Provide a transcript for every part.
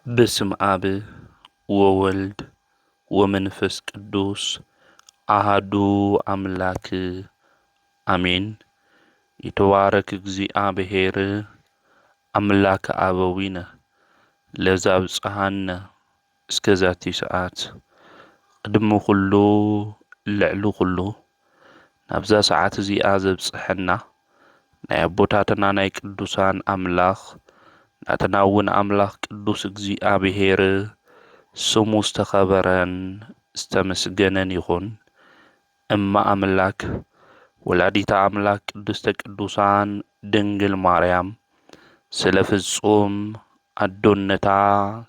በስም ኣብ ወወልድ ወመንፈስ ቅዱስ ኣሃዱ ኣምላክ ኣሜን። ይትባረክ እግዚኣብሔር ኣምላክ ኣበዊነ ለዛብጽሓነ እስከ ዛቲ ሰዓት። ቅድሚ ኩሉ ልዕሊ ኩሉ ናብዛ ሰዓት እዚኣ ዘብጽሐና ናይ ኣቦታትና ናይ ቅዱሳን ኣምላኽ ናትና እውን ኣምላኽ ቅዱስ እግዚኣብሔር ስሙ ዝተኸበረን ዝተመስገነን ይኹን። እመ ኣምላክ ወላዲተ ኣምላክ ቅድስተ ቅዱሳን ድንግል ማርያም ስለ ፍጹም ኣዶነታ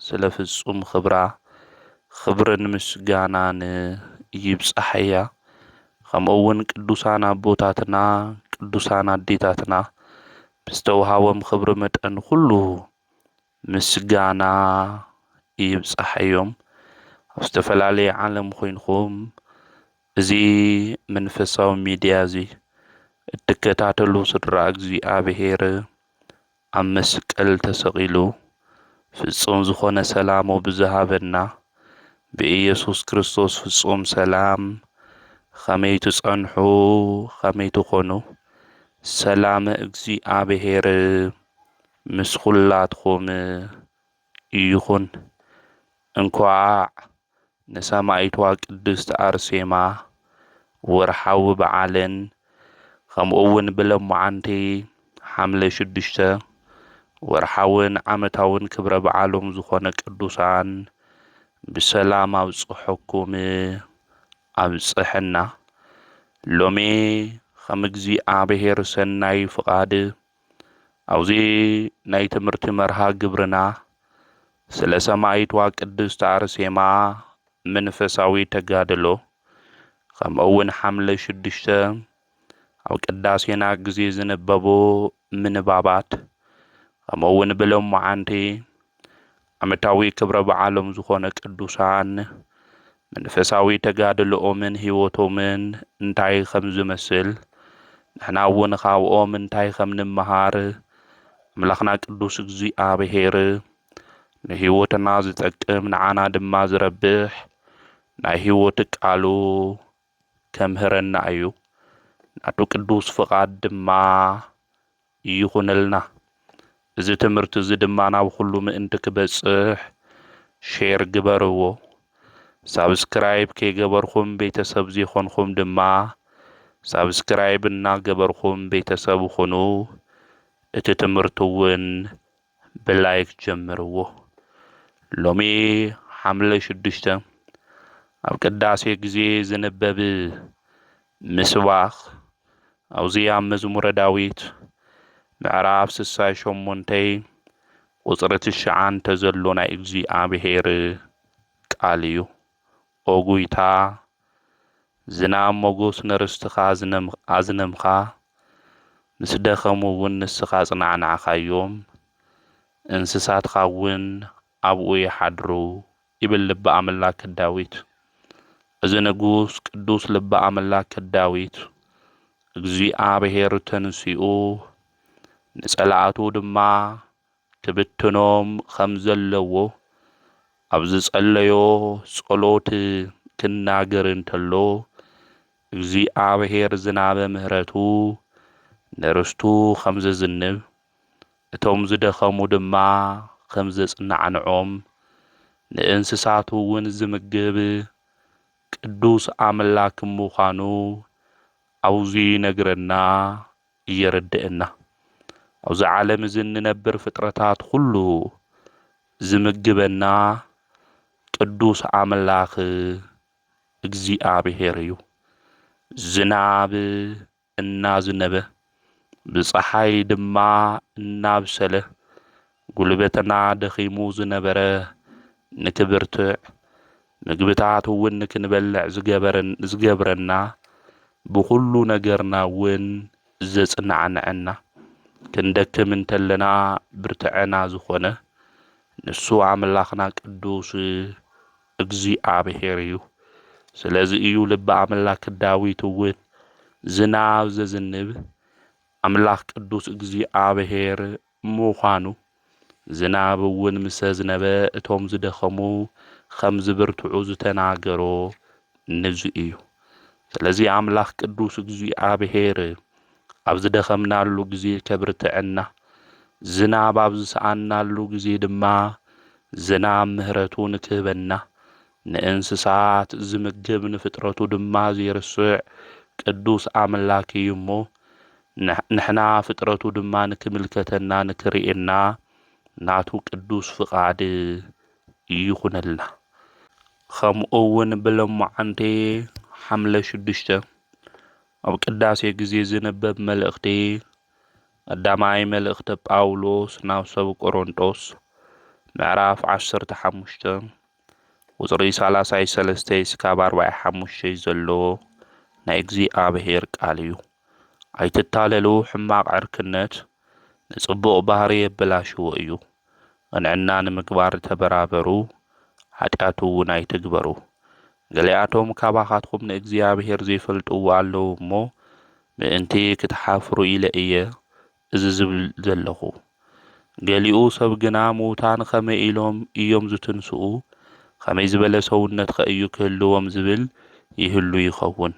ስለ ፍጹም ክብራ ክብርን ምስጋናን ይብጻሓያ። ከምኡ እውን ቅዱሳን ኣቦታትና ቅዱሳን ኣዴታትና ብዝተውሃቦም ክብሪ መጠን ኩሉ ምስጋና ይብጻሓዮም። ኣብ ዝተፈላለየ ዓለም ኮይንኩም እዚ መንፈሳዊ ሚድያ እዚ እትከታተሉ ስድራ እግዚኣብሔር ኣብ መስቀል ተሰቒሉ ፍጹም ዝኾነ ሰላሙ ብዝሃበና ብኢየሱስ ክርስቶስ ፍጹም ሰላም ከመይ ትጸንሑ ከመይ ትኾኑ ሰላም እግዚኣብሔር ምስ ኩላትኩም ይኹን። እንኳዕ ንሰማይቷ ቅድስት ኣርሴማ ወርሓዊ በዓልን ከምኡ እውን ብለማዓንቲ ሓምለ ሽዱሽተ ወርሓውን ዓመታውን ክብረ በዓሎም ዝኾነ ቅዱሳን ብሰላም ኣብጽሐኩም ኣብጽሐና። ሎሚ ከም እግዚኣብሔር ሰናይ ፍቓድ ኣብዚ ናይ ትምህርቲ መርሃ ግብርና ስለ ሰማይቷ ቅድስት ኣርሴማ መንፈሳዊ ተጋድሎ ከምኡ እውን ሓምለ ሽዱሽተ ኣብ ቅዳሴና ግዜ ዝንበቡ ምንባባት ከምኡ እውን ብሎማዓንቲ ዓመታዊ ክብረ በዓሎም ዝኾነ ቅዱሳን መንፈሳዊ ተጋድሎኦምን ህይወቶምን እንታይ ከም ዝመስል ንሕና እውን ካብኦም እንታይ ከም ንምሃር ኣምላኽና ቅዱስ እግዚኣብሔር ንህይወትና ዝጠቅም ንዓና ድማ ዝረብሕ ናይ ህይወት ቃሉ ከምህረና እዩ። ናቱ ቅዱስ ፍቓድ ድማ ይኹነልና። እዚ ትምህርቲ እዚ ድማ ናብ ኩሉ ምእንቲ ክበጽሕ ሼር ግበርዎ። ሳብስክራይብ ከይገበርኩም ቤተሰብ ዘይኮንኩም ድማ ሳብስክራይብ እናገበርኩም ቤተሰብ ኩኑ። እቲ ትምህርቲ እውን ብላይክ ጀምርዎ። ሎሚ ሓምለ ሽዱሽተ ኣብ ቅዳሴ ግዜ ዝንበብ ምስባኽ ኣብዚ ኣብ መዝሙረ ዳዊት ምዕራፍ ስሳይ ሸሞንተይ ቁፅሪ ትሽዓንተ ዘሎ ናይ እግዚኣብሔር ቃል እዩ። ኦ ጉይታ ዝናም ሞጎስ ነርስትኻ ኣዝነምኻ፣ ምስ ደኸሙ እውን ንስኻ ኣጽናዕናዕካዮም፣ እንስሳትኻ እውን ኣብኡ ይሓድሩ ይብል ልበ ኣምላክ ዳዊት። እዚ ንጉስ ቅዱስ ልበ ኣምላክ ዳዊት እግዚኣብሔር ተንሲኡ ንጸላእቱ ድማ ክብትኖም ከም ዘለዎ ኣብ ዝጸለዮ ጸሎት ክናገር እንተሎ እግዚኣብሔር ዝናበ ምሕረቱ ንርስቱ ከም ዘዝንብ እቶም ዝደኸሙ ድማ ከም ዘጽናዕንዖም ንእንስሳቱ እውን ዝምግብ ቅዱስ ኣምላክ ምዃኑ ኣብዚ ይነግረና የረድእና። ኣብዚ ዓለም እዚ እንነብር ፍጥረታት ኩሉ ዝምግበና ቅዱስ ኣምላኽ እግዚኣብሔር እዩ። ዝናብ እናዝነበ ብፀሓይ ድማ እናብሰለ ጉልበትና ደኺሙ ዝነበረ ንክብርትዕ ምግብታት እውን ንክንበልዕ ዝገበረን- ዝገብረና ብኹሉ ነገርና እውን ዘጽናዕንዐና ክንደክም እንተለና ብርትዐና ዝኾነ ንሱ ኣምላኽና ቅዱስ እግዚኣብሔር እዩ። ስለዚ እዩ ልቢ ኣምላክ ዳዊት እውን ዝናብ ዘዝንብ ኣምላኽ ቅዱስ እግዚኣብሔር ምዃኑ ዝናብ እውን ምስ ኣዝነበ እቶም ዝደኸሙ ከም ዝብርትዑ ዝተናገሮ ነዚ እዩ። ስለዚ ኣምላኽ ቅዱስ እግዚኣብሔር ኣብ ዝደኸምናሉ ግዜ ከብርትዐና፣ ዝናብ ኣብ ዝሰኣንናሉ ግዜ ድማ ዝናብ ምሕረቱ ንክህበና፣ ንእንስሳት ዝምግብ ንፍጥረቱ ድማ ዘይርስዕ ቅዱስ ኣምላክ እዩ እሞ፣ ንሕ-፣ ንሕና ፍጥረቱ ድማ ንክምልከተና ንክርእየና ናቱ ቅዱስ ፍቓድ ይኹነልና። ከምኡ እውን ብሎማዓንቲ ሓምለ ሽዱሽተ ኣብ ቅዳሴ ግዜ ዝንበብ መልእኽቲ ቀዳማይ መልእኽቲ ጳውሎስ ናብ ሰብ ቆሮንጦስ ምዕራፍ ዓሰርተ ሓሙሽተ ቁጽሪ ሰላሳይ ሰለስተ እስካብ ኣርባዓይ ሓሙሽተ ዘሎ ናይ እግዚኣብሔር ቃል እዩ። ኣይትታለሉ፣ ሕማቕ ዕርክነት ንጽቡቕ ባህሪ የበላሽዎ እዩ። ቅንዕና ንምግባር ተበራበሩ፣ ሓጢኣት እውን ኣይትግበሩ። ገሊኣቶም ካባኻትኩም ንእግዚኣብሔር ዘይፈልጥዎ ኣለዉ እሞ፣ ምእንቲ ክትሓፍሩ ኢለ እየ እዚ ዝብል ዘለኹ። ገሊኡ ሰብ ግና፣ ምዉታን ከመይ ኢሎም እዮም ዝትንስኡ? ከመይ ዝበለ ሰውነትኸ እዩ ክህልዎም ዝብል ይህሉ ይኸውን።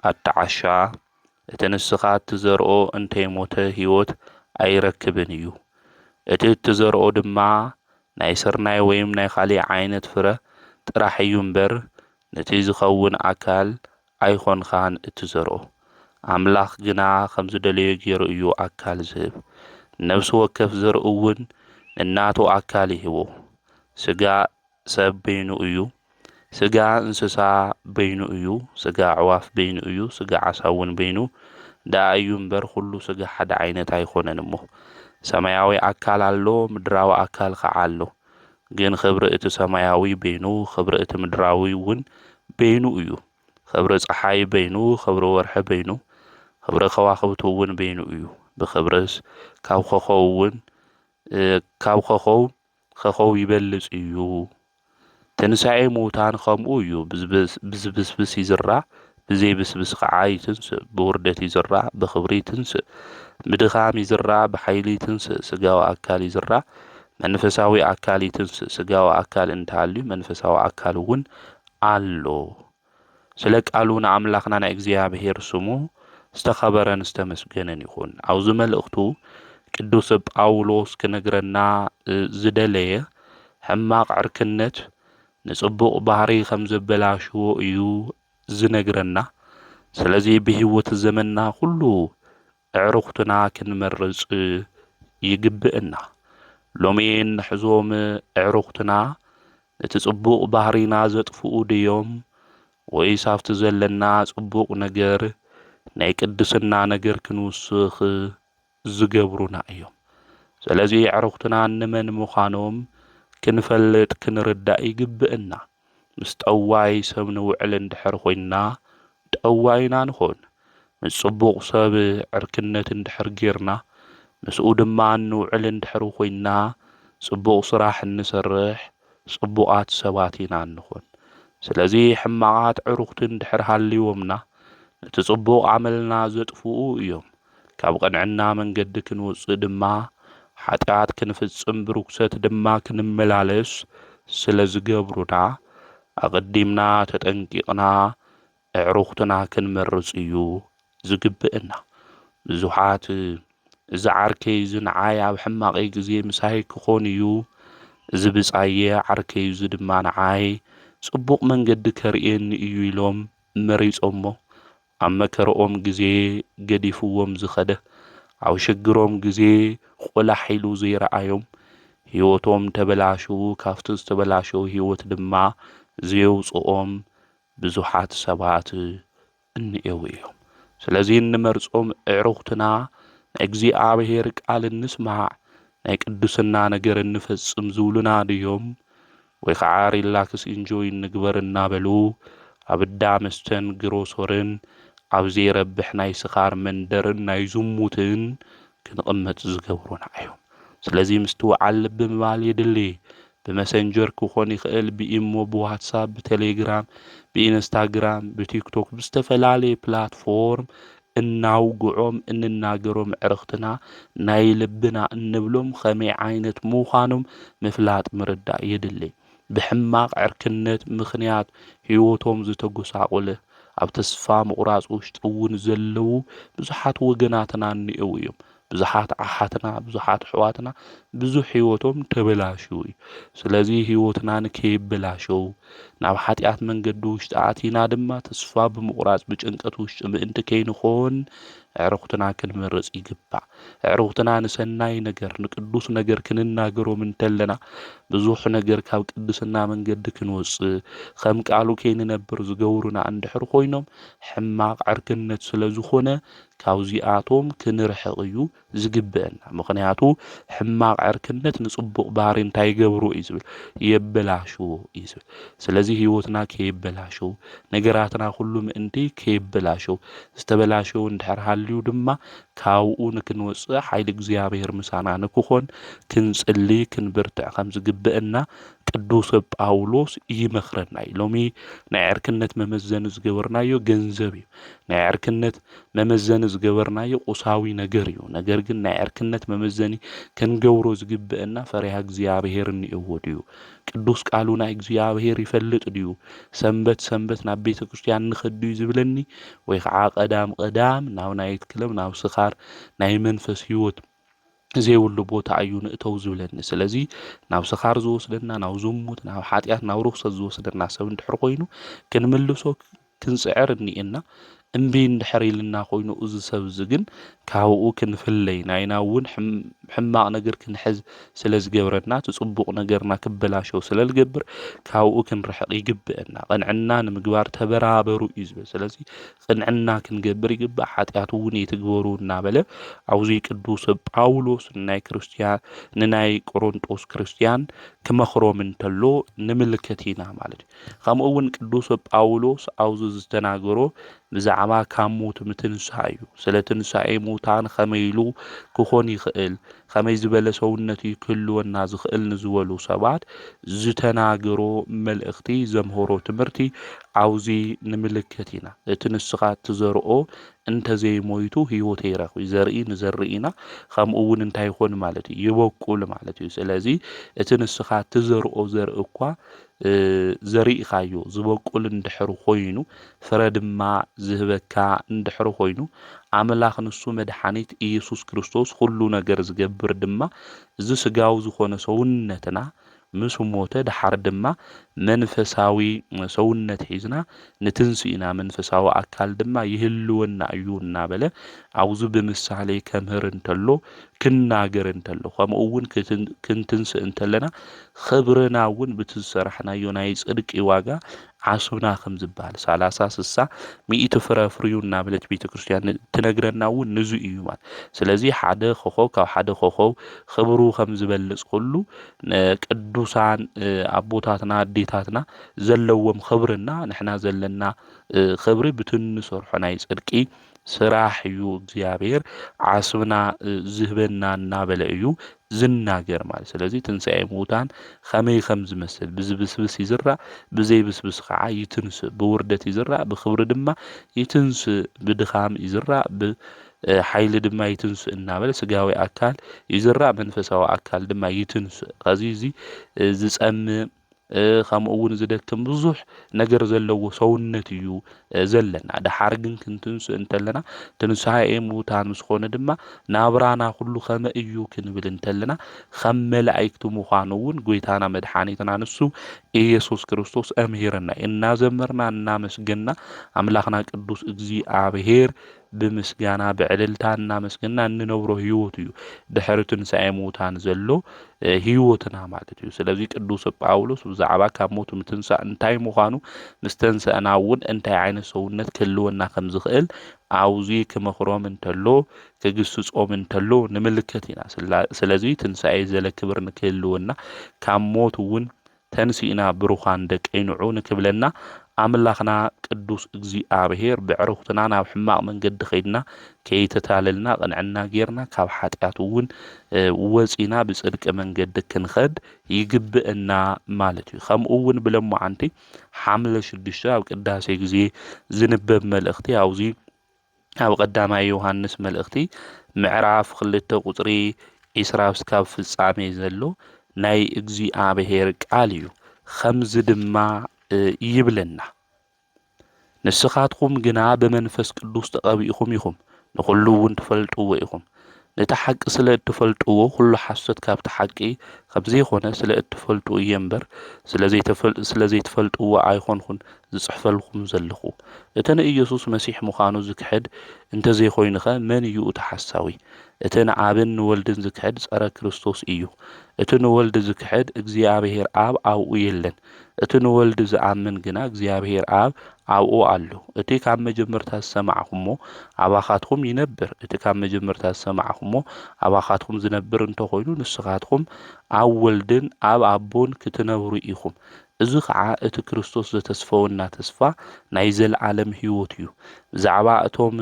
ኣታ ዓሻ፣ እቲ ንስኻ እትዘርኦ እንተይሞተ ህይወት ኣይረክብን እዩ። እቲ እትዘርኦ ድማ ናይ ስርናይ ወይም ናይ ካልእ ዓይነት ፍረ ጥራሕ እዩ እምበር፣ ነቲ ዝኸውን ኣካል ኣይኾንኻን እትዘርኦ። ኣምላኽ ግና ከም ዝደለዮ ገይሩ እዩ ኣካል ዝህብ። ነፍሲ ወከፍ ዘርኢ እውን ንናቱ ኣካል ይህቦ። ስጋ ሰብ በይኑ እዩ፣ ስጋ እንስሳ በይኑ እዩ፣ ስጋ ኣዕዋፍ በይኑ እዩ፣ ስጋ ዓሳ እውን በይኑ ደኣ እዩ እምበር፣ ኩሉ ስጋ ሓደ ዓይነት ኣይኮነን እሞ። ሰማያዊ ኣካል ኣሎ፣ ምድራዊ ኣካል ከዓ ኣሎ። ግን ክብሪ እቲ ሰማያዊ በይኑ፣ ክብሪ እቲ ምድራዊ እውን በይኑ እዩ። ክብሪ ፀሓይ በይኑ፣ ክብሪ ወርሒ በይኑ፣ ክብሪ ከዋኽብቲ እውን በይኑ እዩ። ብክብርስ ካብ ኾኾው እውን፣ እ፣ ካብ ኾኾው ኸኸው ይበልጽ እዩ። ትንሳኤ ምዉታን ኸምኡ እዩ። ብዝብስ-፣ ብዝብስብስ ይዝራእ፣ ብዘይብስብስ ኸዓ ይትንስእ። ብውርደት ይዝራእ፣ ብኽብሪ ይትንስእ። ብድኻም ይዝራእ፣ ብሓይሊ ይትንስእ። ስጋዊ ኣካል ይዝራእ፣ መንፈሳዊ ኣካል ይትንስእ። ስጋዊ ኣካል እንተሃልዩ፣ መንፈሳዊ ኣካል እውን ኣሎ። ስለ ቃሉ ንኣምላኽና ንእግዚኣብሔር ስሙ ዝተኸበረን ዝተመስገነን ይኹን። ኣብዚ መልእኽቱ ቅዱስ ጳውሎስ ክነግረና፣ እ፣ ዝደለየ፣ ሕማቕ ዕርክነት ንጽቡቕ ባህሪ ከም ዘበላሽዎ እዩ ዝነግረና። ስለዚ ብህይወት ዘመንና ኩሉ ኣዕሩኽትና ክንመርጽ ይግብእና። ሎሚ እንሕዞም ኣዕሩኽትና ነቲ ጽቡቕ ባህሪና ዘጥፍኡ ድዮም? ወይስ ኣብቲ ዘለና ጽቡቕ ነገር ናይ ቅድስና ነገር ክንውስኽ ዝገብሩና እዮም? ስለዚ ኣዕሩኽትና እንመን ምዃኖም ክንፈልጥ ክንርዳእ ይግብእና። ምስ ጠዋይ ሰብ ንውዕል እንድሕር ኮይንና፣ ጠዋይ ኢና ንኾን። ምስ ጽቡቕ ሰብ ዕርክነት እንድሕር ጌርና፣ ምስኡ ድማ እንውዕል እንድሕር ኮይንና፣ ጽቡቕ ስራሕ እንሰርሕ፣ ጽቡቓት ሰባት ኢና እንኾን። ስለዚ ሕማቓት ዕሩኽቲ እንድሕር ሃልይዎምና፣ ነቲ ጽቡቕ ኣመልና ዘጥፍኡ እዮም። ካብ ቅንዕና መንገዲ ክንወጽእ ድማ፣ ሓጢኣት ክንፍጽም፣ ብርኩሰት ድማ ክንመላለስ ስለ ዝገብሩና፣ ኣቐዲምና ተጠንቂቕና ኣዕሩኽትና ክንመርጽ እዩ ዝግብእና። ብዙሓት፣ "እዚ ዓርከይ እዚ ንዓይ ኣብ ሕማቐይ ግዜ ምሳይ ክኾን እዩ፣ እዚ ብጻየ ዓርከይ እዚ ድማ ንዓይ ጽቡቕ መንገዲ ከርእየኒ እዩ" ኢሎም መሪጾሞ፣ ኣብ መከረኦም ግዜ ገዲፍዎም ዝኸደ፣ ኣብ ሽግሮም ግዜ ቆላሕ ኢሉ ዘይረኣዮም፣ ህይወቶም ተበላሽዉ፣ ካብቲ ዝተበላሸወ ህይወት ድማ ዘየውጽኦም ብዙሓት ሰባት እንኤዉ እዮም። ስለዚ እንመርጾም ኣዕሩኽትና ናይ እግዚኣብሔር ቃል እንስማዕ፣ ናይ ቅድስና ነገር እንፈጽም ዝብሉና ድዮም? ወይ ኸዓ ሪላክስ ኢንጆይ እንግበር እናበሉ ኣብ እንዳ መስተን ግሮሶርን ኣብ ዘይረብሕ ናይ ስኻር መንደርን ናይ ዝሙትን ክንቕመጥ ዝገብሩና እዮም። ስለዚ ምስትውዓል ልቢ ምባል የድሊ። ብመሰንጀር ክኾን ይኽእል፣ ብኢሞ፣ ብዋትሳፕ፣ ብቴሌግራም፣ ብኢንስታግራም፣ ብቲክቶክ፣ ብዝተፈላለየ ፕላትፎርም እናውግዖም እንናገሮም ዕርኽትና ናይ ልብና እንብሎም ከመይ ዓይነት ምዃኖም ምፍላጥ ምርዳእ የድሊ። ብሕማቕ ዕርክነት ምኽንያት ህይወቶም ዝተጎሳቆለ፣ ኣብ ተስፋ ምቑራጽ ውሽጢ እውን ዘለዉ ብዙሓት ወገናትና እኒአው እዮም። ብዙሓት ኣሓትና፣ ብዙሓት ኣሕዋትና ብዙሕ ህይወቶም ተበላሽዩ እዩ። ስለዚ ህይወትና ንከይበላሸው ናብ ሓጢኣት መንገዲ ውሽጢ ኣቲና ድማ ተስፋ ብምቑራጽ ብጭንቀት ውሽጢ ምእንቲ ከይንኾን ኣዕሩኽትና ክንመርጽ ይግባእ። ኣዕሩኽትና ንሰናይ ነገር ንቅዱስ ነገር ክንናገሮም እንተለና ብዙሕ ነገር ካብ ቅድስና መንገዲ ክንወጽእ ከም ቃሉ ከይንነብር ዝገብሩና እንድሕር ኮይኖም ሕማቕ ዕርክነት ስለ ዝኾነ ካብዚኣቶም ክንርሕቕ እዩ ዝግብአና። ምኽንያቱ ሕማቕ ዕርክነት ንጽቡቕ ባህሪ እንታይ ይገብሮ እዩ ዝብል የበላሽዎ እዩ ዝብል። ስለዚ ህይወትና ከየበላሽው ነገራትና ኩሉ ምእንቲ ከየበላሽው ዝተበላሸው እንድሕር ሃልዩ ድማ ካብኡ ንክንወፅእ ሓይሊ እግዚኣብሔር ምሳና ንክኾን ክንጽሊ ክንብርትዕ ከም ዝግብአና ቅዱስ ጳውሎስ ይመኽረና እዩ። ሎሚ ናይ ዕርክነት መመዘኒ ዝገበርናዮ ገንዘብ እዩ። ናይ ዕርክነት መመዘኒ ዝገበርናዮ ቁሳዊ ነገር እዩ። ነገር ግን ናይ ዕርክነት መመዘኒ ክንገብሮ ዝግብአና ፈሪሃ እግዚኣብሔር እኒእዎ ድዩ? ቅዱስ ቃሉ ናይ እግዚኣብሔር ይፈልጥ ድዩ? ሰንበት ሰንበት ናብ ቤተ ክርስቲያን ንኸድ ድዩ ዝብለኒ? ወይ ከዓ ቀዳም ቀዳም ናብ ናይት ክለብ ናብ ስኻር ናይ መንፈስ ህይወት ዘይብሉ ቦታ እዩ ንእተው ዝብለኒ። ስለዚ ናብ ስኻር ዝወስደና፣ ናብ ዝሙት፣ ናብ ሓጢኣት፣ ናብ ርኽሰት ዝወስደና ሰብ እንድሕር ኮይኑ ክንምልሶ ክንጽዕር እኒኤና። እምቢ እንድሕር ኢልና ኮይኑ እዚ ሰብ እዚ ግን ካብኡ ክንፍለይ ናይና እውን ሕም- ሕማቕ ነገር ክንሕዝ ስለ ዝገብረና እቲ ጽቡቕ ነገርና ክበላሸው ስለ ዝገብር ካብኡ ክንርሕቕ ይግብአና። ቅንዕና ንምግባር ተበራበሩ እዩ ዝብል። ስለዚ ቅንዕና ክንገብር ይግባእ፣ ሓጢኣት እውን የትግበሩ እናበለ ኣብዚ ቅዱስ ጳውሎስ ናይ ክርስትያን ንናይ ቆሮንጦስ ክርስትያን ክመኽሮም እንተሎ ንምልከት ኢና ማለት እዩ። ከምኡ እውን ቅዱስ ጳውሎስ ኣብዚ ዝተናገሮ ብዛዕባ ካብ ሞት ምትንሳእ እዩ። ስለ ትንሳኤ ሙታን ከመይ ኢሉ ክኾን ይኽእል? ከመይ ዝበለ ሰውነት እዩ ክህልወና ዝኽእል ንዝበሉ ሰባት ዝተናገሮ መልእኽቲ ዘምሃሮ ትምህርቲ ኣብዚ ንምልከት ኢና። እቲ ንስኻ እትዘርኦ እንተዘይሞይቱ ህይወት ኣይረኽብ። ዘርኢ ንዘርኢ ኢና፣ ከምኡ እውን እንታይ ይኾን ማለት እዩ? ይበቁል ማለት እዩ። ስለዚ እቲ ንስኻ እትዘርኦ ዘርኢ እኳ ዘሪእኻዮ ዝበቁል እንድሕር ኮይኑ ፍረ ድማ ዝህበካ እንድሕር ኮይኑ ኣምላኽ ንሱ መድሓኒት ኢየሱስ ክርስቶስ ኩሉ ነገር ዝገብር ድማ እዚ ስጋዊ ዝኾነ ሰውነትና ምስ ሞተ ደሓር ድማ መንፈሳዊ ሰውነት ሒዝና ንትንስእ ኢና መንፈሳዊ ኣካል ድማ ይህልወና እዩ እናበለ ኣብዚ ብምሳሌ ከምህር እንተሎ ክናገር እንተሎ ከምኡ እውን ክትን- ክንትንስእ እንተለና ኽብርና እውን ብቲ ዝሰራሕናዮ ናይ ጽድቂ ዋጋ ዓስብና ከም ዝበሃል ሰላሳ ስሳ ሚእቲ ፍረ ኣፍርዩ እናበለት ቤተ ክርስቲያን ትነግረና እውን ንዙ እዩ ማለት ስለዚ ሓደ ኮኸብ ካብ ሓደ ኮኸብ ኽብሩ ከም ዝበልጽ ኩሉ ቅዱሳን ኣቦታትና ኣዴታትና ዘለዎም ኽብርና ንሕና ዘለና ኽብሪ ብቲ ንሰርሖ ናይ ጽድቂ ስራሕ እዩ እግዚኣብሔር ዓስብና ዝህበና እናበለ እዩ ዝናገር ማለት ስለዚ ትንሳኤ ምዉታን ኸመይ ከም ዝመስል ብዝብስብስ ይዝራእ ብዘይብስብስ ከዓ ይትንስእ ብውርደት ይዝራእ ብኽብሪ ድማ ይትንስእ ብድኻም ይዝራእ ሓይሊ ድማ ይትንስእ እናበለ ስጋዊ ኣካል ይዝራእ መንፈሳዊ ኣካል ድማ ይትንስእ ከዚ እዚ ዝፀምእ ከምኡ እውን ዝደክም ብዙሕ ነገር ዘለዎ ሰውነት እዩ ዘለና ደሓር ግን ክንትንስእ እንተለና ትንሳኤ ምዉታን ምስኮነ ድማ ናብራና ኩሉ ከመ እዩ ክንብል እንተለና ከም መላእክቲ ምዃኑ እውን ጎይታና መድሓኒትና ንሱ ኢየሱስ ክርስቶስ ኣምሂርና እናዘመርና እናመስገና ኣምላኽና ቅዱስ እግዚኣብሔር ብምስጋና ብዕልልታ እናመስገና እንነብሮ ህይወት እዩ ድሕሪ ትንሳኤ ምዉታን ዘሎ ህይወትና ማለት እዩ ስለዚ ቅዱስ ጳውሎስ ብዛዕባ ካብ ሞት ምትንሳእ እንታይ ምዃኑ ምስ ተንሰእና እውን እንታይ ዓይነት ሰውነት ክህልወና ከም ዝኽእል ኣብዚ ክመኽሮም እንተሎ ክግስጾም እንተሎ ንምልከት ኢና ስለዚ ትንሳኤ ዘለ ክብር ንክህልወና ካብ ሞት እውን ተንሲእና ብሩኻን ደቀይ ንዑ ንክብለና ኣምላኽና ቅዱስ እግዚኣብሔር ብዕርኽትና ናብ ሕማቕ መንገዲ ኸይድና ከይተታለልና ቅንዕና ጌርና ካብ ሓጢኣት እውን ወፂና ብፅድቂ መንገዲ ክንኸድ ይግብእና ማለት እዩ። ከምኡ እውን ብለማዓንቲ ሓምለ ሽዱሽተ ኣብ ቅዳሴ ግዜ ዝንበብ መልእኽቲ ኣብዚ ኣብ ቀዳማይ ዮሃንስ መልእኽቲ ምዕራፍ ክልተ ቁጽሪ ዒስራ እስካብ ፍጻሜ ዘሎ ናይ እግዚኣብሔር ቃል እዩ። ከምዚ ድማ ይብለና፣ ንስኻትኩም ግና ብመንፈስ ቅዱስ ተቐቢእኹም ኢኹም፣ ንኹሉ እውን ትፈልጥዎ ኢኹም። ነቲ ሓቂ ስለ እትፈልጥዎ ኩሉ ሓሶት ካብቲ ሓቂ ከም ዘይኮነ ስለ እትፈልጡ እየ እምበር፣ ስለ ዘይትፈልጥዎ ኣይኮንኩን ዝጽሕፈልኩም ዘለኹ። እቲ ንኢየሱስ መሲሕ ምዃኑ ዝክሕድ እንተዘይኮይኑኸ መን እዩ እቲ ሓሳዊ? እቲ ንኣብን ንወልድን ዝክሕድ ጸረ ክርስቶስ እዩ። እቲ ንወልድ ዝክሕድ እግዚኣብሔር ኣብ ኣብኡ የለን። እቲ ንወልድ ዝኣምን ግና እግዚኣብሔር ኣብ ኣብኡ ኣሎ። እቲ ካብ መጀመርታ ዝሰማዕኹሞ ኣባኻትኩም ይነብር። እቲ ካብ መጀመርታ ዝሰማዕኹሞ ኣባኻትኩም ዝነብር እንተኾይኑ ንስኻትኩም ኣብ ወልድን ኣብ ኣቦን ክትነብሩ ኢኹም። እዚ ኸዓ እቲ ክርስቶስ ዘተስፈወና ተስፋ ናይ ዘለዓለም ህይወት እዩ። ብዛዕባ እቶም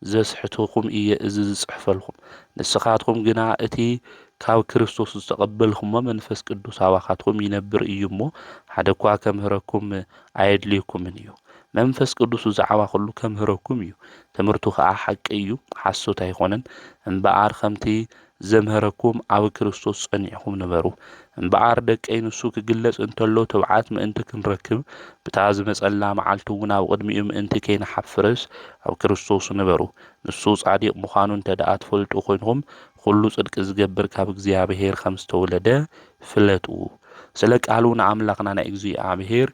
ዘስሕትኹም እየ እዚ ዝጽሕፈልኩም። ንስኻትኩም ግና እቲ ካብ ክርስቶስ ዝተቐበልኩሞ መንፈስ ቅዱስ ኣባኻትኩም ይነብር እዩ እሞ፣ ሓደ እኳ ከምህረኩም ኣየድልየኩምን እዩ። መንፈስ ቅዱስ ብዛዕባ ኩሉ ከምህረኩም እዩ። ትምህርቱ ኸኣ ሓቂ እዩ፣ ሓሶት ኣይኮነን። እምበኣር ከምቲ ዘምህረኩም ኣብ ክርስቶስ ጸኒዕኩም ንበሩ። እምበኣር ደቀይ ንሱ ክግለጽ እንተሎ ትብዓት ምእንቲ ክንረክብ፣ ብታ ዝመጸላ መዓልቲ እውን ኣብ ቅድሚኡ ምእንቲ ከይንሓፍርስ ኣብ ክርስቶስ ንበሩ። ንሱ ጻዲቕ ምዃኑ እንተ ደኣ ትፈልጡ ኮይንኩም፣ ኩሉ ጽድቂ ዝገብር ካብ እግዚኣብሔር ከም ዝተወለደ ፍለጡ። ስለ ቃሉ ንኣምላኽና ናይ እግዚኣብሔር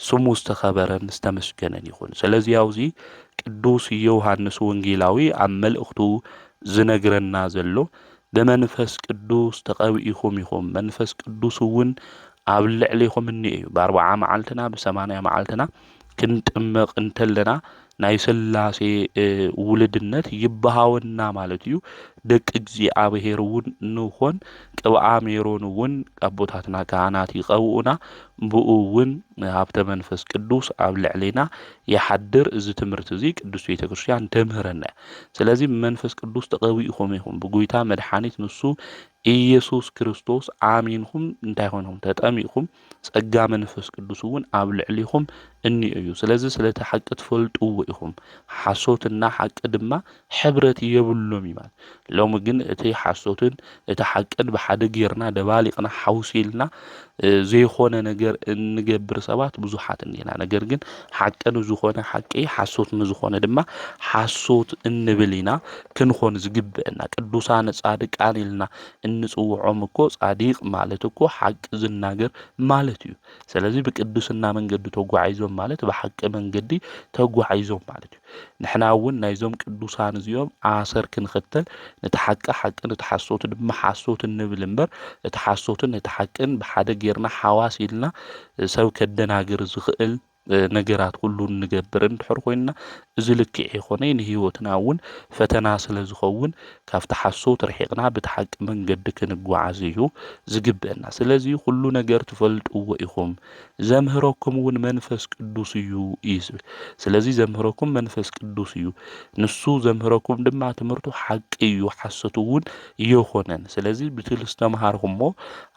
ስሙ ዝተኸበረን ዝተመስገነን ይኹን። ስለዚ ኣብዚ ቅዱስ ዮሃንስ ወንጌላዊ ኣብ መልእኽቱ ዝነግረና ዘሎ ብመንፈስ ቅዱስ ተቐቢእኹም ኢኹም፣ መንፈስ ቅዱስ እውን ኣብ ልዕሌኹም እኒኦ እዩ። ብኣርብዓ መዓልትና ብሰማንያ መዓልትና ክንጥመቕ እንተለና ናይ ስላሴ ውልድነት ይበሃወና ማለት እዩ። ደቂ እግዚኣብሔር እውን ንኾን። ቅብኣ ሜሮን እውን ኣቦታትና ካህናት ይቐብኡና። ብኡ እውን ሃብተ መንፈስ ቅዱስ ኣብ ልዕሌና ይሓድር። እዚ ትምህርቲ እዚ ቅዱስ ቤተ ክርስቲያን ተምህረና እያ። ስለዚ ብመንፈስ ቅዱስ ተቐቢእኹም ኢኹም። ብጎይታ መድሓኒት ንሱ ኢየሱስ ክርስቶስ ኣሚንኩም እንታይ ኮይንኩም ተጠሚቕኩም ጸጋ መንፈስ ቅዱስ እውን ኣብ ልዕሊኹም እኒኦ እዩ። ስለዚ ስለቲ ሓቂ ትፈልጥዎ ኢኹም። ሓሶትና ሓቂ ድማ ሕብረት የብሎም እዩ ማለት። ሎሚ ግን እቲ ሓሶትን እቲ ሓቅን ብሓደ ጌርና ደባሊቕና ሓውሲልና ዘይኮነ ነገር እንገብር ሰባት ብዙሓት እኒና። ነገር ግን ሓቂ ንዝኾነ ሓቂ፣ ሓሶት ንዝኾነ ድማ ሓሶት እንብል ኢና ክንኾን ዝግብእና። ቅዱሳን ጻድቃን ኢልና እንጽውዖም እኮ ጻዲቕ ማለት እኮ ሓቂ ዝናገር ማለት እዩ። ስለዚ ብቅድስና መንገዲ ተጓዒዞም ማለት ብሓቂ መንገዲ ተጓዒዞም ማለት እዩ። ንሕና እውን ናይዞም ቅዱሳን እዚኦም ኣሰር ክንኽተል፣ ነቲ ሓቂ ሓቂ፣ ነቲ ሓሶት ድማ ሓሶት እንብል እምበር፣ እቲ ሓሶትን ነቲ ሓቅን ብሓደ ጌርና ሓዋስ ኢልና ሰብ ከደናግር ዝኽእል ነገራት ኩሉ እንገብር እንድሕር ኮይንና፣ እዚ ልክዕ ይኾነ ንህይወትና እውን ፈተና ስለ ዝኸውን፣ ካብቲ ሓሶት ርሒቕና ብቲ ሓቂ መንገዲ ክንጓዓዝ እዩ ዝግብአና። ስለዚ ኩሉ ነገር ትፈልጥዎ ኢኹም፣ ዘምህረኩም እውን መንፈስ ቅዱስ እዩ እዩ ዝብል። ስለዚ ዘምህረኩም መንፈስ ቅዱስ እዩ። ንሱ ዘምህረኩም ድማ ትምህርቱ ሓቂ እዩ፣ ሓሶት እውን ይኾነን። ስለዚ ብቲ ዝተምሃርኩሞ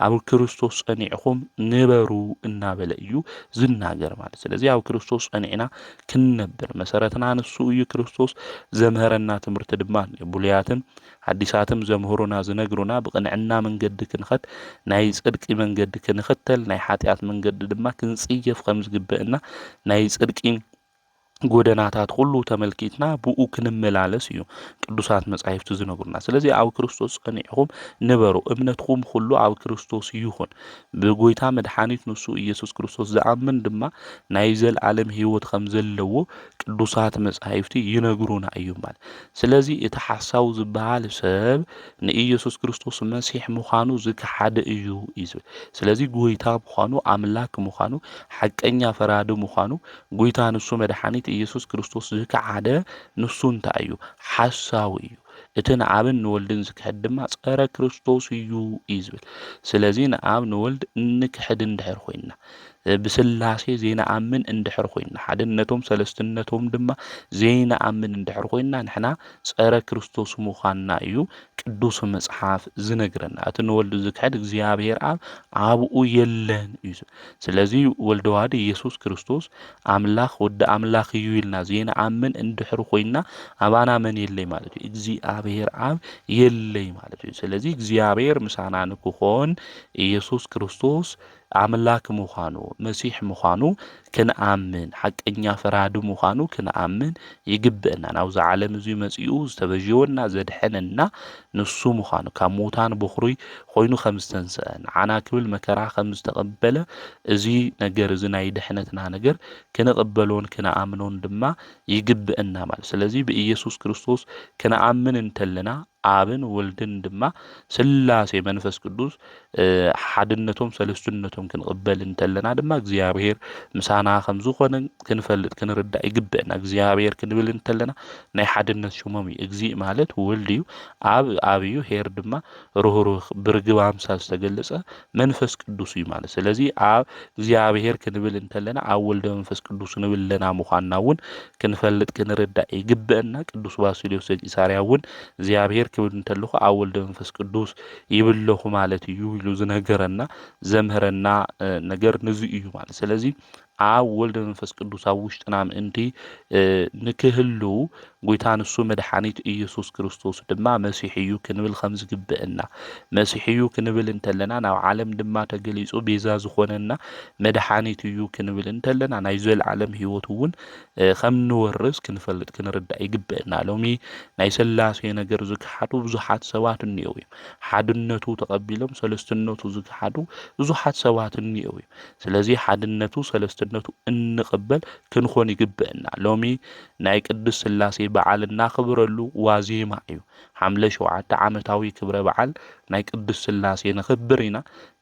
ኣብ ክርስቶስ ጸኒዕኹም ንበሩ እናበለ እዩ ዝናገር ማለት። ስለዚ ኣብ ክርስቶስ ጸኒዕና ክንነብር መሰረትና ንሱ እዩ። ክርስቶስ ዘምህረና ትምህርቲ ድማ ብሉያትን ሓዲሳትም ዘምህሩና ዝነግሩና ብቕንዕና መንገዲ ክንኸድ ናይ ጽድቂ መንገዲ ክንኽተል ናይ ሓጢኣት መንገዲ ድማ ክንጽየፍ ከም ዝግብእና ናይ ጽድቂ ጎደናታት ኩሉ ተመልኪትና ብኡ ክንመላለስ እዩ ቅዱሳት መጻሕፍቲ ዝነግሩና። ስለዚ ኣብ ክርስቶስ ጸኒዕኹም ንበሩ፣ እምነትኩም ኩሉ ኣብ ክርስቶስ ይኹን። ብጎይታ መድሓኒት ንሱ ኢየሱስ ክርስቶስ ዝኣምን ድማ ናይ ዘልኣለም ህይወት ከም ዘለዎ ቅዱሳት መጻሕፍቲ ይነግሩና እዩ ማለት። ስለዚ እቲ ሓሳዊ ዝበሃል ሰብ ንኢየሱስ ክርስቶስ መሲሕ ምዃኑ ዝከሓደ እዩ እዩ ዝብል። ስለዚ ጎይታ ምዃኑ፣ ኣምላክ ምዃኑ፣ ሓቀኛ ፈራዲ ምዃኑ፣ ጎይታ ንሱ መድሓኒት ኢየሱስ ክርስቶስ ዝከሓደ ንሱ እንታይ እዩ? ሓሳዊ እዩ። እቲ ንኣብን ንወልድን ዝክሕድ ድማ ጸረ ክርስቶስ እዩ እዩ ዝብል። ስለዚ ንኣብ ንወልድ እንክሕድ እንድሕር ኮይንና፣ ብስላሴ ዘይንኣምን እንድሕር ኮይንና፣ ሓድነቶም ሰለስትነቶም ድማ ዘይንኣምን እንድሕር ኮይንና፣ ንሕና ጸረ ክርስቶስ ምዃንና እዩ ቅዱስ መጽሓፍ ዝነግረና። እቲ ንወልድ ዝክሕድ እግዚኣብሔር ኣብ ኣብኡ የለን እዩ ዝብል። ስለዚ ወልደ ዋህድ ኢየሱስ ክርስቶስ ኣምላኽ ወዲ ኣምላኽ እዩ ኢልና ዘይንኣምን እንድሕር ኮይንና፣ ኣባና መን የለይ ማለት እዩ? እግዚኣብሔር ኣብ የለይ ማለት እዩ። ስለዚ እግዚኣብሔር ምሳና ንክኾን ኢየሱስ ክርስቶስ ኣምላክ ምዃኑ፣ መሲሕ ምዃኑ ክንኣምን፣ ሓቀኛ ፈራዲ ምዃኑ ክንኣምን ይግብእና። ናብዚ ዓለም እዚ መጺኡ ዝተበጀወና፣ ዘድሐነና ንሱ ምዃኑ፣ ካብ ሙታን በኹሪ ኮይኑ ከም ዝተንስአ፣ ንዓና ክብል መከራ ከም ዝተቐበለ፣ እዚ ነገር እዚ ናይ ድሕነትና ነገር ክንቕበሎን ክንኣምኖን ድማ ይግብእና ማለት። ስለዚ ብኢየሱስ ክርስቶስ ክንኣምን እንተለና፣ ኣብን ወልድን ድማ ስላሴ መንፈስ ቅዱስ፣ እ፣ ሓድነቶም ሰለስትነቶም ክንቕበል እንተለና ድማ እግዚኣብሔር ምሳና ከም ዝኾነ ክንፈልጥ ክንርዳእ ይግብእና። እግዚኣብሔር ክንብል እንተለና ናይ ሓድነት ሽሞም እዩ። እግዚእ ማለት ወልድ እዩ፣ ኣብ ኣብ እዩ፣ ኄር ድማ ርህሩህ ብርግብ ኣምሳል ዝተገለጸ መንፈስ ቅዱስ እዩ ማለት። ስለዚ ኣብ እግዚኣብሔር ክንብል እንተለና ኣብ ወልደ መንፈስ ቅዱስ ንብል ኣለና ምዃንና እውን ክንፈልጥ ክንርዳእ ይግብእና። ቅዱስ ባስልዮስ ዘቂሳርያ እውን እግዚኣብሔር ክብል እንተለኹ ኣብ ወልደ መንፈስ ቅዱስ ይብለኹ ማለት እዩ ኢሉ ዝነገረና ዘምህረና፣ እ፣ ነገር ንዚ እዩ ማለት። ስለዚ ኣብ ወልደ መንፈስ ቅዱስ ኣብ ውሽጥና ምእንቲ፣ እ፣ ንክህልው ጎይታ ንሱ መድሓኒት ኢየሱስ ክርስቶስ ድማ መሲሕ እዩ ክንብል ከም ዝግብእና፣ መሲሕ እዩ ክንብል እንተለና ናብ ዓለም ድማ ተገሊጹ ቤዛ ዝኾነና መድሓኒት እዩ ክንብል እንተለና ናይ ዘልዓለም ህይወት እውን፣ እ፣ ከም ንወርስ ክንፈልጥ ክንርዳእ ይግብእና። ሎሚ ናይ ስላሴ ነገር ዝከሓዱ ብዙሓት ሰባት እኒአው እዮም። ሓድነቱ ተቐቢሎም ሰለስትነቱ ዝከሓዱ ብዙሓት ሰባት እኒአው እዮም። ስለዚ ሓድነቱ ሰለስትነቱ እንቕበል ክንኾን ይግብእና። ሎሚ ናይ ቅድስት ስላሴ በዓል እናኽብረሉ ዋዜማ እዩ። ሓምለ ሸውዓተ ዓመታዊ ክብረ በዓል ናይ ቅድስት ስላሴ ነኽብር ኢና።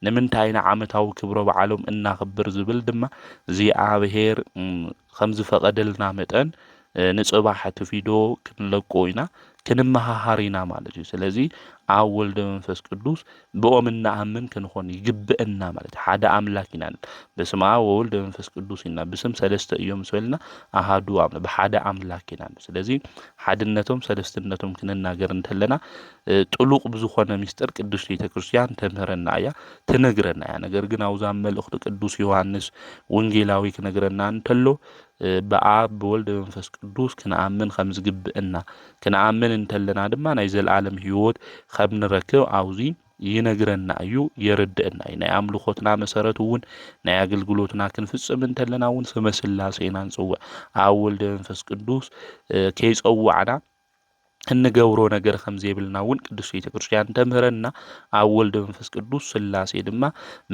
ንምንታይ ኢና ዓመታዊ ክብረ በዓሎም እናኽብር ዝብል ድማ እግዚኣብሔር፣ እም፣ ከም ዝፈቐደልና መጠን፣ እ፣ ንጽባሕ እቲ ቪድዮ ክንለቆ ኢና፣ ክንመሃሃር ኢና ማለት እዩ። ስለዚ ኣብ ወልደ መንፈስ ቅዱስ ብኦም እንኣምን ክንኾን ይግብእና ማለት እዩ። ሓደ ኣምላክ ኢና ንብል። በስመ ኣብ ወወልድ ወመንፈስ ቅዱስ ኢና። ብስም ሰለስተ እዮም ምስ በልና ኣሃዱ ኣምላክ፣ ብሓደ ኣምላክ ኢና ንብል። ስለዚ ሓድነቶም ሰለስትነቶም ክንናገር እንተለና፣ እ፣ ጥሉቕ ብዝኾነ ምስጢር ቅድስት ቤተ ክርስቲያን ተምህረና እያ፣ ትነግረና እያ። ነገር ግን ኣብዛ መልእኽቲ ቅዱስ ዮሃንስ ወንጌላዊ ክነግረና እንተሎ፣ እ፣ ብኣብ ብወልድ መንፈስ ቅዱስ ክንኣምን ከም ዝግብእና፣ ክንኣምን እንተለና ድማ ናይ ዘለኣለም ህይወት ከም ንረክብ ኣብዚ ይነግረና እዩ፣ የረድእና እዩ። ናይ ኣምልኾትና መሰረት እውን ናይ ኣገልግሎትና ክንፍጽም እንተለና እውን ስመ ስላሴ ኢና ንጽውዕ። ኣብ ወልድ መንፈስ ቅዱስ፣ እ፣ ከይጸዋዕና እንገብሮ ነገር ከም ዘይብልና እውን ቅድስት ቤተ ክርስቲያን ተምህረና። ኣብ ወልድ መንፈስ ቅዱስ ስላሴ ድማ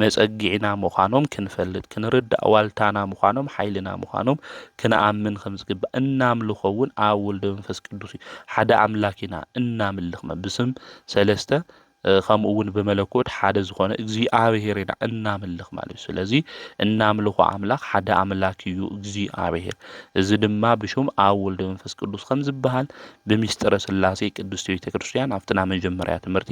መጸግዒና ምዃኖም ክንፈልጥ፣ ክንርዳእ፣ ዋልታና ምዃኖም፣ ሓይልና ምዃኖም ክንኣምን ከም ዝግባእ፣ እናምልኾ እውን ኣብ ወልድ መንፈስ ቅዱስ እዩ። ሓደ ኣምላክ ኢና እናምልኽ፣ ብስም ሰለስተ፣ እ፣ ከምኡ እውን ብመለኮት ሓደ ዝኾነ እግዚኣብሔር ኢና እናምልኽ ማለት እዩ። ስለዚ እናምልኾ ኣምላኽ ሓደ ኣምላክ እዩ እግዚኣብሔር። እዚ ድማ ብሹም ኣብ ወልድ መንፈስ ቅዱስ ከም ዝበሃል ብሚስጥረ ስላሴ ቅድስት ቤተ ክርስቲያን ኣብቲ ናይ መጀመርያ ትምህርቲ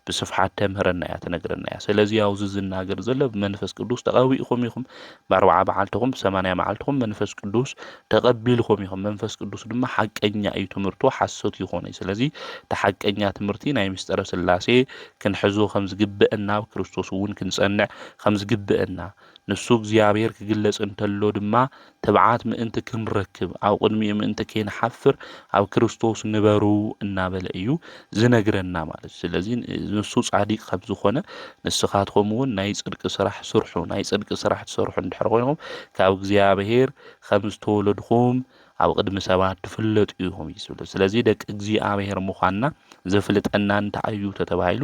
ብስፍሓት ተምህረና እያ፣ ትነግረና እያ። ስለዚ ኣብዚ ዝናገር ዘሎ ብመንፈስ ቅዱስ ተቐቢእኹም ኢኹም፣ ብኣርብዓ መዓልትኹም፣ ብሰማንያ መዓልትኹም መንፈስ ቅዱስ ተቐቢልኩም ኢኹም። መንፈስ ቅዱስ ድማ ሓቀኛ እዩ ትምህርቱ፣ ሓሶት ይኾነ። ስለዚ እቲ ሓቀኛ ትምህርቲ ናይ ሚስጥረ ስላሴ ክንሕዞ ከም ዝግብእና፣ ኣብ ክርስቶስ እውን ክንጸንዕ ከም ዝግብእና፣ ንሱ እግዚኣብሔር ክግለጽ እንተሎ ድማ ትብዓት ምእንቲ ክንረክብ፣ ኣብ ቅድሚኡ ምእንቲ ከይንሓፍር ኣብ ክርስቶስ ንበሩ እናበለ እዩ ዝነግረና ማለት እዩ። ስለዚ ንሱ ጻዲቅ ከም ዝኾነ ንስኻትኩም እውን ናይ ጽድቂ ስራሕ ስርሑ። ናይ ጽድቂ ስራሕ ትሰርሑ እንድሕር ኮይንኩም ካብ እግዚኣብሔር ከም ዝተወለድኩም ኣብ ቅድሚ ሰባት ትፍለጡ ኢኹም እዩ ዝብል። ስለዚ ደቂ እግዚኣብሔር ምዃንና ዘፍልጠና እንታይ እዩ ተተባሂሉ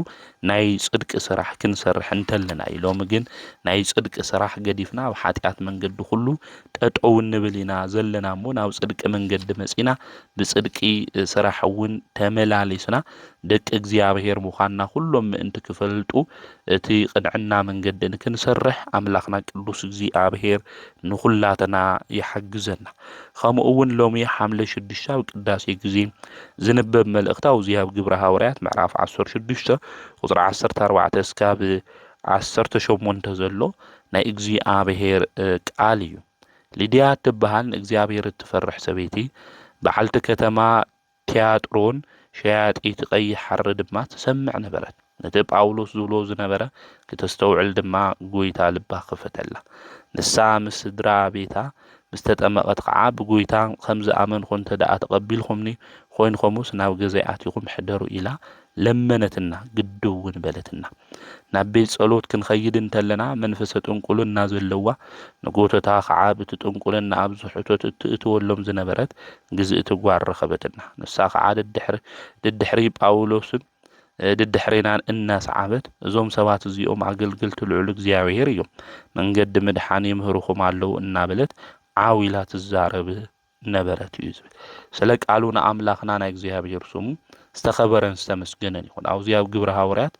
ናይ ጽድቂ ስራሕ ክንሰርሕ እንተለና እዩ። ሎሚ ግን ናይ ጽድቂ ስራሕ ገዲፍና ኣብ ሓጢኣት መንገዲ ኩሉ ጠጠው እንብል ኢና ዘለና እሞ ናብ ጽድቂ መንገዲ መጺና ብጽድቂ ስራሕ እውን ተመላሊስና ደቂ እግዚኣብሔር ምዃንና ኩሎም ምእንቲ ክፈልጡ፣ እቲ ቅንዕና መንገዲ ንክንሰርሕ ኣምላኽና ቅዱስ እግዚኣብሔር ንኹላትና ይሓግዘና። ከምኡ እውን ሎሚ ሓምለ ሽዱሽተ ኣብ ቅዳሴ ግዜ ዝንበብ መልእኽቲ ኣብዚ ኣብ ግብረ ሃዋርያት ምዕራፍ ዓሰርተ ሽዱሽተ ቁጽሪ ዓሰርተ ኣርባዕተ እስካብ ዓሰርተ ሸሞንተ ዘሎ ናይ እግዚኣብሔር፣ እ፣ ቃል እዩ። ሊድያ እትበሃል ንእግዚኣብሔር እትፈርሕ ሰበይቲ፣ በዓልቲ ከተማ ቲያጥሮን ሸያጢት ቀይሕ ሓሪ ድማ ትሰምዕ ነበረት። ነቲ ጳውሎስ ዝብሎ ዝነበረ ክተስተውዕል ድማ ጐይታ ልባ ከፈተላ። ንሳ ምስ ስድራ ቤታ ምስ ተጠመቐት ኸዓ፣ "ብጐይታ ከም ዝኣመንኩ እንተ ደኣ ተቐቢልኩምኒ፣ ኾይንኩምስ ናብ ገዛይ ኣቲኹም ሕደሩ" ኢላ ለመነትና፣ ግድው እውን በለትና። ናብ ቤት ጸሎት ክንኸይድ እንተለና፣ መንፈሰ ጥንቁልና ዘለዋ፣ ንጎተታ ኸዓ ብቲ ጥንቁልና ኣብዚ ሕቶት እትእትወሎም ዝነበረት ግዝእቲ ጓል ረኸበትና። ንሳ ኸዓ ደድሕሪ፣ ደድሕሪ ጳውሎስን፣ እ፣ ደድሕሬናን እናሰዓበት፣ "እዞም ሰባት እዚኦም ኣገልገልቲ ልዑል እግዚኣብሔር እዮም፣ መንገዲ ምድሓን ይምህርኹም ኣለዉ" እናበለት ዓው ኢላ ትዛረብ ነበረት እዩ ዝብል። ስለ ቃሉ ንኣምላኽና ናይ እግዚኣብሔር ስሙ ዝተኸበረን ዝተመስገነን ይኹን። ኣብዚ ኣብ ግብረ ሃዋርያት፣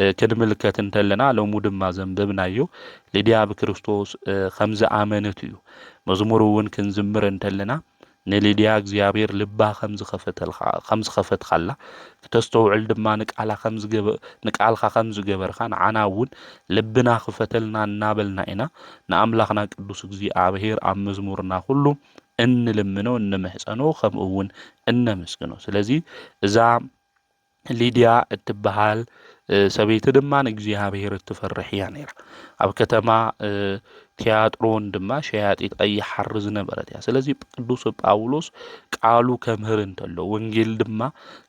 እ፣ ክንምልከት እንተለና፣ ሎሚ ድማ ዘንበብናዮ፣ ሊድያ ብክርስቶስ፣ እ፣ ከም ዝኣመነት እዩ። መዝሙር እውን ክንዝምር እንተለና፣ ንሊድያ እግዚኣብሔር ልባ ከም ዝኸፈተልካ-፣ ከም ዝኸፈትካላ፣ ክተስተውዕል ድማ ንቃላ ከም ዝገበ-፣ ንቃልካ ከም ዝገበርካ፣ ንዓና እውን ልብና ክፈተልና እናበልና ኢና ንኣምላኽና ቅዱስ እግዚኣብሔር ኣብ መዝሙርና ኩሉ እንልምኖ፣ እንምሕጸኖ፣ ከምኡ እውን እነመስግኖ። ስለዚ እዛ ሊድያ እትበሃል፣ እ፣ ሰበይቲ ድማ ንእግዚኣብሔር እትፈርሕ እያ ነይራ። ኣብ ከተማ፣ እ፣ ቲያጥሮን ድማ ሸያጢት ቀይሕ ሓሪ ዝነበረት እያ። ስለዚ ቅዱስ ጳውሎስ ቃሉ ከምህር እንተሎ፣ ወንጌል ድማ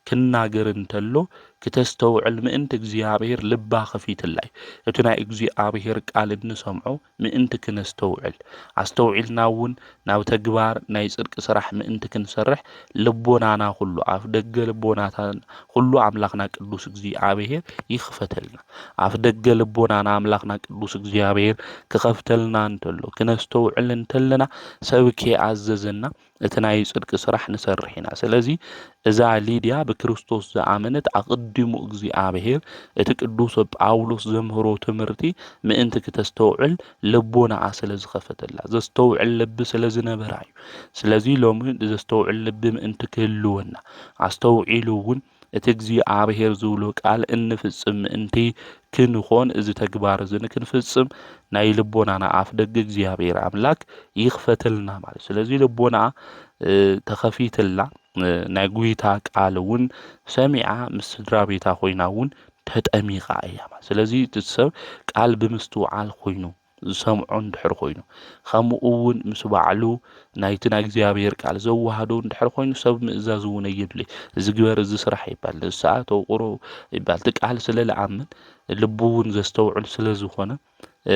ክናገር እንተሎ፣ ክተስተውዕል ምእንቲ እግዚኣብሔር ልባ ከፊትላ እዩ። እቲ ናይ እግዚኣብሔር ቃል እንሰምዖ ምእንቲ ክነስተውዕል፣ ኣስተውዒልና እውን ናብ ተግባር ናይ ጽድቂ ስራሕ ምእንቲ ክንሰርሕ፣ ልቦናና ኩሉ፣ ኣፍ ደገ ልቦናታን ኩሉ ኣምላኽና ቅዱስ እግዚኣብሔር ይኽፈተልና። ኣፍ ደገ ልቦናና ኣምላኽና ቅዱስ እግዚኣብሔር ክኸፍተልና እንተሎ፣ ክነስተውዕል እንተለና፣ ሰብ ከይኣዘዘና እቲ ናይ ጽድቂ ስራሕ ንሰርሕ ኢና። ስለዚ እዛ ሊድያ ብክርስቶስ ዝኣመነት ኣቐዲሙ እግዚኣብሔር እቲ ቅዱስ ጳውሎስ ዘምህሮ ትምህርቲ ምእንቲ ክተስተውዕል ልቦናኣ ስለ ዝኸፈተላ፣ ዘስተውዕል ልቢ ስለ ዝነበራ እዩ። ስለዚ ሎሚ ዘስተውዕል ልቢ ምእንቲ ክህልወና፣ ኣስተውዒሉ እውን እቲ እግዚኣብሔር ዝብሎ ቃል እንፍጽም ምእንቲ ክንኾን፣ እዚ ተግባር እዚ ንክንፍጽም ናይ ልቦናና ኣፍ ደገ እግዚኣብሔር ኣምላክ ይኽፈተልና ማለት እዩ። ስለዚ ልቦና፣ እ፣ ተኸፊትላ፣ እ፣ ናይ ጐይታ ቃል እውን ሰሚዓ ምስ ስድራ ቤታ ኮይና እውን ተጠሚቓ እያ ማለት። ስለዚ እቲ ሰብ ቃል ብምስትውዓል ኮይኑ ዝሰምዖ እንድሕር ኮይኑ፣ ከምኡ እውን ምስ ባዕሉ ናይቲ ናይ እግዚኣብሔር ቃል ዘዋህዶ እንድሕር ኮይኑ፣ ሰብ ምእዛዝ እውን ኣየድልዮ። "እዚ ግበር፣ እዚ ስራሕ" ይባል፣ "ንስኣ ተውቅሮ" ይባል። እቲ ቃል ስለ ዝኣምን፣ ልቡ እውን ዘስተውዕል ስለ ዝኾነ፣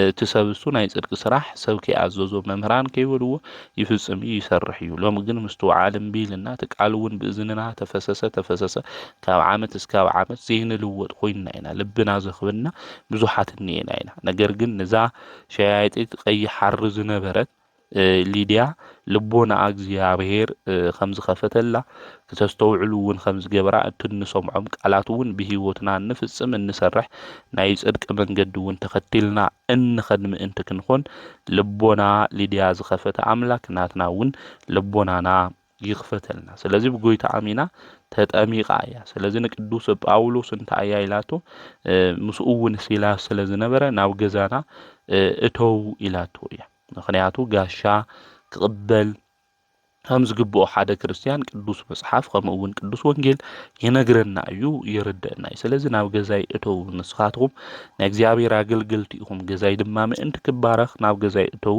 እቲ ሰብ እሱ ናይ ጽድቂ ስራሕ ሰብ ከይኣዘዞ፣ መምህራን ከይበልዎ ይፍጽም እዩ፣ ይሰርሕ እዩ። ሎሚ ግን ምስትውዓል እምቢ ኢልና፣ እቲ ቃል እውን ብእዝንና ተፈሰሰ፣ ተፈሰሰ፣ ካብ ዓመት እስካብ ዓመት ዘይንልወጥ ኮይንና ኢና። ልብና ዘኽበና ብዙሓት እኒኤና ኢና። ነገር ግን ነዛ ሸያጢት ቀይሕ ሓሪ ዝነበረት፣ እ፣ ሊድያ ልቦናኣ እግዚኣብሔር፣ እ፣ ከም ዝኸፈተላ፣ ክተስተውዕሉ እውን ከም ዝገበራ፣ እቲ እንሰምዖም ቃላት እውን ብህይወትና እንፍጽም፣ እንሰርሕ፣ ናይ ጽድቂ መንገዲ እውን ተኸቲልና እንኸድ ምእንቲ ክንኾን፣ ልቦና ሊድያ ዝኸፈተ ኣምላክ ናትና እውን ልቦናና ይኽፈተልና። ስለዚ ብጎይታ ኣሚና ተጠሚቓ እያ። ስለዚ ንቅዱስ ጳውሎስ እንታይ እያ ኢላቶ? እ፣ ምስኡ እውን ሲላስ ስለ ዝነበረ፣ "ናብ ገዛና፣ እ፣ እተው" ኢላቶ እያ። ምኽንያቱ ጋሻ ክቕበል ከም ዝግብኦ ሓደ ክርስትያን ቅዱስ መጽሓፍ ከምኡ እውን ቅዱስ ወንጌል ይነግረና እዩ፣ የረድአና እዩ። ስለዚ "ናብ ገዛይ እተው፣ ንስኻትኩም ናይ እግዚኣብሔር ኣገልገልቲ ኢኹም፣ ገዛይ ድማ ምእንቲ ክባረኽ ናብ ገዛይ እተው"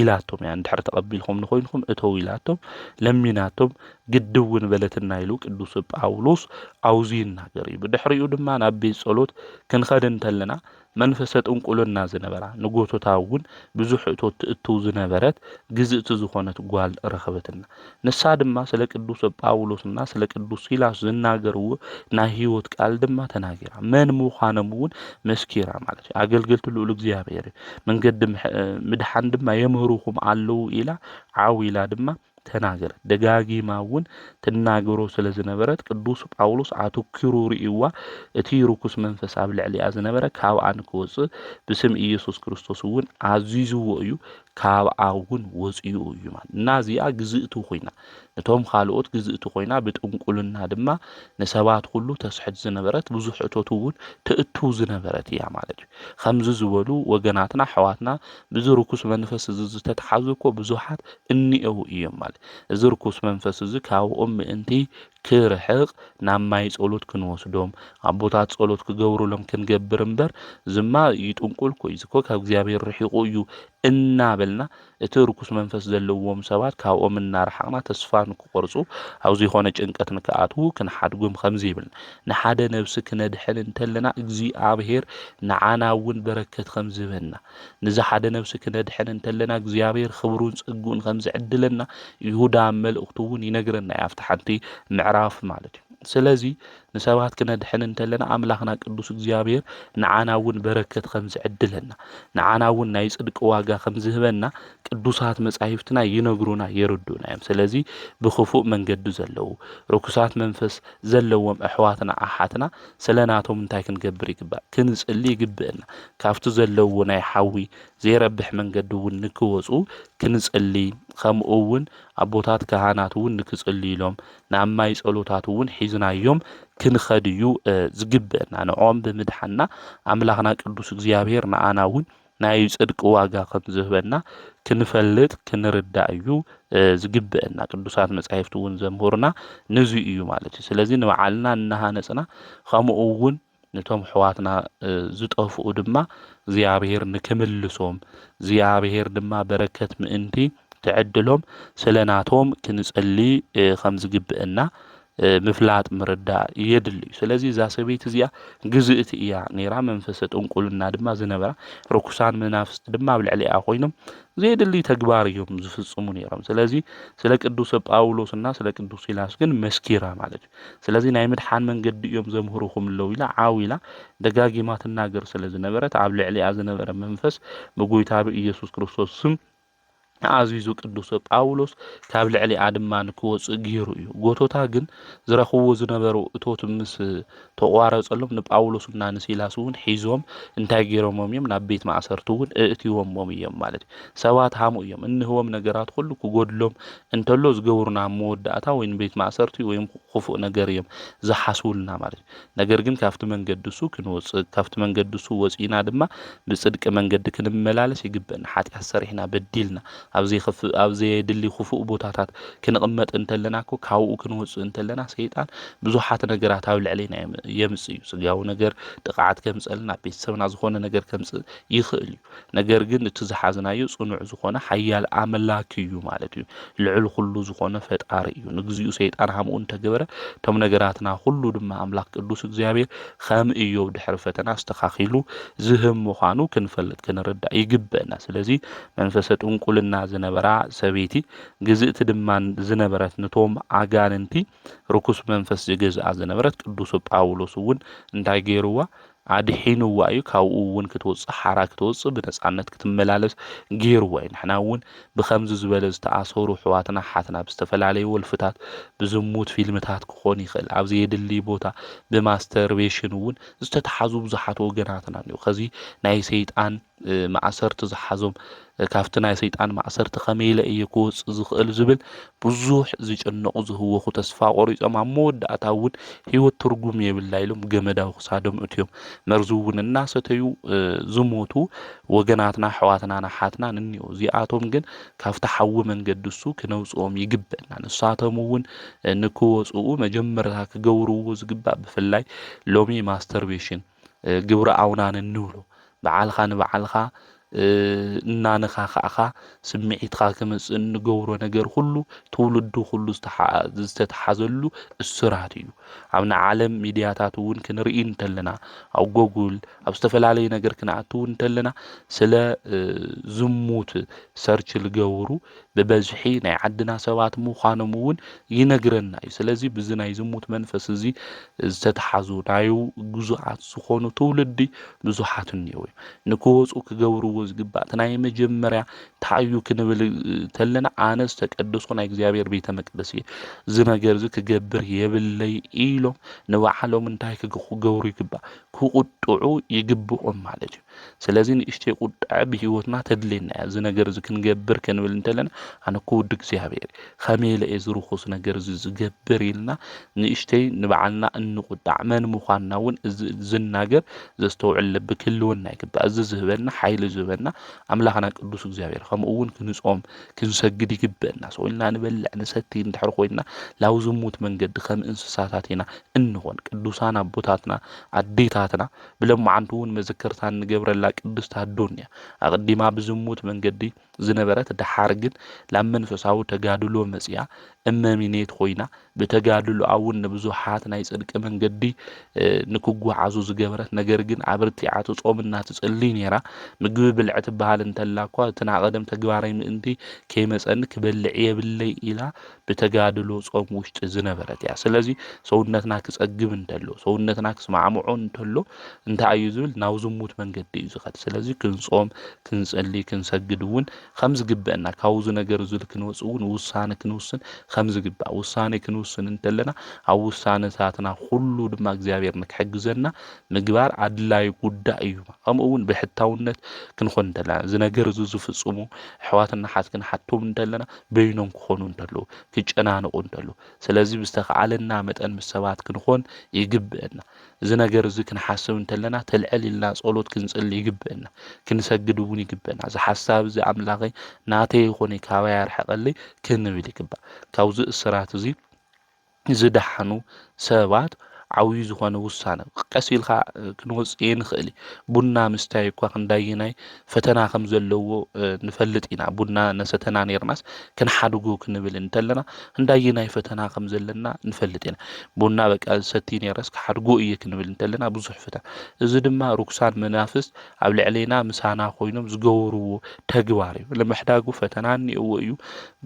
ኢላቶም እያ። "እንድሕር ተቐቢልኩም ንኮይንኩም እተው" ኢላቶም፣ ለሚናቶም፣ ግዲ እውን በለትና ኢሉ ቅዱስ ጳውሎስ ኣብዚ ይናገር እዩ። ብድሕሪኡ ድማ ናብ ቤት ጸሎት ክንኸድ እንተለና መንፈሰ ጥንቁልና ዝነበራ፣ ንጎቶታ እውን ብዙሕ እቶት ትእትው ዝነበረት ግዝእቲ ዝኾነት ጓል ረኸበትና። ንሳ ድማ ስለ ቅዱስ ጳውሎስና ስለ ቅዱስ ሲላስ ዝናገርዎ ናይ ህይወት ቃል ድማ ተናጊራ፣ መን ምዃኖም እውን መስኪራ ማለት እዩ። ኣገልገልቲ ልዑል እግዚኣብሔር እዩ። መንገዲ ምሕ-፣ ምድሓን ድማ የምህሩኹም ኣለዉ ኢላ ዓው ኢላ ድማ ተናገረት። ደጋጊማ እውን ትናገሮ ስለ ዝነበረት ቅዱስ ጳውሎስ ኣተኲሩ ርእይዋ፣ እቲ ርኩስ መንፈስ ኣብ ልዕሊኣ ዝነበረ ካብኣ ንክወጽእ ብስም ኢየሱስ ክርስቶስ እውን ኣዚዝዎ እዩ፣ ካብኣ እውን ወጺኡ እዩ ማለት። እና እዚኣ ግዝእቲ ኮይና፣ ነቶም ካልኦት ግዝእቲ ኮይና፣ ብጥንቁልና ድማ ንሰባት ኩሉ ተስሕት ዝነበረት፣ ብዙሕ እቶት እውን ትእቱ ዝነበረት እያ ማለት እዩ። ከምዚ ዝበሉ ወገናትና፣ ኣሕዋትና፣ ብዚ ርኩስ መንፈስ እዚ ዝተትሓዙ እኮ ብዙሓት እኒአው እዮም ማለት። እዚ ርኩስ መንፈስ እዚ ካብኦም ምእንቲ ክርሕቕ ናብ ማይ ጸሎት ክንወስዶም፣ ኣቦታት ጸሎት ክገብሩሎም ክንገብር እምበር፣ ዝማ ይጥንቁል እኮ እዩ፣ እዚ እኮ ካብ እግዚኣብሔር ርሒቑ እዩ እናበልና፣ እቲ ርኩስ መንፈስ ዘለዎም ሰባት ካብኦም እናረሓቕና ተስፋ ንክቖርጹ፣ ኣብ ዘይኮነ ጭንቀት ንክኣትዉ ክንሓድጎም ከምዚ ይብልና። ንሓደ ነብሲ ክነድሕን እንተለና እግዚኣብሔር ንዓና እውን በረከት ከም ዝህበና፣ ንዚ ሓደ ነብሲ ክነድሕን እንተለና እግዚኣብሔር ክብሩን ጸግኡን ከም ዝዕድለና ይሁዳ ኣብ መልእኽቱ እውን ይነግረና እዩ፣ ኣብቲ ሓንቲ ምዕራፍ ማለት እዩ። ስለዚ ንሰባት ክነድሕን እንተለና ኣምላኽና ቅዱስ እግዚኣብሔር ንዓና እውን በረከት ከም ዝዕድለና፣ ንዓና እውን ናይ ጽድቂ ዋጋ ከም ዝህበና ቅዱሳት መጻሕፍትና ይነግሩና፣ የረድኡና እዮም። ስለዚ ብኽፉእ መንገዲ ዘለዉ ርኩሳት መንፈስ ዘለዎም ኣሕዋትና ኣሓትና ስለ ናቶም እንታይ ክንገብር ይግባእ? ክንጽሊ ይግብእና። ካብቲ ዘለዎ ናይ ሓዊ ዘይረብሕ መንገዲ እውን ንክወጹ ክንጽሊ፣ ከምኡ እውን ኣቦታት ካህናት እውን ንክጽልዩሎም ናብ ማይ ጸሎታት እውን ሒዝናዮም ክንኸድ እዩ፣ እ፣ ዝግብእና። ንዕኦም ብምድሓንና ኣምላኽና ቅዱስ እግዚኣብሔር ንኣና እውን ናይ ጽድቂ ዋጋ ከም ዝህበና ክንፈልጥ ክንርዳእ እዩ፣ እ፣ ዝግብእና። ቅዱሳት መጻሕፍቲ እውን ዘምህሩና ነዚ እዩ ማለት እዩ። ስለዚ ንባዕልና እናሃነጽና ከምኡ እውን ነቶም ኣሕዋትና፣ እ፣ ዝጠፍኡ ድማ እግዚኣብሔር ንክምልሶም፣ እግዚኣብሔር ድማ በረከት ምእንቲ ክዕድሎም ስለ ናቶም ክንጸሊ፣ እ፣ ከም ዝግብእና፣ እ፣ ምፍላጥ ምርዳእ የድሊ እዩ። ስለዚ እዛ ሰበይቲ እዚኣ ግዝእቲ እያ ነይራ፣ መንፈሰ ጥንቁልና ድማ ዝነበራ፣ ርኩሳን መናፍስቲ ድማ ኣብ ልዕሊኣ ኮይኖም ዘየድሊ ተግባር እዮም ዝፍጽሙ ነይሮም። ስለዚ ስለ ቅዱስ ጳውሎስና ስለ ቅዱስ ሲላስ ግን መስኪራ ማለት እዩ። ስለዚ ናይ ምድሓን መንገዲ እዮም ዘምህሩኹም ኣለዉ ኢላ ዓው ኢላ ደጋጊማ ትናገር ስለ ዝነበረት፣ ኣብ ልዕሊኣ ዝነበረ መንፈስ ብጎይታ ብኢየሱስ ክርስቶስ ስም ኣዚዙ ቅዱስ ጳውሎስ ካብ ልዕሊኣ ድማ ንክወጽእ ገይሩ እዩ። ጎቶታ ግን ዝረኽብዎ ዝነበሩ እቶት ምስ ተቋረጸሎም ንጳውሎስና ንሲላስ እውን ሒዞም እንታይ ገይሮሞም እዮም? ናብ ቤት ማእሰርቲ እውን እእትዎሞም እዮም ማለት እዩ። ሰባት ሃሙ እዮም። እንህቦም ነገራት ኩሉ ክጎድሎም እንተሎ ዝገብሩና ኣብ መወዳእታ ወይ ንቤት ማእሰርቲ ወይ ክፉእ ነገር እዮም ዝሓስቡልና ማለት እዩ። ነገር ግን ካብቲ መንገዲ እሱ ክንወጽእ፣ ካብቲ መንገዲ እሱ ወጺእና ድማ ብጽድቂ መንገዲ ክንመላለስ ይግበእና። ሓጢኣት ሰሪሕና በዲልና ኣብ ዘይኸፍ-፣ ኣብ ዘየድሊ ክፉእ ቦታታት ክንቕመጥ እንተለና እኮ ካብኡ ክንወጽእ እንተለና ሰይጣን ብዙሓት ነገራት ኣብ ልዕሌና የም-፣ የምጽእ እዩ። ስጋዊ ነገር ጥቕዓት ከምጸልና፣ ኣብ ቤተሰብና ዝኾነ ነገር ከምጽእ ይኽእል እዩ። ነገር ግን እቲ ዝሓዝናዮ ጽኑዕ ዝኾነ ሓያል ኣምላክ እዩ ማለት እዩ። ልዑል ኩሉ ዝኾነ ፈጣሪ እዩ። ንግዚኡ ሰይጣን ሃምኡ እንተገበረ፣ እቶም ነገራትና ኩሉ ድማ ኣምላኽ ቅዱስ እግዚኣብሔር ከም እዮብ ድሕሪ ፈተና ኣስተኻኺሉ ዝህብ ምዃኑ ክንፈልጥ ክንርዳእ ይግበእና። ስለዚ መንፈሰ ጥንቁልና ዝነበራ ሰበይቲ፣ ግዝእቲ ድማ ዝነበረት፣ ነቶም ኣጋንንቲ ርኩስ መንፈስ ዝገዝኣ ዝነበረት ቅዱስ ጳውሎስ እውን እንታይ ገይርዋ? ኣድሒንዋ እዩ። ካብኡ እውን ክትወፅእ፣ ሓራ ክትወፅእ፣ ብነፃነት ክትመላለስ ገይርዋ እዩ። ንሕና እውን ብኸምዚ ዝበለ ዝተኣሰሩ ኣሕዋትና ኣሓትና ብዝተፈላለዩ ወልፍታት፣ ብዝሙት ፊልምታት ክኾን ይኽእል፣ ኣብ ዘየድሊ ቦታ ብማስተርቤሽን እውን ዝተተሓዙ ብዙሓት ወገናትና እኒኡ። ከዚ ናይ ሰይጣን፣ እ፣ ማእሰርቲ ዝሓዞም፣ እ፣ ካብቲ ናይ ሰይጣን ማእሰርቲ ከመይ ኢለ እየ ክወፅእ ዝኽእል ዝብል ብዙሕ ዝጨነቑ ዝህወኹ፣ ተስፋ ቆሪጾም ኣብ መወዳእታ እውን ህይወት ትርጉም የብላ ኢሎም ገመዳዊ ክሳዶም እትዮም መርዚ እውን እናሰተዩ፣ እ፣ ዝሞቱ ወገናትና ኣሕዋትናን ኣሓትናን እኒኦ። እዚኣቶም ግን ካብቲ ሓዊ መንገዲ እሱ ክነውፅኦም ይግበእና። ንሳቶም እውን፣ እ፣ ንክወፅኡ መጀመርታ ክገብርዎ ዝግባእ ብፍላይ ሎሚ ማስተርቤሽን፣ እ፣ ግብረ ኣውናን እንብሎ በዓልኻ ንበዓልካ፣ እ፣ እናነኻኻእኻ ስምዒትካ ክመጽእ እንገብሮ ነገር ኩሉ ትውልዱ ኩሉ ዝተሓ-፣ ዝተተሓዘሉ እስራት እዩ። ኣብ ናይ ዓለም ሚድያታት እውን ክንርኢ እንተለና፣ ኣብ ጎጉል፣ ኣብ ዝተፈላለዩ ነገር ክንኣቱ እውን እንተለና ስለ፣ እ፣ ዝሙት ሰርች ዝገብሩ ብበዝሒ ናይ ዓድና ሰባት ምዃኖም እውን ይነግረና እዩ። ስለዚ ብዚ ናይ ዝሙት መንፈስ እዚ ዝተተሓዙ ናዩ ግዙኣት ዝኾኑ ትውልዲ ብዙሓት እኒአው እዮም። ንክወፁ ክገብርዎ ዝግባእ። እቲ ናይ መጀመርያ እንታይ እዩ ክንብል ተለና፣ ኣነ ዝተቀደስኩ ናይ እግዚኣብሔር ቤተ መቅደስ እየ፣ እዚ ነገር እዚ ክገብር የብለይ ኢሎም ንባዕሎም እንታይ ክግ-፣ ክገብሩ ይግባእ? ክቁጥዑ ይግብኦም ማለት እዩ። ስለዚ ንእሽተይ ቁጥዐ ብህይወትና ተድልየና እያ። እዚ ነገር እዚ ክንገብር ክንብል እንተለና፣ ኣነ እኮ ወዲ እግዚኣብሔር ከመይ ኢለ እየ እዚ ርኹስ ነገር እዚ ዝገብር ኢልና ንእሽተይ ንባዕልና እንቁጣዕ፣ መን ምዃንና እውን እዚ ዝናገር ዘስተውዕል ልቢ ክህልወና ይግባእ። እዚ ዝህበና ሓይሊ ዝህበና ኣምላኽና ቅዱስ እግዚኣብሔር፣ ከምኡ እውን ክንጾም ክንሰግድ ይግበአና። ሰው ኢልና ንበልዕ ንሰቲ እንድሕር ኮይንና፣ ላው ዝሙት መንገዲ ከም እንስሳታት ኢና እንኾን። ቅዱሳን ኣቦታትና ኣዴታትና ብለማዓንቲ እውን መዘከርታ እንገብረላ ቅድስት ኣዶን እያ። ኣቐዲማ ብዝሙት መንገዲ ዝነበረት፣ ደሓር ግን ላብ መንፈሳዊ ተጋድሎ መጺኣ እመሚኔት ኮይና፣ ብተጋድሎኣ እውን ንብዙሓት ናይ ጽድቂ መንገዲ፣ እ፣ ንክጓዓዙ ዝገበረት፣ ነገር ግን ኣብርቲዓ ትጾም እና ትጽሊ ነይራ። ምግቢ ብልዕ ትበሃል እንተላ እኳ፣ እቲ ናይ ቀደም ተግባረይ ምእንቲ ከይመጸኒ ክበልዕ የብለይ ኢላ ብተጋድሎ ጾም ውሽጢ ዝነበረት እያ። ስለዚ ሰውነትና ክጸግብ እንተሎ፣ ሰውነትና ክስማዕምዖ እንተሎ፣ እንታይ እዩ ዝብል? ናብ ዝሙት መንገዲ እዩ ዝኸድ። ስለዚ ክንጾም፣ ክንጸሊ፣ ክንሰግድ እውን ከም ዝግበአና፣ ካብዚ ነገር እዚ ክንወጽእ እውን ውሳነ ክንውስን ከም ዝግባእ፣ ውሳነ ክንውስን እንተለና፣ ኣብ ውሳነታትና ኩሉ ድማ እግዚኣብሔር ንክሕግዘና ምግባር ኣድላዪ ጉዳይ እዩ። ከምኡ እውን ብሕታውነት ክንኾን እንተለና፣ እዚ ነገር እዚ ዝፍጽሙ ኣሕዋትና ሓትክን ሓቶም እንተለና፣ በይኖም ክኾኑ እንተለዉ፣ ክጨናነቑ እንተለዉ። ስለዚ ብዝተኻኣለና መጠን ምስ ሰባት ክንኾን ይግብአና። እዚ ነገር እዚ ክንሓስብ እንተለና፣ ተልዕል ኢልና ጸሎት ክንጽሊ ይግብአና። ክንሰግድ እውን ይግብአና። እዚ ሓሳብ እዚ ኣምላኸይ ናተይ ይኾነ፣ ካባይ ኣርሕቐለይ ክንብል ይግባእ። ካብዚ እስራት እዚ ዝደሓኑ ሰባት ዓብዩ ዝኾነ ውሳነ፣ ቀስ ኢልካ ክንወጽእ ንኽእል እዩ። ቡና ምስታይ እኳ ክንዳየናይ ፈተና ከም ዘለዎ፣ እ፣ ንፈልጥ ኢና። ቡና ነሰተና ኔርናስ ክንሓድጎ ክንብል እንተለና፣ ክንዳየናይ ፈተና ከም ዘለና ንፈልጥ ኢና። ቡና በቃ ዝሰቲ ኔረስ ክሓድጎ እየ ክንብል እንተለና፣ ብዙሕ ፈተና። እዚ ድማ ርኩሳን መናፍስት ኣብ ልዕሌና ምሳና ኮይኖም ዝገብርዎ ተግባር እዩ። ንምሕዳጉ ፈተና እኒኦዎ እዩ።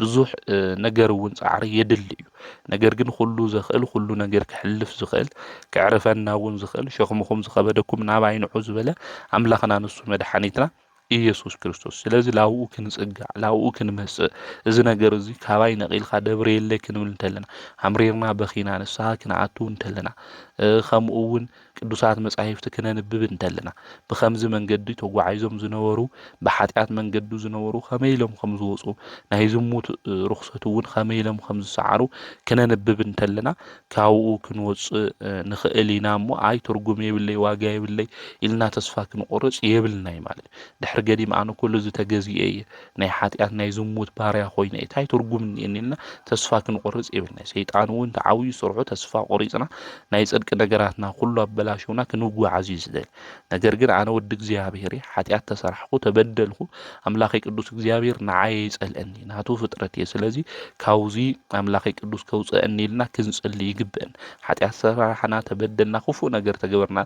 ብዙሕ፣ እ፣ ነገር እውን ጻዕሪ የድሊ እዩ። ነገር ግን ኩሉ ዘኽእል፣ ኩሉ ነገር ክሕልፍ ዝኽእል፣ ክዕርፈና እውን ዝኽእል፣ ሸኽምኹም ዝኸበደኩም ናባይ ንዑ ዝበለ ኣምላኽና ንሱ መድሓኒትና ኢየሱስ ክርስቶስ። ስለዚ ላብኡ ክንጽጋዕ፣ ላብኡ ክንመጽእ፣ እዚ ነገር እዚ ካባይ ነቒልካ ደብርየለይ ክንብል እንተለና፣ ኣምሪርና በኺና ንስሓ ክንኣቱ እንተለና፣ እ፣ ከምኡ እውን ቅዱሳት መጻሕፍቲ ክነንብብ እንተለና፣ ብኸምዚ መንገዲ ተጓዒዞም ዝነበሩ፣ ብሓጢኣት መንገዱ ዝነበሩ ከመይ ኢሎም ከም ዝወጹ፣ ናይ ዝሙት፣ እ፣ ርኽሰት እውን ከመይ ኢሎም ከም ዝሰዓሩ ክነንብብ እንተለና፣ ካብኡ ክንወጽእ፣ እ፣ ንኽእል ኢና እሞ፣ ኣይ ትርጉም የብለይ፣ ዋጋ የብለይ ኢልና ተስፋ ክንቆርጽ የብልናይ ማለት እዩ። ድሕሪ ገዲም ኣነ ኩሉ እዚ ተገዚኤ እየ፣ ናይ ሓጢኣት ናይ ዝሙት ባርያ ኮይነ እየ፣ እንታይ ትርጉም እኒኤኒ ኢልና ተስፋ ክንቆርጽ የብልናይ። ሰይጣን እውን ተዓብዩ ስርሑ ተስፋ ቆሪጽና ናይ ጽድቂ ነገራትና ኩሉ ኣበላሽውና ክንጓዓዝ እዩ ዝደሊ። ነገር ግን ኣነ ወዲ እግዚኣብሔር እየ፣ ሓጢኣት ተሰራሕኩ፣ ተበደልኩ፣ ኣምላኸይ ቅዱስ እግዚኣብሔር ንዓይ ይጸልአኒ፣ ናቱ ፍጥረት እየ። ስለዚ ካብዚ ኣምላኸይ ቅዱስ ከውፅአኒ ኢልና ክንጽሊ ይግብእን። ሓጢኣት ሰራሕና፣ ተበደልና፣ ክፉእ ነገር ተገበርና፣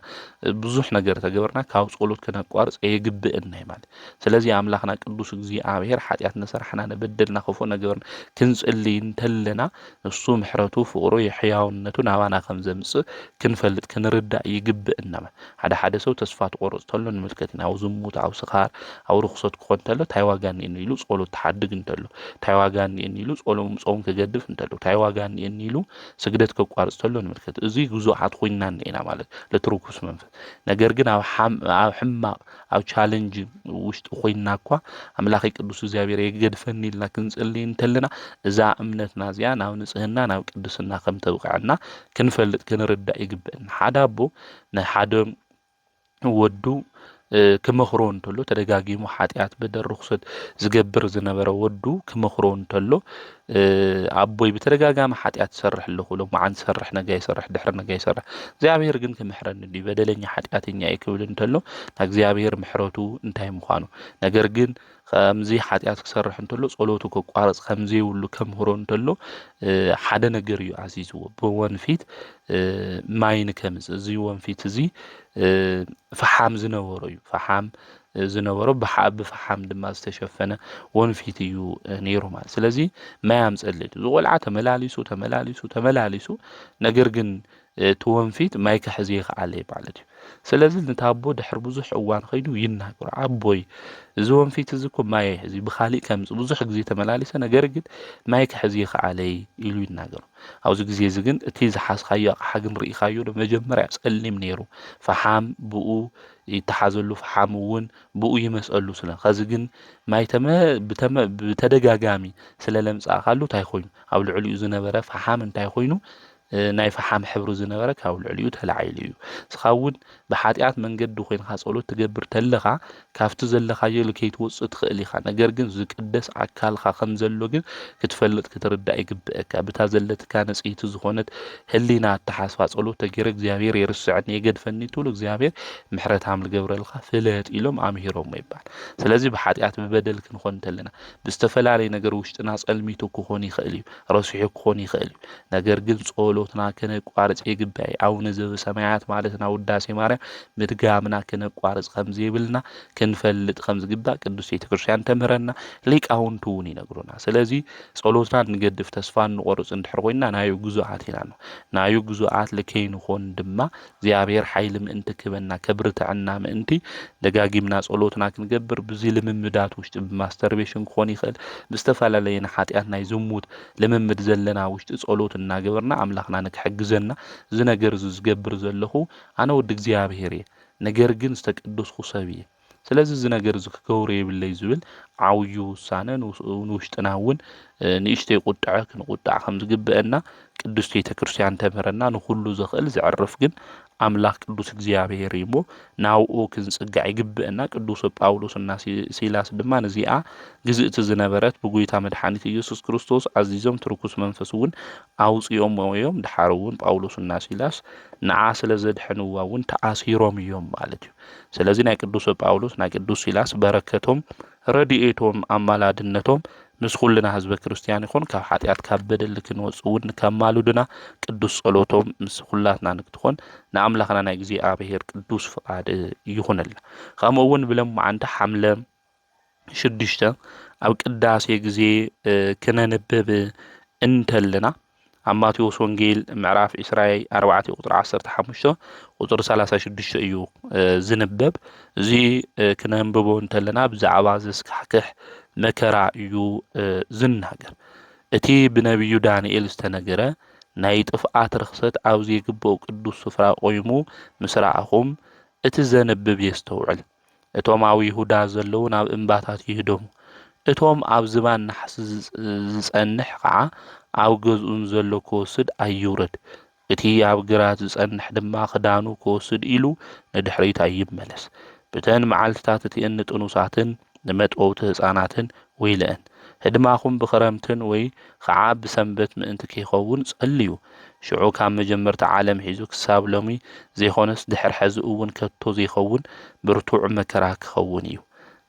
ብዙሕ ነገር ተገበርና፣ ካብ ጸሎት ከነቋርጽ የግብእን ናይ ማለት። ስለዚ ኣምላኽና ቅዱስ እግዚኣብሔር ሓጢኣት ንሰራሕና፣ ንበደልና፣ ክፉእ ነገርና ክንጽሊ እንተለና ንሱ ምሕረቱ፣ ፍቕሩ፣ የሕያውነቱ ናባና ከም ዘምጽእ ክንፈልጥ ክንርዳእ ይግብእና። ሓደ ሓደ ሰብ ተስፋ ትቆርጽ ተሎ ንምልከት ኢና። ኣብ ዝሙት፣ ኣብ ስኻር፣ ኣብ ርኽሰት ክኾን ተሎ እንታይ ዋጋ እኒኤኒ ኢሉ ጸሎት ትሓድግ እንተሎ፣ እንታይ ዋጋ እኒኤኒ ኢሉ ጸሎም ጾም ክገድፍ እንተሎ፣ እንታይ ዋጋ እኒኤኒ ኢሉ ስግደት ከቋርጽ ተሎ ንምልከት። እዚ ግዙኣት ኮይና እኒኤና ማለት ለትርኩስ መንፈስ። ነገር ግን ኣብ ሓም-፣ ኣብ ሕማቕ ኣብ ቻለንጅ ውሽጢ ኮይንና እኳ ኣምላኸይ ቅዱስ እግዚኣብሔር የገድፈኒ ኢልና ክንጽሊ እንተለና እዛ እምነትና እዚኣ ናብ ንጽህና ናብ ቅድስና ከም ተብቅዐና ክንፈልጥ ክንርዳእ ይግብእና። ሓደ ኣቦ ንሓደ ወዱ፣ እ፣ ክመኽሮ እንተሎ ተደጋጊሙ ሓጢኣት በደል ርኹሰት ዝገብር ዝነበረ ወዱ ክመኽሮ እንተሎ፣ እ፣ ኣቦይ ብተደጋጋሚ ሓጢኣት ይሰርሕ ኣለኹ፣ ሎማዓንቲ ይሰርሕ፣ ነጋ ይሰርሕ፣ ድሕሪ ነጋ ይሰርሕ፣ እግዚኣብሔር ግን ክምሕረኒ ድዩ? በደለኛ ሓጢኣተኛ እየ ክብል እንተሎ፣ ንእግዚኣብሔር ምሕረቱ እንታይ ምዃኑ። ነገር ግን ከምዚ ሓጢኣት ክሰርሕ እንተሎ ጸሎቱ ከቋርጽ ከም ዘይብሉ ከምህሮ እንተሎ፣ እ፣ ሓደ ነገር እዩ ኣዚዝዎ። ብወንፊት፣ እ፣ ማይ ንከምጽእ። እዚ ወንፊት እዚ፣ እ፣ ፈሓም ዝነበሮ እዩ። ፈሓም፣ እ፣ ዝነበሮ ብሓ-፣ ብፈሓም ድማ ዝተሸፈነ ወንፊት እዩ፣ እ፣ ነይሩ ማለት። ስለዚ ማይ ኣምጸለይ። እዚ ቆልዓ ተመላሊሱ፣ ተመላሊሱ፣ ተመላሊሱ፣ ነገር ግን እቲ ወንፊት ማይ ክሕዝ ይኽኣለይ ማለት እዩ። ስለዚ ንታ ኣቦ ድሕሪ ብዙሕ እዋን ከይዱ ይናገሮ፣ ኣቦይ፣ እዚ ወንፊት እዚ እኮ ማይ ኣይሕዝ እዩ፣ ብኻሊእ ከምጽእ ብዙሕ ግዜ ተመላሊሰ፣ ነገር ግን ማይ ክሕዝ ይኽኣለይ ኢሉ ይናገሮ። ኣብዚ ግዜ እዚ ግን እቲ ዝሓዝካዮ ኣቕሓ ግን ርኢኻዮ ዶ? መጀመርያ ጸሊም ነይሩ፣ ፈሓም ብኡ ይተሓዘሉ፣ ፈሓም እውን ብኡ ይመጸሉ። ስለ ኸዚ ግን ማይ ተመ ብተመ ብተደጋጋሚ ስለ ለምጻእካሉ እንታይ ኮይኑ? ኣብ ልዕሊኡ ዝነበረ ፈሓም እንታይ ኮይኑ? እ፣ ናይ ፈሓም ሕብሪ ዝነበረ ካብ ልዕሊኡ ተላዒሉ እዩ። ንስኻ እውን ብሓጢኣት መንገዲ ኮይንካ ጸሎት ትገብር ተለኻ ካብቲ ዘለኻዮ ኢሉ ከይትወጽእ ትኽእል ኢኻ። ነገር ግን ዝቅደስ ኣካልካ ከም ዘሎ ግን ክትፈልጥ ክትርዳእ ይግብአካ። ብታ ዘለትካ ንጽህቲ ዝኾነት ህሊና ኣተሓስባ ጸሎት ተገይረ እግዚኣብሔር የርስዐኒ የገድፈኒ ትብሉ እግዚኣብሔር ምሕረት ሃም ዝገብረልካ ፍለጥ ኢሎም ኣምሂሮሞ ይባል። ስለዚ ብሓጢኣት ብበደል ክንኾን እንተለና ብዝተፈላለየ ነገር ውሽጥና ጸልሚቱ ክኾን ይኽእል እዩ፣ ረሲሑ ክኾን ይኽእል እዩ። ነገር ግን ጸሎትና ከነቋርጽ የግባእ እዩ። ኣቡነ ዘበሰማያት ማለትና ውዳሴ ማርያም ምድጋምና ከነቋርጽ ከም ዘይብልና ክንፈልጥ ከም ዝግባእ ቅዱስ ቤተክርስትያን ተምህረና፣ ሊቃውንቱ እውን ይነግሩና። ስለዚ ጸሎትና ንገድፍ፣ ተስፋ እንቆርጽ እንድሕር ኮይንና ናዩ ግዙኣት ኢና ነው። ናዩ ግዙኣት ልከይ ንኾን ድማ እግዚኣብሔር ሓይሊ ምእንቲ ክበና ከብርትዐና ምእንቲ ደጋጊምና ጸሎትና ክንገብር ብዚ ልምምዳት ውሽጢ ብማስተርቤሽን ክኾን ይኽእል፣ ብዝተፈላለየ ንሓጢኣት ናይ ዝሙት ልምምድ ዘለና ውሽጢ ጸሎት እናገበርና ኣምላኽና ንክሕግዘና እዚ ነገር እዚ ዝገብር ዘለኹ ኣነ ወዲ እግዚኣብሔር እየ፣ ነገር ግን ዝተቀደስኩ ሰብ እየ። ስለዚ እዚ ነገር እዚ ክገብሮ የብለይ ዝብል ዓብዩ ውሳነ ንውስ- ንውሽጥና እውን እ፣ ንእሽተይ ቁጥዐ ክንቁጣዕ ከም ዝግብአና ቅድስት ቤተ ክርስቲያን ተምህረና። ንኹሉ ዘኽእል ዘዕርፍ ግን ኣምላኽ ቅዱስ እግዚኣብሔር እዩ እሞ ናብኡ ክንጽጋዕ ይግብአና። ቅዱስ ጳውሎስ እና ሲ- ሲላስ ድማ ነዚኣ ግዝእቲ ዝነበረት ብጎይታ መድሓኒት ኢየሱስ ክርስቶስ ኣዚዞም ትርኩስ መንፈስ እውን ኣውፅኦም እዮም። ድሓር እውን ጳውሎስ እና ሲላስ ንዓ ስለ ዘድሐንዋ እውን ተኣሲሮም እዮም ማለት እዩ። ስለዚ ናይ ቅዱስ ጳውሎስ ናይ ቅዱስ ሲላስ በረከቶም ረድኤቶም ኣማላድነቶም ምስ ኩልና ህዝበ ክርስቲያን ይኹን። ካብ ሓጢኣት ካብ በደል ክንወፅ እውን ከማልዱና ቅዱስ ጸሎቶም ምስ ኩላትና ንክትኾን ንኣምላኽና ናይ እግዚኣብሔር ቅዱስ ፍቓድ ይኹነልና። ከምኡ እውን ብለማዓንቲ ሓምለ ሽዱሽተ ኣብ ቅዳሴ ግዜ ክነንብብ እንተልና ኣብ ማቴዎስ ወንጌል ምዕራፍ ዕስራይ ኣርባዕተ ቁፅሪ ዓሰርተ ሓሙሽተ ቁፅሪ ሰላሳ ሽዱሽተ እዩ ዝንበብ። እዚ ክነንብቦ እንተለና ብዛዕባ ዘስካሕክሕ መከራ እዩ ዝናገር። እቲ ብነቢዩ ዳንኤል ዝተነገረ ናይ ጥፍኣት ርኽሰት ኣብ ዘይግብኦ ቅዱስ ስፍራ ቆይሙ ምስ ረኣኹም እቲ ዘንብብ የስተውዕል። እቶም ኣብ ይሁዳ ዘለዉ ናብ እምባታት ይህደሙ። እቶም ኣብ ዝባን ናሕሲ ዝጸንሕ ኸዓ ኣብ ገዝኡ ንዘሎ ክወስድ ኣይውረድ። እቲ ኣብ ግራት ዝጸንሕ ድማ ክዳኑ ክወስድ ኢሉ ንድሕሪት ኣይመለስ። ብተን መዓልትታት እቲአን ንጥኑሳትን ንመጥወውቲ ህጻናትን ወይለአን። ህድማኹም ብኽረምትን ወይ ኸዓ ብሰንበት ምእንቲ ከይኸውን ጸልዩ። ሽዑ ካብ መጀመርታ ዓለም ሒዙ ክሳብ ሎሚ ዘይኾነስ ድሕሪ ሐዚ እውን ከቶ ዘይኸውን ብርቱዕ መከራ ክኸውን እዩ።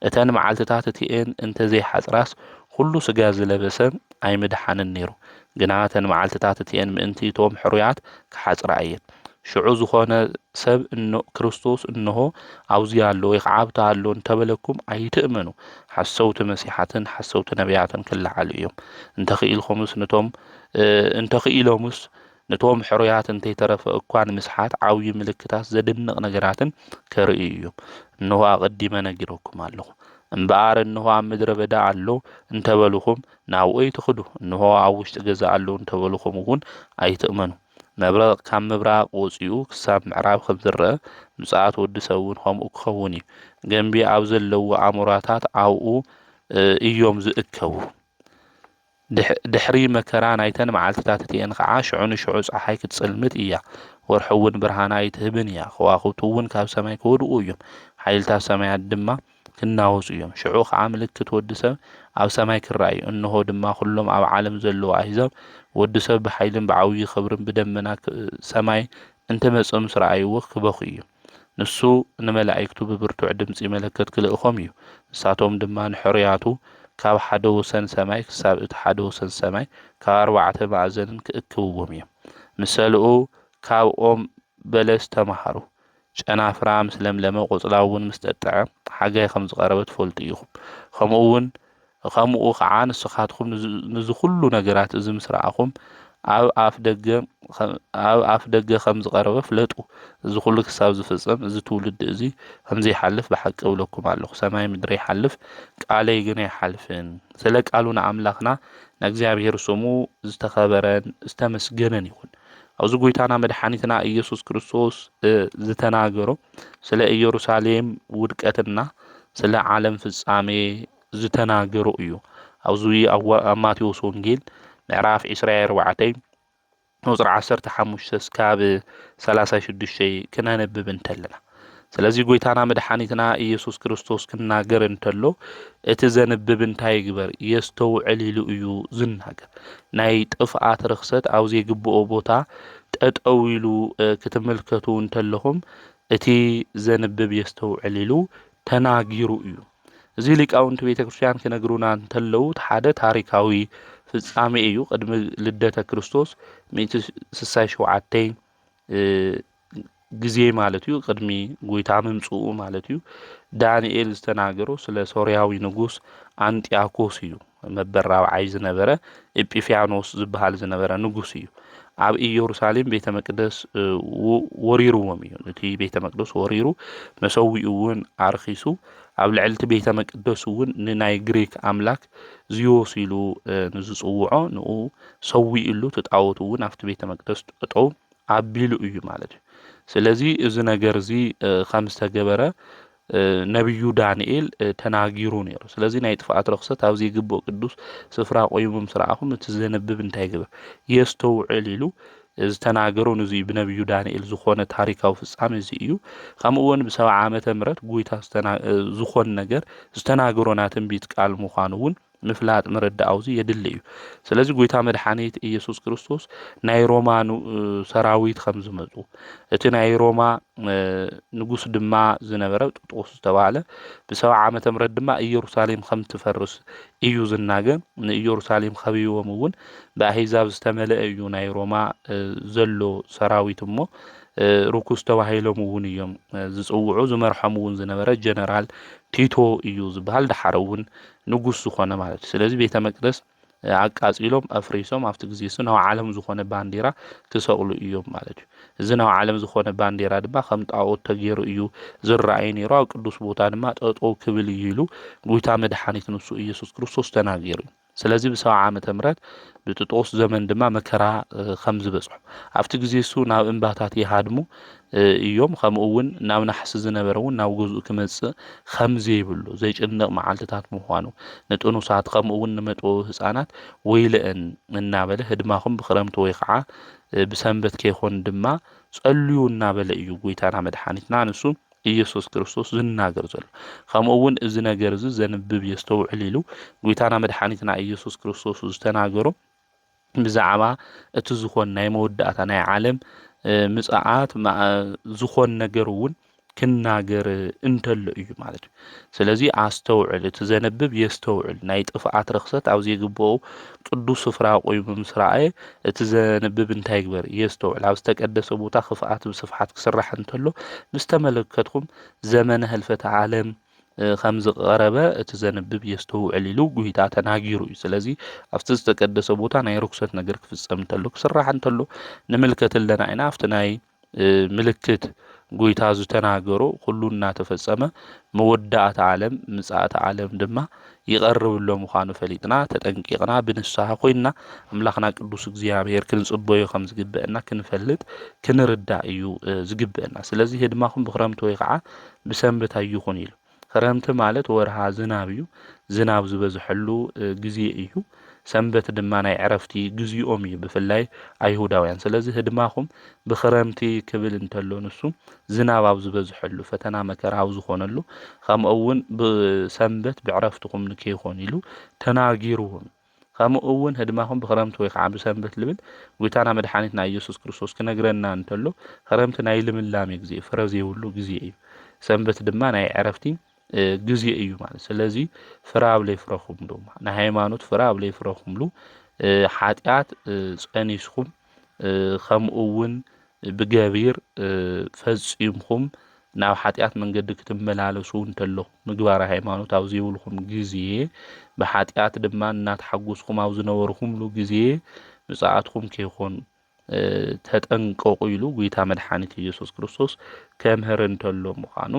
እተን መዓልትታት እቲኤን እንተዘይሓጽራስ ኩሉ ስጋ ዝለበሰ ኣይምድሓንን ነይሩ። ግና እተን መዓልትታት እቲኤን ምእንቲ እቶም ሕሩያት ክሓጽራ እየን። ሽዑ ዝኾነ ሰብ እኖ ክርስቶስ እንሆ ኣብዚ ኣሎ ወይ ከዓ ኣብታ ኣሎ እንተበለኩም ኣይትእመኑ። ሓሰውቲ መሲሓትን ሓሰውቲ ነቢያትን ክለዓሉ እዮም። እንተኽኢልኩምስ ንቶም እንተኽኢሎምስ ንቶም ሕሩያት እንተይተረፈ እኳ ንምስሓት ዓብዪ ምልክታት ዘድንቕ ነገራትን ከርእዩ እዮም። እንሆ ኣቐዲመ ነጊረኩም ኣለኹ። እምበኣር እንሆ ኣብ ምድረ በዳ ኣሎ እንተበልኹም ናብኡ ኣይትኽዱ። እንሆ ኣብ ውሽጢ ገዛ ኣሎ እንተበልኹም እውን ኣይትእመኑ። መብረቕ ካብ ምብራቕ ወፂኡ ክሳብ ምዕራብ ከም ዝረአ ምጽኣት ወዲ ሰብ እውን ከምኡ ክኸውን እዩ። ገንቢ ኣብ ዘለዎ ኣሞራታት ኣብኡ እዮም ዝእከቡ። ድሕሪ መከራ ናይተን መዓልትታት እቲኤን ኸዓ ሽዑ ንሽዑ ፀሓይ ክትፀልምት እያ፣ ወርሒ እውን ብርሃና ኣይትህብን እያ፣ ከዋኽብቲ እውን ካብ ሰማይ ክወድቑ እዮም፣ ሓይልታት ሰማያት ድማ ክናወጹ እዮም። ሽዑ ኸዓ ምልክት ወዲ ሰብ ኣብ ሰማይ ክረኣዩ፣ እንሆ ድማ ኩሎም ኣብ ዓለም ዘለዉ ኣህዛብ ወዲ ሰብ ብሓይልን ብዓብዪ ኽብርን ብደመና ሰማይ እንተ መጸ ምስ ረኣይዎ ክበኹ እዩ። ንሱ ንመላእክቱ ብብርቱዕ ድምጺ መለከት ክልእኾም እዩ። ንሳቶም ድማ ንሕሩያቱ ካብ ሓደ ወሰን ሰማይ ክሳብ እቲ ሓደ ወሰን ሰማይ ካብ ኣርባዕተ ማእዘንን ክእክብዎም እዮም። ምሰልኡ ካብ ኦም በለስ ተማሃሩ። ጨናፍራ ምስ ለምለመ ቆጽላ እውን ምስ ጠጥዐ ሓጋይ ከም ዝቐረበ ትፈልጡ ኢኹም። ከምኡ እውን ከምኡ ኸዓ ንስኻትኩም ንዚ ኩሉ ነገራት እዚ ምስ ረኣኹም ኣብ ኣፍ ደገ ኣብ ኣፍ ደገ ከም ዝቐረበ ፍለጡ። እዚ ኩሉ ክሳብ ዝፍጸም፣ እዚ ትውልዲ እዚ ከም ዘይሓልፍ ብሓቂ እብለኩም ኣለኹ። ሰማይ ምድሪ ይሓልፍ፣ ቃለይ ግን ኣይሓልፍን። ስለ ቃሉ ንኣምላኽና ንእግዚኣብሔር ስሙ ዝተኸበረን ዝተመስገነን ይኹን። ኣብዚ ጎይታና መድሓኒትና ኢየሱስ ክርስቶስ፣ እ፣ ዝተናገሮ ስለ ኢየሩሳሌም ውድቀትና ስለ ዓለም ፍጻሜ ዝተናገሮ እዩ። ኣብዚ ኣብ ወ-፣ ኣብ ማቴዎስ ወንጌል ምዕራፍ ዕስራን ኣርባዕተን ቁጽሪ ዓሰርተ ሓሙሽተ እስካብ ሰላሳ ሽዱሽተ ክነንብብ እንተለና፣ ስለዚ ጎይታና መድሓኒትና ኢየሱስ ክርስቶስ ክናገር እንተሎ፣ እቲ ዘንብብ እንታይ ይግበር? የስተውዕል ኢሉ እዩ ዝናገር። ናይ ጥፍኣት ርኽሰት ኣብ ዘይግብኦ ቦታ ጠጠው ኢሉ፣ እ፣ ክትምልከቱ እንተለኹም፣ እቲ ዘንብብ የስተውዕል ኢሉ ተናጊሩ እዩ። እዚ ሊቃውንቲ ቤተ ክርስቲያን ክነግሩና እንተለዉ፣ እቲ ሓደ ታሪካዊ ፍጻሜ እዩ። ቅድሚ ልደተ ክርስቶስ ሚእቲ ስሳይ ሸውዓተ፣ እ፣ ግዜ ማለት እዩ፣ ቅድሚ ጎይታ ምምጽኡ ማለት እዩ። ዳንኤል ዝተናገሮ ስለ ሶርያዊ ንጉስ ኣንጢያኮስ እዩ። መበል ራብዓይ ዝነበረ ኤጲፍያኖስ ዝበሃል ዝነበረ ንጉስ እዩ። ኣብ ኢየሩሳሌም ቤተ መቅደስ፣ እ፣ ወ-፣ ወሪርዎም እዩ። እቲ ቤተ መቅደስ ወሪሩ፣ መሰዊኡ እውን ኣርኺሱ፣ ኣብ ልዕሊ እቲ ቤተ መቅደስ እውን ንናይ ግሪክ ኣምላክ ዚዮስ ኢሉ፣ እ፣ ንዝጽውዖ ንኡ ሰዊእሉ፣ እቲ ጣዖት እውን ኣብቲ ቤተ መቅደስ ጠጠው ኣቢሉ እዩ ማለት እዩ። ስለዚ እዚ ነገር እዚ፣ እ፣ ከም ዝተገበረ፣ እ፣ ነቢዩ ዳንኤል፣ እ፣ ተናጊሩ ነይሩ። ስለዚ ናይ ጥፍኣት ርኽሰት ኣብ ዘይግብኦ ቅዱስ ስፍራ ቆይሙ ምስ ረኣኹም፣ እቲ ዘንብብ እንታይ ይግበር? የስተውዕል ኢሉ ዝተናገሮ ንዚ እዩ። ብነቢዩ ዳንኤል ዝኾነ ታሪካዊ ፍጻሜ እዚ እዩ። ከምኡ እውን ብሰብዓ ዓመተ ምህረት ጎይታ ዝተና-፣ እ፣ ዝኾን ነገር ዝተናገሮ ናይ ትንቢት ቃል ምዃኑ እውን ምፍላጥ ምርዳእ ኣብዚ የድሊ እዩ። ስለዚ ጎይታ መድሓኒት ኢየሱስ ክርስቶስ ናይ ሮማ ን-፣ ሰራዊት ከም ዝመጹ፣ እቲ ናይ ሮማ፣ እ፣ ንጉስ ድማ ዝነበረ ጥጦስ ዝተባህለ ብሰብዓ ዓመተ ምህረት ድማ ኢየሩሳሌም ከም ትፈርስ እዩ ዝናገር። ንኢየሩሳሌም ከቢቦም እውን ብኣህዛብ ዝተመልአ እዩ ናይ ሮማ፣ እ፣ ዘሎ ሰራዊት እሞ፣ እ፣ ርኩስ ተባሂሎም እውን እዮም፣ እ፣ ዝጽውዑ። ዝመርሖም እውን ዝነበረ ጀነራል ቲቶ እዩ ዝበሃል። ደሓር እውን ንጉስ ዝኾነ ማለት እዩ። ስለዚ ቤተ መቅደስ፣ እ፣ ኣቃጺሎም ኣፍሪሶም ኣብቲ ግዜ እሱ ናብ ዓለም ዝኾነ ባንዲራ ክሰቕሉ እዮም ማለት እዩ። እዚ ናብ ዓለም ዝኾነ ባንዲራ ድማ ከም ጣዖት ተገይሩ እዩ ዝረኣይ ነይሩ። ኣብ ቅዱስ ቦታ ድማ ጠጠው ክብል እዩ ኢሉ ጎይታ መድሓኒት ንሱ ኢየሱስ ክርስቶስ ተናጊሩ እዩ። ስለዚ ብሰብዓ ዓመተ ምህረት ብጥጦስ ዘመን ድማ መከራ፣ እ፣ ከም ዝበጽሖ፣ ኣብቲ ግዜ እሱ ናብ እምባታት ይሃድሙ፣ እ፣ እዮም። ከምኡ እውን ናብ ናሕሲ ዝነበረ እውን ናብ ገዝኡ ክመጽእ ከም ዘይብሉ፣ ዘይጭነቕ መዓልትታት ምዃኑ፣ ንጥኑሳት ከምኡ እውን ንመጥበዊ ህጻናት ወይለአን እናበለ፣ ህድማኹም ብኽረምቲ ወይ ከዓ፣ እ፣ ብሰንበት ከይኮን ድማ ጸልዩ እናበለ እዩ ጎይታና መድሓኒትና ንሱ ኢየሱስ ክርስቶስ ዝናገር ዘሎ። ከምኡ እውን እዚ ነገር እዚ ዘንብብ የስተውዕል ኢሉ ጎይታና መድሓኒትና ኢየሱስ ክርስቶስ ዝተናገሮ ብዛዕባ እቲ ዝኾን ናይ መወዳእታ ናይ ዓለም፣ እ፣ ምጽኣት፣ ማ-፣ ዝኾን ነገር እውን ክናገር እንተሎ እዩ ማለት እዩ። ስለዚ ኣስተውዕል፣ እቲ ዘንብብ የስተውዕል። ናይ ጥፍኣት ርኽሰት ኣብ ዘይግብኦ ቅዱስ ስፍራ ቆይሙ ምስ ረኣየ፣ እቲ ዘንብብ እንታይ ይግበር? የስተውዕል። ኣብ ዝተቀደሰ ቦታ ክፍኣት ብስፍሓት ክስራሕ እንተሎ ምስ ተመለከትኩም፣ ዘመነ ህልፈተ ዓለም፣ እ፣ ከም ዝቐረበ እቲ ዘንብብ የስተውዕል ኢሉ ጎይታ ተናጊሩ እዩ። ስለዚ ኣብቲ ዝተቀደሰ ቦታ ናይ ርኩሰት ነገር ክፍጸም እንተሎ፣ ክስራሕ እንተሎ ንምልከት ኣለና ኢና። ኣብቲ ናይ፣ እ፣ ምልክት ጎይታ ዝተናገሮ ኩሉ እናተፈጸመ፣ መወዳእታ ዓለም፣ ምጽኣተ ዓለም ድማ ይቐርብ ኣሎ ምዃኑ ፈሊጥና፣ ተጠንቂቕና፣ ብንስሓ ኮይንና ኣምላኽና ቅዱስ እግዚኣብሔር ክንጽበዮ ከም ዝግበአና ክንፈልጥ፣ ክንርዳእ እዩ፣ እ፣ ዝግበአና። ስለዚ ህድማኹም ብኽረምቲ ወይ ከዓ ብሰንበት ኣይኹን ኢሉ። ክረምቲ ማለት ወርሃ ዝናብ እዩ። ዝናብ ዝበዝሐሉ፣ እ፣ ግዜ እዩ። ሰንበት ድማ ናይ ዕረፍቲ ግዜኦም እዩ፣ ብፍላይ ኣይሁዳውያን። ስለዚ ህድማኹም ብክረምቲ ክብል እንተሎ ንሱ ዝናብ ኣብ ዝበዝሐሉ፣ ፈተና መከራ ኣብ ዝኾነሉ፣ ከምኡ እውን ብሰንበት ብዕረፍትኹም ንከይኾን ኢሉ ተናጊርዎም። ከምኡ እውን ህድማኹም ብክረምቲ ወይ ከዓ ብሰንበት ልብል ጎይታና መድሓኒትና ኢየሱስ ክርስቶስ ክነግረና እንተሎ፣ ክረምቲ ናይ ልምላሜ ግዜ፣ ፍረ ዘይብሉ ግዜ እዩ። ሰንበት ድማ ናይ ዕረፍቲ፣ እ፣ ግዜ እዩ ማለት። ስለዚ ፍረ ኣብ ለይፍረኹምሉ፣ ናይ ሃይማኖት ፍረ ኣብ ለይፍረኹምሉ፣ እ፣ ሓጢኣት፣ እ፣ ጸኒስኩም፣ እ፣ ከምኡ እውን ብገቢር፣ እ፣ ፈጺምኩም ናብ ሓጢኣት መንገዲ ክትመላለሱ እንተለኹም፣ ምግባረ ሃይማኖት ኣብ ዘይብልኩም ግዜ፣ ብሓጢኣት ድማ እናተሓጎስኩም ኣብ ዝነበርኩምሉ ግዜ፣ ምጽኣትኩም ከይኮን ተጠንቀቑ ኢሉ ጎይታ መድሓኒት ኢየሱስ ክርስቶስ ከምህር እንተሎ ምዃኑ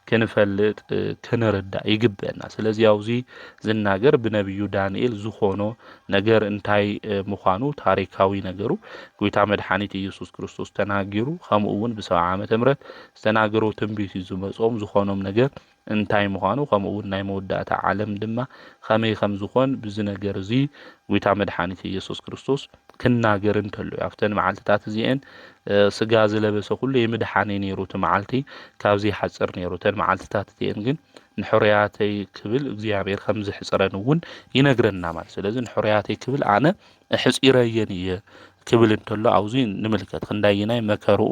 ክንፈልጥ ክንርዳእ ይግበአና። ስለዚ ኣብዚ ዝናገር ብነቢዩ ዳንኤል ዝኾኖ ነገር እንታይ ምዃኑ ታሪካዊ ነገሩ ጎይታ መድሓኒት ኢየሱስ ክርስቶስ ተናጊሩ፣ ከምኡ እውን ብሰብዓ ዓመተ ምህረት ዝተናገሮ ትንቢት እዩ ዝመፅኦም ዝኾኖም ነገር እንታይ ምዃኑ፣ ከምኡ እውን ናይ መወዳእታ ዓለም ድማ ከመይ ከም ዝኾን ብዚ ነገር እዚ ጎይታ መድሓኒት ኢየሱስ ክርስቶስ ክናገር እንተሎ እዩ። ኣብተን መዓልትታት እዚአን ስጋ ዝለበሰ ኩሉ የምድሓን እዩ ነይሩ። እቲ መዓልቲ ካብዚ ይሓፅር ነይሩ። እተን መዓልትታት እዚአን ግን ንሕሩያተይ ክብል እግዚኣብሔር ከም ዝሕፅረን እውን ይነግረና ማለት። ስለዚ ንሕሩያተይ ክብል ኣነ ሕፂረየን እየ ክብል እንተሎ ኣብዚ ንምልከት። ክንዳይናይ መከርኡ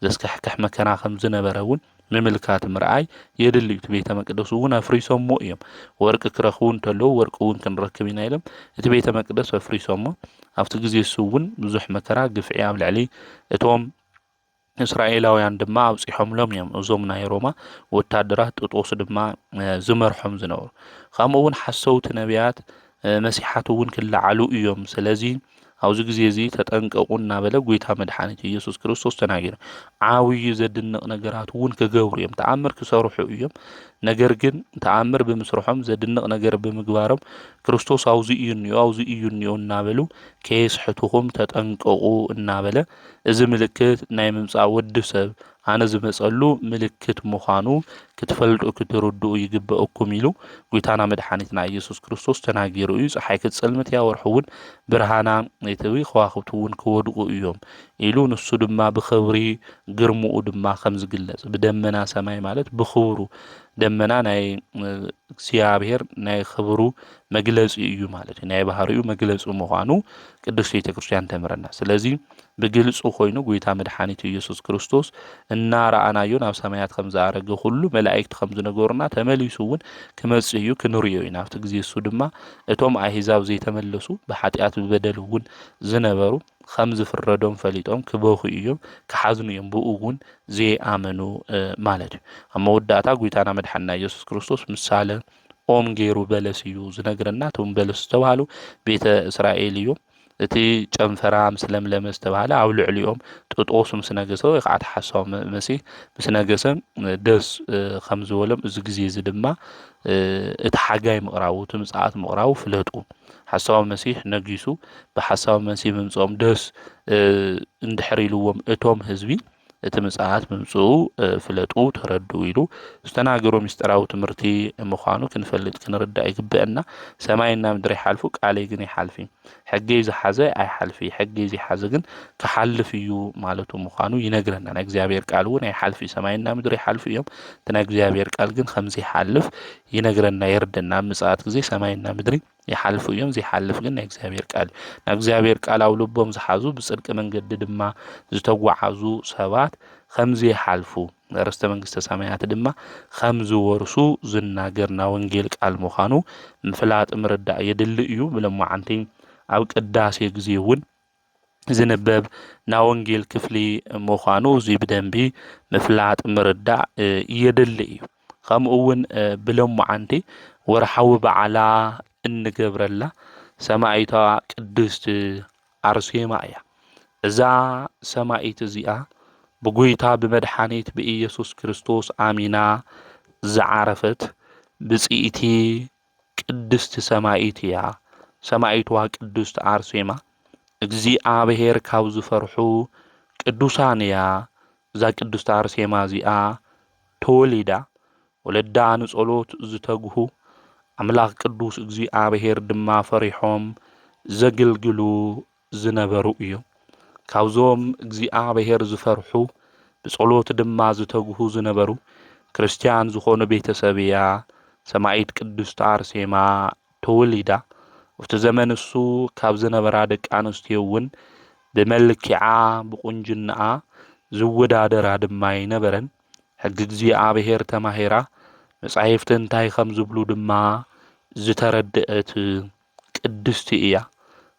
ዘስካሕክሕ መከራ ከም ዝነበረ እውን ምምልካት ምርኣይ የድሊ እዩ። እቲ ቤተ መቅደስ እውን ኣፍሪሶሞ እዮም። ወርቂ ክረኽቡ እንተለዉ ወርቂ እውን ክንረክብ ኢና ኢሎም እቲ ቤተ መቅደስ ኣፍሪሶሞ። ኣብቲ ግዜ እሱ እውን ብዙሕ መከራ ግፍዒ ኣብ ልዕሊ እቶም እስራኤላውያን ድማ ኣብፂሖምሎም እዮም። እዞም ናይ ሮማ ወታደራት ጥጦስ ድማ ዝመርሖም ዝነበሩ። ከምኡ እውን ሓሰውቲ ነቢያት መሲሓት እውን ክለዓሉ እዮም። ስለዚ ኣብዚ ግዜ እዚ ተጠንቀቑ እናበለ ጎይታ መድሓኒት ኢየሱስ ክርስቶስ ተናጊሩ። ዓብዪ ዘድንቕ ነገራት እውን ክገብሩ እዮም። ተኣምር ክሰርሑ እዮም። ነገር ግን ተኣምር ብምስርሖም ዘድንቕ ነገር ብምግባሮም ክርስቶስ ኣብዚ እዩ እኒኦ፣ ኣብዚ እዩ እኒኦ እናበሉ ከየስሕትኹም ተጠንቀቑ እናበለ እዚ ምልክት ናይ ምምፃእ ወዲ ሰብ ኣነ ዝመፀሉ ምልክት ምዃኑ ክትፈልጡ ክትርድኡ ይግበአኩም ኢሉ ጎይታና መድሓኒትና ኢየሱስ ክርስቶስ ተናጊሩ እዩ። ፀሓይ ክትፀልምት እያ፣ ወርሒ እውን ብርሃና ይትዊ፣ ከዋኽብቲ እውን ክወድቁ እዮም ኢሉ ንሱ ድማ ብኽብሪ ግርምኡ ድማ ከም ዝግለጽ ብደመና ሰማይ ማለት ብኽብሩ ደመና ናይ እግዚኣብሔር ናይ ክብሩ መግለጺ እዩ ማለት እዩ። ናይ ባህሪኡ መግለጺ ምዃኑ ቅድስት ቤተ ክርስቲያን ተምረና። ስለዚ ብግልጺ ኮይኑ ጎይታ መድሓኒት ኢየሱስ ክርስቶስ እናረኣናዮ ናብ ሰማያት ከም ዝኣረገ ኩሉ መላእክቲ ከም ዝነገሩና ተመሊሱ እውን ክመጽእ እዩ ክንርእዮ ኢና። ኣብቲ ግዜ እሱ ድማ እቶም ኣህዛብ ዘይተመለሱ ብሓጢኣት ብበደል እውን ዝነበሩ ከም ዝፍረዶም ፈሊጦም ክበኹ እዮም ክሓዝኑ እዮም ብኡ እውን ዘይኣመኑ ማለት እዩ። ኣብ መወዳእታ ጎይታና መድሓንና ኢየሱስ ክርስቶስ ምሳለ ኦም ገይሩ በለስ እዩ ዝነግረና። እቶም በለስ ዝተባሃሉ ቤተ እስራኤል እዮም። እቲ ጨንፈራ ምስ ለምለመ ዝተባሃለ ኣብ ልዕሊኦም ጥጦስ ምስ ነገሰ ወይ ከዓ እቲ ሓሳዊ መሲህ ምስ ነገሰ ደስ ከም ዝበሎም እዚ ግዜ እዚ ድማ እቲ ሓጋይ ምቕራቡ እቲ ምፅኣት ምቕራቡ ፍለጡ። ሓሳዊ መሲህ ነጊሱ ብሓሳዊ መሲህ ምምፅኦም ደስ እንድሕር ኢልዎም እቶም ህዝቢ እቲ ምጽኣት ምምጽኡ ፍለጡ ተረድኡ ኢሉ ዝተናገሮ ምስጢራዊ ትምህርቲ ምዃኑ ክንፈልጥ ክንርዳእ ይግበአና። ሰማይና ምድሪ ይሓልፉ ቃለይ ግን ይሓልፍ እዩ። ሕገይ ዝሓዘ ኣይሓልፍ እዩ፣ ሕገይ ዘይሓዘ ግን ክሓልፍ እዩ ማለቱ ምዃኑ ይነግረና። ናይ እግዚኣብሔር ቃል እውን ኣይሓልፍ እዩ። ሰማይና ምድሪ ይሓልፉ እዮም፣ እቲ ናይ እግዚኣብሔር ቃል ግን ከም ዘይሓልፍ ይነግረና የርደና። ኣብ ምጽኣት ግዜ ሰማይና ምድሪ ይሓልፉ እዮም፣ ዘይሓልፍ ግን ናይ እግዚኣብሔር ቃል እዩ። ናይ እግዚኣብሔር ቃል ኣብ ልቦም ዝሓዙ ብጽድቂ መንገዲ ድማ ዝተጓዓዙ ሰባት ከም ዘይሓልፉ ርስተ መንግስተ ሰማያት ድማ ከም ዝወርሱ ዝናገር ናይ ወንጌል ቃል ምዃኑ ምፍላጥ ምርዳእ የድሊ እዩ። ብለማዓንቲ ኣብ ቅዳሴ ግዜ እውን ዝንበብ ናይ ወንጌል ክፍሊ ምዃኑ እዚ ብደንቢ ምፍላጥ ምርዳእ የድሊ እዩ። ከምኡ እውን ብለማዓንቲ ወርሓዊ በዓላ እንገብረላ ሰማይታ ቅድስት ኣርሴማ እያ። እዛ ሰማይት እዚኣ ብጎይታ ብመድሓኒት ብኢየሱስ ክርስቶስ ኣሚና ዝዓረፈት ብፅኢቲ ቅድስቲ ሰማይት እያ። ሰማይቷ ቅድስት ኣርሴማ እግዚኣብሔር ካብ ዝፈርሑ ቅዱሳን እያ። እዛ ቅድስት ኣርሴማ እዚኣ ተወሊዳ ወለዳ ንጸሎት ዝተግሁ ኣምላኽ ቅዱስ እግዚኣብሔር ድማ ፈሪሖም ዘግልግሉ ዝነበሩ እዮም። ካብዞም እግዚኣብሔር ዝፈርሑ ብጸሎት ድማ ዝተግሁ ዝነበሩ ክርስትያን ዝኾኑ ቤተሰብ እያ ሰማይት ቅድስት ኣርሴማ ተወሊዳ። ኣብቲ ዘመን እሱ ካብ ዝነበራ ደቂ ኣንስትዮ እውን ብመልክዓ ብቁንጅናኣ ዝወዳደራ ድማ ኣይነበረን። ሕጊ እግዚኣብሔር ተማሂራ መጻሕፍቲ እንታይ ከም ዝብሉ ድማ ዝተረድአት ቅድስቲ እያ።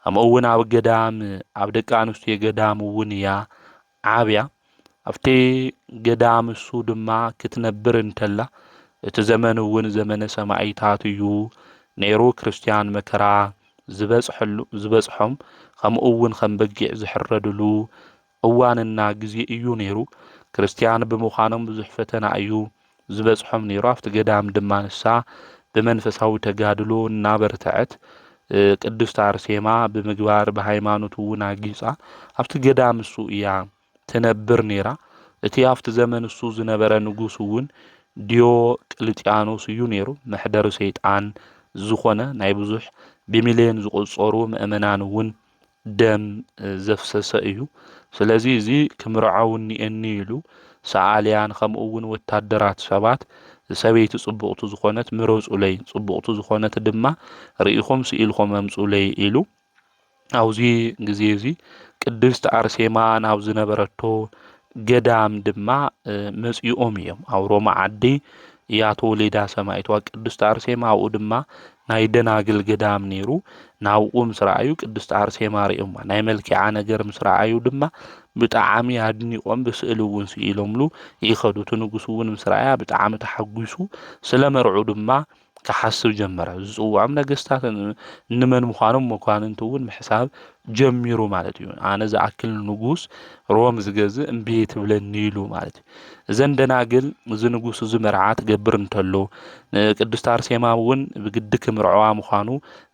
ከምኡ እውን ኣብ ገዳም ኣብ ደቂ ኣንስትዮ ገዳም እውን እያ ዓብያ። ኣብቲ ገዳም እሱ ድማ ክትነብር እንተላ እቲ ዘመን እውን ዘመነ ሰማይታት እዩ ነይሩ። ክርስትያን መከራ ዝበጽሐሉ ዝበጽሖም፣ ከምኡ እውን ከም በጊዕ ዝሕረድሉ እዋንና ግዜ እዩ ነይሩ። ክርስትያን ብምዃኖም ብዙሕ ፈተና እዩ ዝበጽሖም ነይሩ። ኣብቲ ገዳም ድማ ንሳ ብመንፈሳዊ ተጋድሎ እናበርትዐት፣ ቅድስት ኣርሴማ ብምግባር ብሃይማኖት እውን ኣጊጻ ኣብቲ ገዳም እሱ እያ ትነብር ነይራ። እቲ ኣብቲ ዘመን እሱ ዝነበረ ንጉስ እውን ዲዮቅልጥያኖስ እዩ ነይሩ። መሕደሪ ሰይጣን ዝኾነ፣ ናይ ብዙሕ ብሚልዮን ዝቑጸሩ ምእመናን እውን ደም ዘፍሰሰ እዩ። ስለዚ እዚ ክምርዖ እኒኤኒ ኢሉ ሰኣልያን ከምኡ እውን ወታደራት ሰባት ሰበይቲ ጽቡቕቲ ዝኾነት ምረጹለይ፣ ጽቡቕቲ ዝኾነት ድማ ርኢኹም ስኢልኩም ኣምጹለይ ኢሉ ኣብዚ ግዜ እዚ ቅድስት ኣርሴማ ናብ ዝነበረቶ ገዳም ድማ መጺኦም እዮም። ኣብ ሮማ ዓዲ እያ ተወሊዳ ሰማይቷ ቅድስት ኣርሴማ። ኣብኡ ድማ ናይ ደናግል ገዳም ነይሩ። ናብኡ ምስ ረኣዩ ቅድስት ኣርሴማ ርእዮማ። ናይ መልክዓ ነገር ምስ ረኣዩ ድማ ብጣዕሚ ኣድኒቖም ብስእሊ እውን ስኢሎምሉ ይኸዱ። እቲ ንጉስ እውን ምስ ረኣያ ብጣዕሚ ተሓጒሱ ስለ መርዑ ድማ ክሓስብ ጀመረ። ዝጽውዖም ነገስታት ንመን ምዃኖም መኳንንቲ እውን ምሕሳብ ጀሚሩ ማለት እዩ። ኣነ ዝኣክል ንጉስ ሮም ዝገዝእ እምቢ ትብለኒ ኢሉ ማለት እዩ። እዘን ደናግል እዚ ንጉስ እዚ መርዓ ትገብር እንተሎ ንቅድስት ኣርሴማ እውን ብግዲ ክምርዕዋ ምዃኑ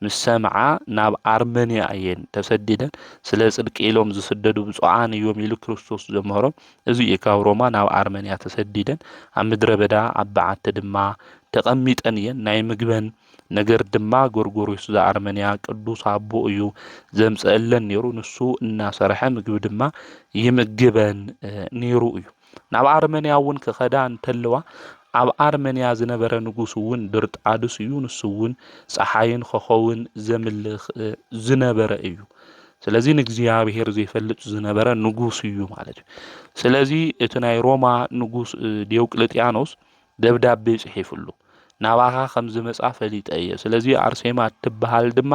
ምስ ሰምዓ ናብ ኣርመንያ እየን ተሰዲደን። ስለ ጽድቂ ኢሎም ዝስደዱ ብፁዓን እዮም ኢሉ ክርስቶስ ዘምሃሮም እዚ እዩ። ካብ ሮማ ናብ ኣርመንያ ተሰዲደን ኣብ ምድረ በዳ ኣብ በዓቲ ድማ ተቐሚጠን እየን። ናይ ምግበን ነገር ድማ ጎርጎርዮስ ዘኣርመንያ ቅዱስ ኣቦ እዩ ዘምፀአለን ነይሩ። ንሱ እናሰርሐ ምግቢ ድማ ይምግበን ነይሩ እዩ። ናብ ኣርመንያ እውን ክኸዳ እንተለዋ ኣብ ኣርመንያ ዝነበረ ንጉስ እውን ድርጣድስ እዩ። ንሱ እውን ፀሓይን ኮኸብን ዘምልኽ ዝነበረ እዩ። ስለዚ ንእግዚኣብሔር ዘይፈልጥ ዝነበረ ንጉስ እዩ ማለት እዩ። ስለዚ እቲ ናይ ሮማ ንጉስ ዲዮቅልጥያኖስ ደብዳቤ ጽሒፍሉ፣ ናባኻ ከም ዝመጻ ፈሊጠ እየ። ስለዚ ኣርሴማ እትበሃል ድማ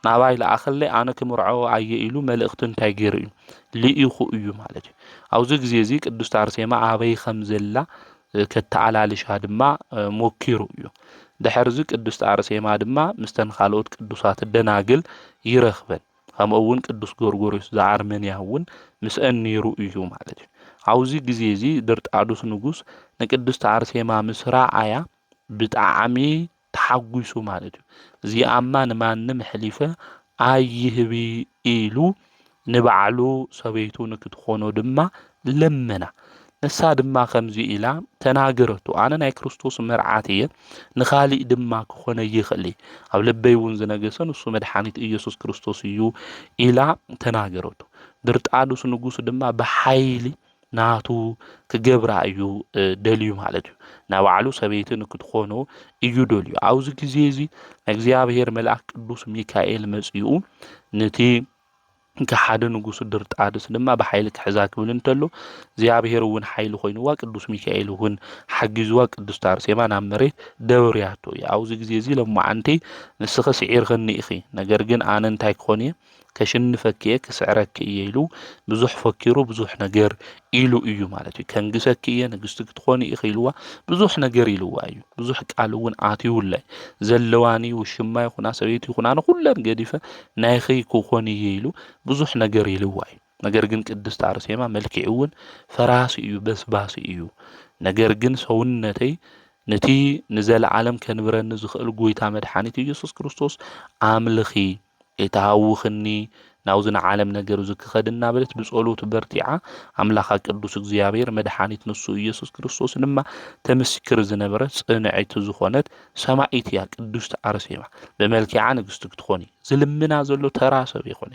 ናባይ ለኣኸለይ፣ ኣነ ክምርዖ ኣየ ኢሉ መልእኽቲ እንታይ ገይሩ እዩ? ልኢኹ እዩ ማለት እዩ። ኣብዚ ግዜ እዚ ቅድስት ኣርሴማ ኣበይ ከም ዘላ ከተኣላልሻ ድማ ሞኪሩ እዩ። ድሕርዚ ቅድስት ኣርሴማ ድማ ምስተን ካልኦት ቅዱሳት ደናግል ይረኽበን። ከምኡ እውን ቅዱስ ጎርጎርዮስ ዘኣርመንያ እውን ምስአን ነይሩ እዩ ማለት እዩ። ኣብዚ ግዜ እዚ ድርጣዱስ ንጉስ ንቅድስት ኣርሴማ ምስ ረኣያ ብጣዕሚ ተሓጒሱ ማለት እዩ። እዚኣማ ንማንም ኣሕሊፈ ኣይህቢ ኢሉ ንባዕሉ ሰበይቱ ንክትኾኖ ድማ ለመና። ንሳ ድማ ከምዚ ኢላ ተናገረቶ፣ ኣነ ናይ ክርስቶስ መርዓት እየ፣ ንኻሊእ ድማ ክኾነ ይኽእል እዩ። ኣብ ልበይ እውን ዝነገሰ ንሱ መድሓኒት ኢየሱስ ክርስቶስ እዩ ኢላ ተናገረቶ። ድርጣዱስ ንጉስ ድማ ብሓይሊ ናቱ ክገብራ እዩ ደልዩ ማለት እዩ። ናባዕሉ ሰበይቲ ንክትኾኖ እዩ ደልዩ። ኣብዚ ግዜ እዚ እግዚኣብሔር መልኣክ ቅዱስ ሚካኤል መጺኡ ነቲ ከሓዲ ንጉስ ድርጣድስ ድማ ብሓይሊ ክሕዛ ክብል እንተሎ እግዚኣብሔር እውን ሓይሊ ኮይንዋ፣ ቅዱስ ሚካኤል እውን ሓጊዝዋ ቅድስት ኣርሴማ ናብ መሬት ደብርያቶ እዩ። ኣብዚ ግዜ እዚ ለማዓንተይ ንስኺ ስዒርኽኒ ኢኺ፣ ነገር ግን ኣነ እንታይ ክኾን እየ? ከሽንፈኪ እየ፣ ክስዕረኪ እየ ኢሉ ብዙሕ ፈኪሩ ብዙሕ ነገር ኢሉ እዩ ማለት እዩ። ከንግሰኪ እየ፣ ንግስቲ ክትኾኒ ኢኺ ኢልዋ ብዙሕ ነገር ኢልዋ እዩ። ብዙሕ ቃል እውን ኣትዩላ እዩ። ዘለዋኒ ውሽማ ይኹና ሰበይቲ ይኹና ንኹለን ገዲፈ ናይኺ ክኾን እየ ኢሉ ብዙሕ ነገር ኢልዋ እዩ። ነገር ግን ቅድስት ኣርሴማ መልክዑ እውን ፈራሲ እዩ፣ በስባሲ እዩ። ነገር ግን ሰውነተይ ነቲ ንዘለዓለም ከንብረኒ ዝኽእል ጎይታ መድሓኒት ኢየሱስ ክርስቶስ ኣምልኺ፣ ኣይትሃውኽኒ፣ ናብዚ ንዓለም ነገር እዚ ክኸድ እናበለት ብጸሎት በርቲዓ ኣምላኻ ቅዱስ እግዚኣብሔር መድሓኒት ንሱ ኢየሱስ ክርስቶስ ድማ ተምስክር ዝነበረ ጽንዕቲ ዝኾነት ሰማዒት እያ ቅድስት ኣርሴማ። ብመልክዓ ንግስቲ ክትኾኒ ዝልምና ዘሎ ተራ ሰብ ይኾነ፣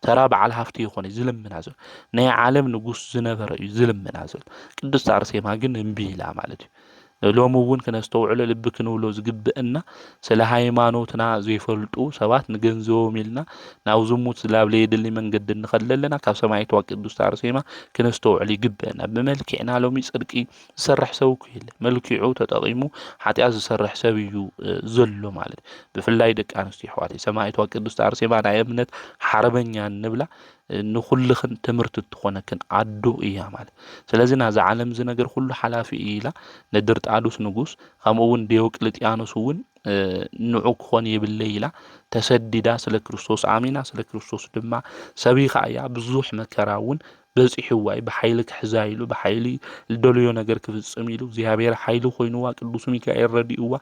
ተራ በዓል ሃፍቲ ይኾነ ዝልምና ዘሎ ናይ ዓለም ንጉስ ዝነበረ እዩ ዝልምና ዘሎ። ቅድስት ኣርሴማ ግን እምቢ ኢላ ማለት እዩ። ሎሚ እውን ክነስተውዕሎ ልቢ ክንብሎ ዝግብእና ስለ ሃይማኖትና ዘይፈልጡ ሰባት ንገንዘቦም ኢልና ናብ ዝሙት ዝላብ ለየድሊ መንገዲ እንኸድ ለለና ካብ ሰማይትዋ ቅድስት ኣርሴማ ክነስተውዕል ይግብእና። ብመልክዕና ሎሚ ጽድቂ ዝሰርሕ ሰብ እኮ የለ። መልክዑ ተጠቒሙ ሓጢኣት ዝሰርሕ ሰብ እዩ ዘሎ ማለት። ብፍላይ ደቂ ኣንስትዮ ኣሕዋተይ ሰማይትዋ ቅድስት ኣርሴማ ናይ እምነት ሓርበኛ እንብላ ንኹልኽን ትምህርቲ እትኾነክን ኣዶ እያ ማለት። ስለዚ ናዛ ዓለም እዚ ነገር ኩሉ ሓላፊ እዩ ኢላ ንድርጣዱስ ንጉስ ከምኡ እውን ዲዮቅልጥያኖስ እውን ንዑ ክኾን የብለይ ኢላ ተሰዲዳ፣ ስለ ክርስቶስ ኣሚና፣ ስለ ክርስቶስ ድማ ሰቢኻ እያ። ብዙሕ መከራ እውን በፂሕዋ እዩ። ብሓይሊ ክሕዛ ኢሉ፣ ብሓይሊ ዝደልዮ ነገር ክፍፅም ኢሉ እግዚኣብሔር ሓይሊ ኮይንዋ፣ ቅዱስ ሚካኤል ረዲእዋ፣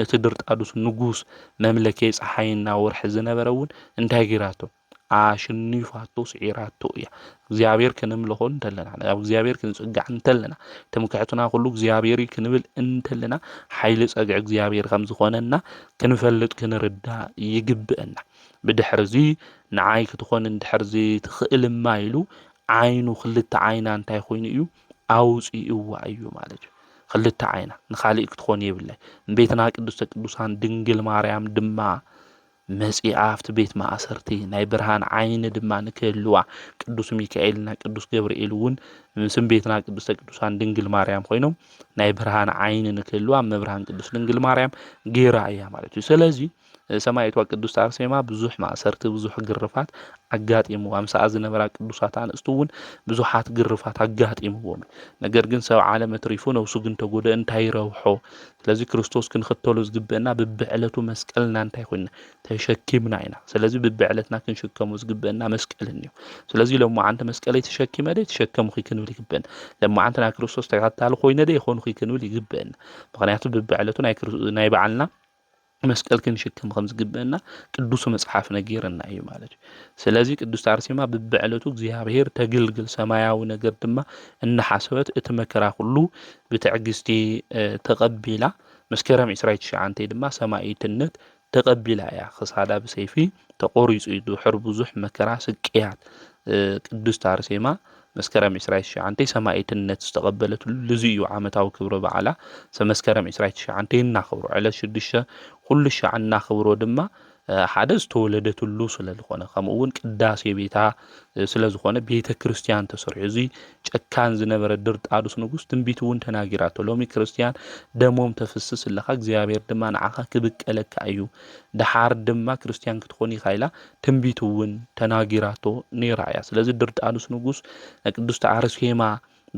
ነቲ ድርጣዱስ ንጉስ መምለኬ ፀሓይና ወርሒ ዝነበረ እውን እንታይ ገይራቶ? ኣሽኒፋቶ፣ ስዒራቶ እያ። እግዚኣብሔር ክንምልኾ እንተለና፣ ናብ እግዚኣብሔር ክንጽጋዕ እንተለና፣ ትምክሕትና ኩሉ እግዚኣብሔር እዩ ክንብል እንተለና፣ ሓይሊ ጸግዒ እግዚኣብሔር ከም ዝኾነና ክንፈልጥ ክንርዳእ ይግብእና። ብድሕርዚ ንዓይ ክትኾን እንድሕር ዘይትኽእልማ ኢሉ ዓይኑ፣ ክልተ ዓይና እንታይ ኮይኑ እዩ? ኣውጺእዋ እዩ ማለት እዩ። ክልተ ዓይና ንኻሊእ ክትኾን የብላይ። እምቤትና ቅድስተ ቅዱሳን ድንግል ማርያም ድማ መጺኣ ኣብቲ ቤት ማእሰርቲ ናይ ብርሃን ዓይኒ ድማ ንክህልዋ ቅዱስ ሚካኤልና ቅዱስ ገብርኤል እውን ምስ እምቤትና ቅድስተ ቅዱሳን ድንግል ማርያም ኮይኖም ናይ ብርሃን ዓይኒ ንክህልዋ እመብርሃን ቅድስት ድንግል ማርያም ገይራ እያ ማለት እዩ። ስለዚ ሰማይቷ ቅድስት ኣርሴማ ብዙሕ ማእሰርቲ፣ ብዙሕ ግርፋት ኣጋጢምዋ። ምሳኣ ዝነበራ ቅዱሳት ኣንስቲ እውን ብዙሓት ግርፋት ኣጋጢምዎም እዩ። ነገር ግን ሰብ ዓለም ኣትሪፉ ነብሱ ግን ተጎድአ እንታይ ይረብሖ? ስለዚ ክርስቶስ ክንኽተሎ ዝግብአና ብብዕለቱ መስቀልና እንታይ ኮይንና? ተሸኪምና ኢና። ስለዚ ብብዕለትና ክንሽከሞ ዝግብአና መስቀልን እዩ። ስለዚ ሎማዓንቲ መስቀለይ ተሸኪመ ደ ተሸከምኹ ክንብል ይግብአና። ሎማዓንቲ ናይ ክርስቶስ ተኸታሊ ኮይነ ደ ይኾንኹ ክንብል ይግብአና። ምኽንያቱ ብብዕለቱ ናይ ክርስ-፣ ናይ በዓልና መስቀል ክንሽከም ከም ዝግብአና ቅዱስ መጽሓፍ ነጊርና እዩ ማለት እዩ። ስለዚ ቅድስት ኣርሴማ ብብዕለቱ እግዚኣብሔር ተግልግል፣ ሰማያዊ ነገር ድማ እናሓሰበት እቲ መከራ ኩሉ ብትዕግስቲ፣ እ፣ ተቐቢላ መስከረም ዕስራን ትሽዓተን ድማ ሰማኢትነት ተቐቢላ እያ። ክሳዳ ብሰይፊ ተቖሪጹ እዩ። ድሕሪ ብዙሕ መከራ ስቅያት፣ እ፣ ቅድስት ኣርሴማ መስከረም ዕስራን ትሽዓተን ሰማኢትነት ዝተቐበለትሉ እዚ እዩ ዓመታዊ ክብረ በዓላ። ሰ-፣ መስከረም ዕስራን ትሽዓተን እናኽብሮ ዕለት ሽዱሽተ ኩሉ ሻዕ እናኽብሮ ድማ፣ እ፣ ሓደ ዝተወለደትሉ ስለ ዝኾነ፣ ከምኡ እውን ቅዳሴ ቤታ፣ እ፣ ስለ ዝኾነ ቤተ ክርስቲያን ተሰሪሑ። እዚ ጨካን ዝነበረ ድርጣዱስ ንጉስ ትንቢት እውን ተናጊራቶ። ሎሚ ክርስቲያን ደሞም ተፍስስ ኣለኻ፣ እግዚኣብሔር ድማ ንዓኻ ክብቀለካ እዩ። ደሓር ድማ ክርስቲያን ክትኾን ኢኻ ኢላ ትንቢት እውን ተናጊራቶ ነይራ እያ። ስለዚ ድርጣዱስ ንጉስ ንቅድስቲ ኣርሴማ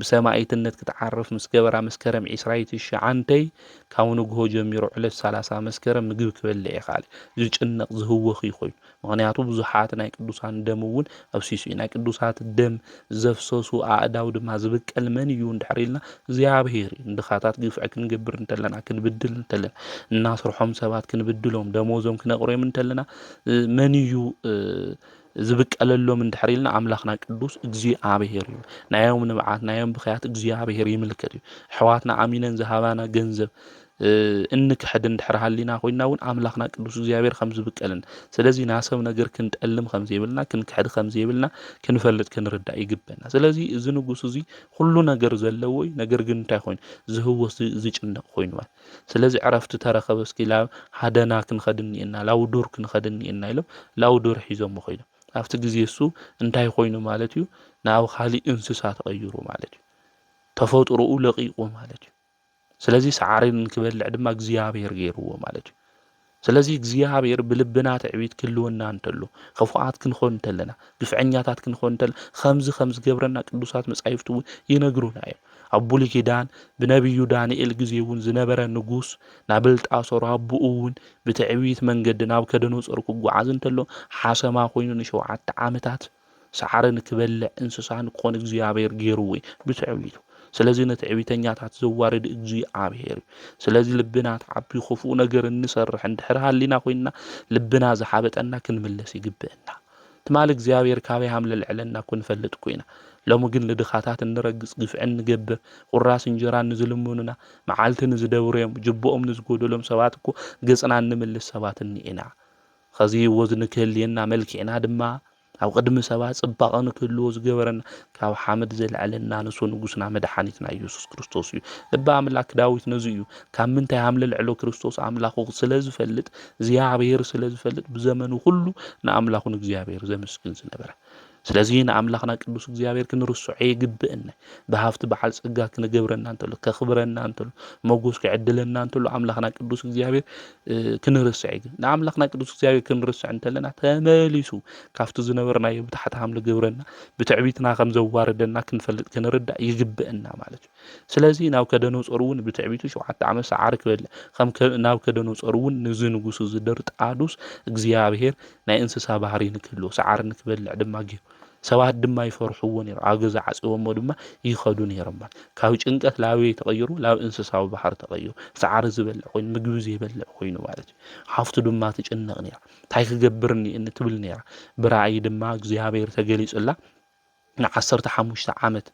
ብሰማኢትነት ክትዓርፍ ምስ ገበራ መስከረም ዕስራን ትሽዓተን ካብ ንግሆ ጀሚሩ ዕለት ሰላሳ መስከረም ምግቢ ክበልዕ ይኽኣል እዩ። ዝጭነቕ ዝህወኽ እዩ ኮይኑ። ምኽንያቱ ብዙሓት ናይ ቅዱሳን ደም እውን ኣፍሲሱ እዩ። ናይ ቅዱሳት ደም ዘፍሰሱ ኣእዳው ድማ ዝብቀል መን እዩ እንድሕር ኢልና እግዚኣብሔር እዩ። ንድኻታት ግፍዒ ክንገብር እንተለና፣ ክንብድል እንተለና፣ እናስርሖም ሰባት ክንብድሎም፣ ደሞዞም ክነቕርዮም እንተለና፣ እ፣ መን እዩ፣ እ፣ ዝብቀለሎም እንድሕር ኢልና ኣምላኽና ቅዱስ እግዚኣብሔር እዩ። ናዮም ንብዓት፣ ናዮም ብኽያት እግዚኣብሔር ይምልከት እዩ። ኣሕዋትና ኣሚነን ዝሃባና ገንዘብ፣ እ፣ እንክሕድ እንድሕር ሃሊና ኮይንና እውን ኣምላኽና ቅዱስ እግዚኣብሔር ከም ዝብቀልን። ስለዚ ናሰብ ነገር ክንጠልም ከም ዘይብልና፣ ክንክሕድ ከም ዘይብልና ክንፈልጥ ክንርዳእ ይግበና። ስለዚ እዚ ንጉስ እዚ ኩሉ ነገር ዘለዎ እዩ። ነገር ግን እንታይ ኮይኑ? ዝህወስ ዝ-፣ ዝጭነቕ ኮይኑ ማለት። ስለዚ ዕረፍቲ ተረኸበ እስኪ ላብ ሃደና ክንኸድ እኒኤና፣ ላብ ዱር ክንኸድ እኒኤና ኢሎም ላብ ዱር ሒዞሞ ኮይኖም። ኣብቲ ግዜ እሱ እንታይ ኮይኑ ማለት እዩ? ናብ ካሊእ እንስሳ ተቐይሩ ማለት እዩ። ተፈጥሮኡ ለቒቑ ማለት እዩ። ስለዚ ሳዕሪ ንክበልዕ ድማ እግዚኣብሔር ገይርዎ ማለት እዩ። ስለዚ እግዚኣብሔር ብልብና ትዕቢት ክህልወና እንተሎ፣ ክፉኣት ክንኾን እንተለና፣ ግፍዐኛታት ክንኾን እንተለና፣ ከምዚ ከም ዝገብረና ቅዱሳት መጻሕፍቲ እውን ይነግሩና እዮም። ኣብ ብሉይ ኪዳን ብነቢዩ ዳንኤል ግዜ እውን ዝነበረ ንጉስ ናብልጣሶር ኣቦኡ እውን ብትዕቢት መንገዲ ናቡከደነጾር ክጓዓዝ እንተሎ ሓሰማ ኮይኑ ንሸውዓተ ዓመታት ሳዕሪ ንክበልዕ እንስሳ ንክኾን እግዚኣብሔር ገይርዎ እዩ ብትዕቢቱ። ስለዚ ንትዕቢተኛታት ዘዋርድ እግዚኣብሔር እዩ። ስለዚ ልብና ተዓቢ ክፉእ ነገር እንሰርሕ እንድሕር ሃሊና ኮይንና ልብና ዝሓበጠና ክንምለስ ይግብእና። ትማሊ እግዚኣብሔር ካበይ ሃም ለልዕለና እኮ ንፈልጥ እኮ ኢና። ሎሚ ግን ንድኻታት እንረግጽ፣ ግፍዒ እንገብር፣ ቁራስ እንጀራ ንዝልምኑና፣ መዓልቲ ንዝደብርዮም፣ ጅብኦም ንዝጎደሎም ሰባት እኮ ገጽና እንምልስ ሰባት እኒኤና። ኸዚ ወዝ ንክህልየና መልክዕና ድማ ኣብ ቅድሚ ሰባት ጽባቐ ንክህልዎ ዝገበረና ካብ ሓመድ ዘልዐለና ንሱ ንጉስና መድሓኒትና ኢየሱስ ክርስቶስ እዩ። ልበ ኣምላክ ዳዊት ነዚ እዩ። ካብ ምንታይ ሃም ለልዕሎ ክርስቶስ ኣምላኹ ስለ ዝፈልጥ፣ እግዚኣብሔር ስለ ዝፈልጥ ብዘመኑ ኩሉ ንኣምላኹ ንእግዚኣብሔር ዘመስግን ዝነበረ። ስለዚ ንኣምላኽና ቅዱስ እግዚኣብሔር ክንርስዖ የግብእና። ብሃፍቲ በዓል ጸጋ ክንገብረና እንተሎ፣ ከኽብረና እንተሎ፣ መጎስ ክዕድለና እንተሎ ኣምላኽና ቅዱስ እግዚኣብሔር ክንርስዕ ይግብ። ንኣምላኽና ቅዱስ እግዚኣብሔር ክንርስዕ እንተለና ተመሊሱ ካብቲ ዝነበርናዮ ብታሕቲ ሃም ልገብረና ብትዕቢትና ከም ዘዋርደና ክንፈልጥ ክንርዳእ ይግብእና ማለት እዩ። ስለዚ ናብ ከደነጾር እውን ብትዕቢቱ ሸውዓተ ዓመት ሰዓሪ ክበልዕ ከም ናብ ከደነጾር እውን ንዚ ንጉሱ ዝደርጣዱስ እግዚኣብሔር ናይ እንስሳ ባህሪ ንክህልዎ ሰዓሪ ንክበልዕ ድማ ገይሩ። ሰባት ድማ ይፈርሕዎ ነይሮም። ኣብ ገዛ ዓጽዎሞ ድማ ይኸዱ ነይሮም ማለት ካብ ጭንቀት ላበይ ተቐይሩ ናብ እንስሳዊ ባህሪ ተቐይሩ። ሰዓሪ ዝበልዕ ኮይኑ ምግቢ ዘይበልዕ ኮይኑ ማለት እዩ። ሓፍቱ ድማ ትጭነቕ ነይራ። እንታይ ክገብር እኒእኒ ትብል ነይራ። ብራእይ ድማ እግዚኣብሔር ተገሊጹላ ንዓሰርተ ሓሙሽተ ዓመት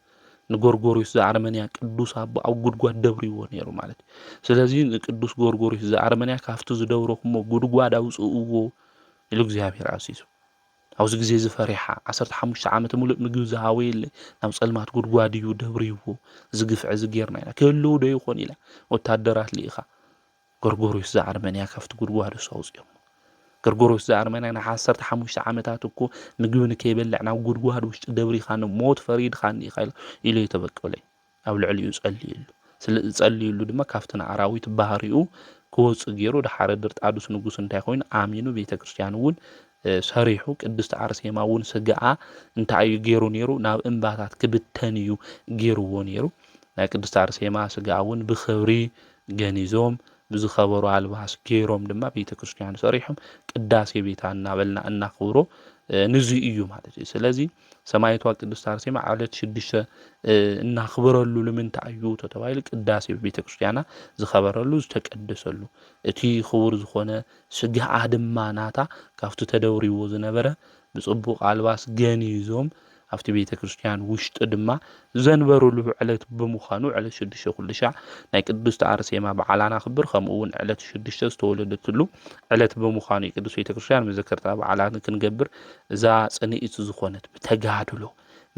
ንጎርጎርዮስ ዘኣርመንያ ቅዱስ ኣቦ ኣብ ጉድጓድ ደብርዎ ነይሩ ማለት እዩ። ስለዚ ንቅዱስ ጎርጎርዮስ ዘኣርመንያ ካብቲ ዝደብረኩሞ ጉድጓድ ኣውፅእዎ ኢሉ እግዚኣብሔር ኣዚዙ። ኣብዚ ግዜ እዚ ፈሪሓ ዓሰርተ ሓሙሽተ ዓመት ሙሉእ ምግቢ ዝሃወ የለ ናብ ፀልማት ጉድጓድ እዩ ደብርዎ። እዚ ግፍዒ እዚ ጌርና ኢና ክህልው ዶ ይኾን ኢላ ወታደራት ልኢኻ ጎርጎርዮስ ዘኣርመንያ ካብቲ ጉድጓድ እሱ ኣውፅኦም። ጎርጎርዮስ ዘኣርመንያ ንዓሰርተ ሓሙሽተ ዓመታት እኮ ምግቢ ንከይበልዕ ናብ ጉድጓድ ውሽጢ ደብሪኻኒ ሞት ፈሪድኻኒ ኢኻ ኢሉ የተበቀለይ ኣብ ልዕሊኡ ጸልዩሉ። ዝጸልዩሉ ድማ ካብቲ ንኣራዊት ባህሪኡ ክወጽእ ገይሩ ድሓረ ድርጣዱስ ንጉስ እንታይ ኮይኑ ኣሚኑ ቤተ ክርስቲያን እውን ሰሪሑ ቅድስቲ ኣርሴማ እውን ስጋኣ እንታይ እዩ ገይሩ ነይሩ ናብ እምባታት ክብተን እዩ ገይርዎ ነይሩ። ናይ ቅድስቲ ኣርሴማ ስጋ እውን ብኽብሪ ገኒዞም ብዝኸበሩ ኣልባስ ገይሮም ድማ ቤተ ክርስቲያን ሰሪሖም ቅዳሴ ቤታ እናበልና እናኽብሮ ንዙ እዩ ማለት እዩ። ስለዚ ሰማይቷ ቅድስቲ ኣርሴማ ዕለት ሽዱሽተ እናኽብረሉ ንምንታይ እዩ ተተባሂሉ ቅዳሴ ቤተ ክርስቲያና ዝኸበረሉ ዝተቀደሰሉ እቲ ክቡር ዝኾነ ስጋኣ ድማ ናታ ካብቲ ተደውሪዎ ዝነበረ ብጽቡቕ ኣልባስ ገኒዞም ኣብቲ ቤተ ክርስቲያን ውሽጢ ድማ ዘንበሩሉ ዕለት ብምዃኑ ዕለት ሽዱሽተ ኩሉ ሻዕ ናይ ቅድስቲ ኣርሴማ በዓላ ነኽብር። ከምኡ እውን ዕለት ሽዱሽተ ዝተወለደትሉ ዕለት ብምዃኑ የቅድስት ቤተ ክርስቲያን መዘከርታ በዓላ ክንገብር እዛ ጽንኢት ዝኾነት ብተጋድሎ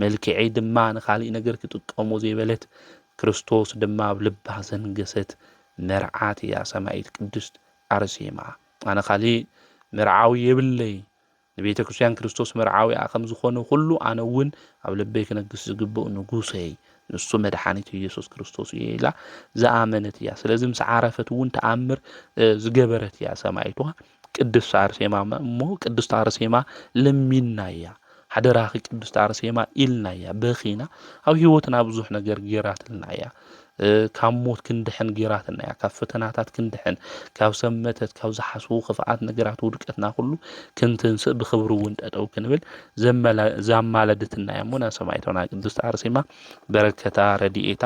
መልክዐይ ድማ ንኻሊእ ነገር ክጥቀሞ ዘይበለት ክርስቶስ ድማ ኣብ ልባ ዘንገሰት መርዓት እያ ሰማይት ቅድስት ኣርሴማ። ኣነ ካሊእ መርዓዊ የብለይ ንቤተ ክርስቲያን ክርስቶስ መርዓዊኣ ከም ዝኾነ ኩሉ ኣነ እውን ኣብ ልበይ ክነግስ ዝግብኡ ንጉሰይ ንሱ መድሓኒት ኢየሱስ ክርስቶስ እዩ ኢላ ዝኣመነት እያ። ስለዚ ምስ ዓረፈት እውን ተኣምር ዝገበረት እያ ሰማይቷ ቅድስት ኣርሴማ። እሞ ቅድስት ኣርሴማ ለሚንናያ ሓደራኺ ቅድስት ኣርሴማ ኢልናያ በኺና። ኣብ ህይወትና ብዙሕ ነገር ጌራትልና እያ። ካብ ሞት ክንድሕን ጌራትና እያ። ካብ ፈተናታት ክንድሕን፣ ካብ ሰብ መተት፣ ካብ ዝሓስቡ ክፍኣት ነገራት ውድቀትና ኩሉ ክንትንስእ ብኽብሪ እውን ጠጠው ክንብል ዘማለድትና እያ። እሞ ናይ ሰማዕታና ቅድስት ኣርሴማ በረከታ ረድኤታ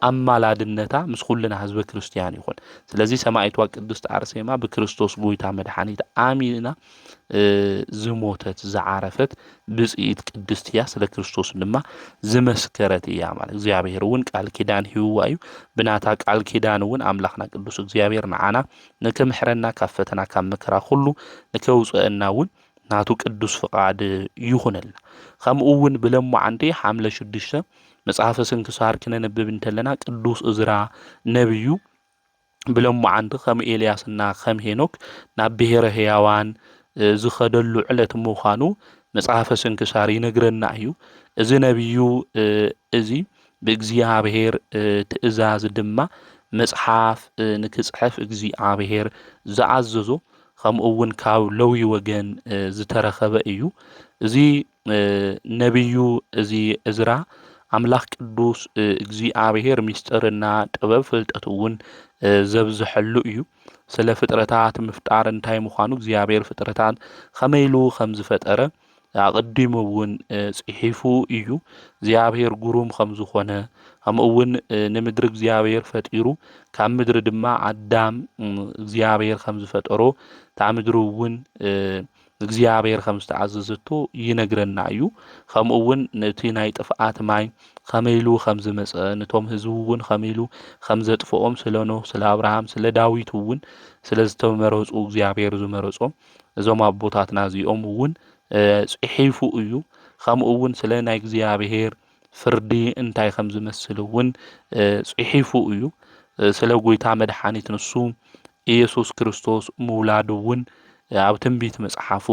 ኣማላድነታ ምስ ኩልና ህዝበ ክርስቲያን ይኹን። ስለዚ ሰማዕቷ ቅድስት ኣርሴማ ብክርስቶስ ጎይታ መድሓኒት ኣሚና ዝሞተት ዝዓረፈት ብፅኢት ቅድስት እያ። ስለ ክርስቶስ ድማ ዝመስከረት እያ ማለት እግዚኣብሔር እውን ቃል ኪዳን ሂብዋ እዩ። ብናታ ቃል ኪዳን እውን ኣምላኽና ቅዱስ እግዚኣብሔር ንዓና ንክምሕረና ካብ ፈተና ካብ መከራ ኩሉ ንከውፅአና እውን ናቱ ቅዱስ ፍቓድ ይኹነልና። ከምኡ እውን ብለማዓንቲ ሓምለ ሽዱሽተ መጽሓፈ ስንክሳር ክነንብብ እንተለና ቅዱስ እዝራ ነቢዩ ብለማዓንቲ ከም ኤልያስና ከም ሄኖክ ናብ ብሔረ ሕያዋን ዝኸደሉ ዕለት ምዃኑ መጽሓፈ ስንክሳር ይነግረና እዩ። እዚ ነቢዩ እዚ ብእግዚኣብሔር ትእዛዝ ድማ መጽሓፍ ንክጽሕፍ እግዚኣብሔር ዝኣዘዞ ከምኡ እውን ካብ ለዊ ወገን ዝተረኸበ እዩ። እዚ ነቢዩ እዚ እዝራ ኣምላኽ ቅዱስ እግዚኣብሔር ምስጢርና ጥበብ ፍልጠት እውን ዘብዝሐሉ እዩ። ስለ ፍጥረታት ምፍጣር እንታይ ምዃኑ እግዚኣብሔር ፍጥረታት ከመይ ኢሉ ከም ዝፈጠረ ኣቐዲሙ እውን ጽሒፉ እዩ። እግዚኣብሔር ግሩም ከም ዝኾነ ከምኡ እውን ንምድሪ እግዚኣብሔር ፈጢሩ ካብ ምድሪ ድማ ኣዳም እግዚኣብሔር ከም ዝፈጠሮ እታ ምድሪ እውን እግዚኣብሔር ከም ዝተኣዘዘቶ ይነግረና እዩ። ከምኡ እውን ነቲ ናይ ጥፍኣት ማይ ከመይ ኢሉ ከም ዝመፀ ነቶም ህዝቡ እውን ከመይ ኢሉ ከም ዘጥፍኦም ስለ ኖህ ስለ ኣብርሃም ስለ ዳዊት እውን ስለ ዝተመረፁ እግዚኣብሔር ዝመረፆም እዞም ኣቦታትና እዚኦም እውን ፅሒፉ እዩ። ከምኡ እውን ስለ ናይ እግዚኣብሔር ፍርዲ እንታይ ከም ዝመስል እውን ፅሒፉ እዩ። ስለ ጎይታ መድሓኒት ንሱ ኢየሱስ ክርስቶስ ምውላዱ እውን ኣብ ትንቢት መጽሓፉ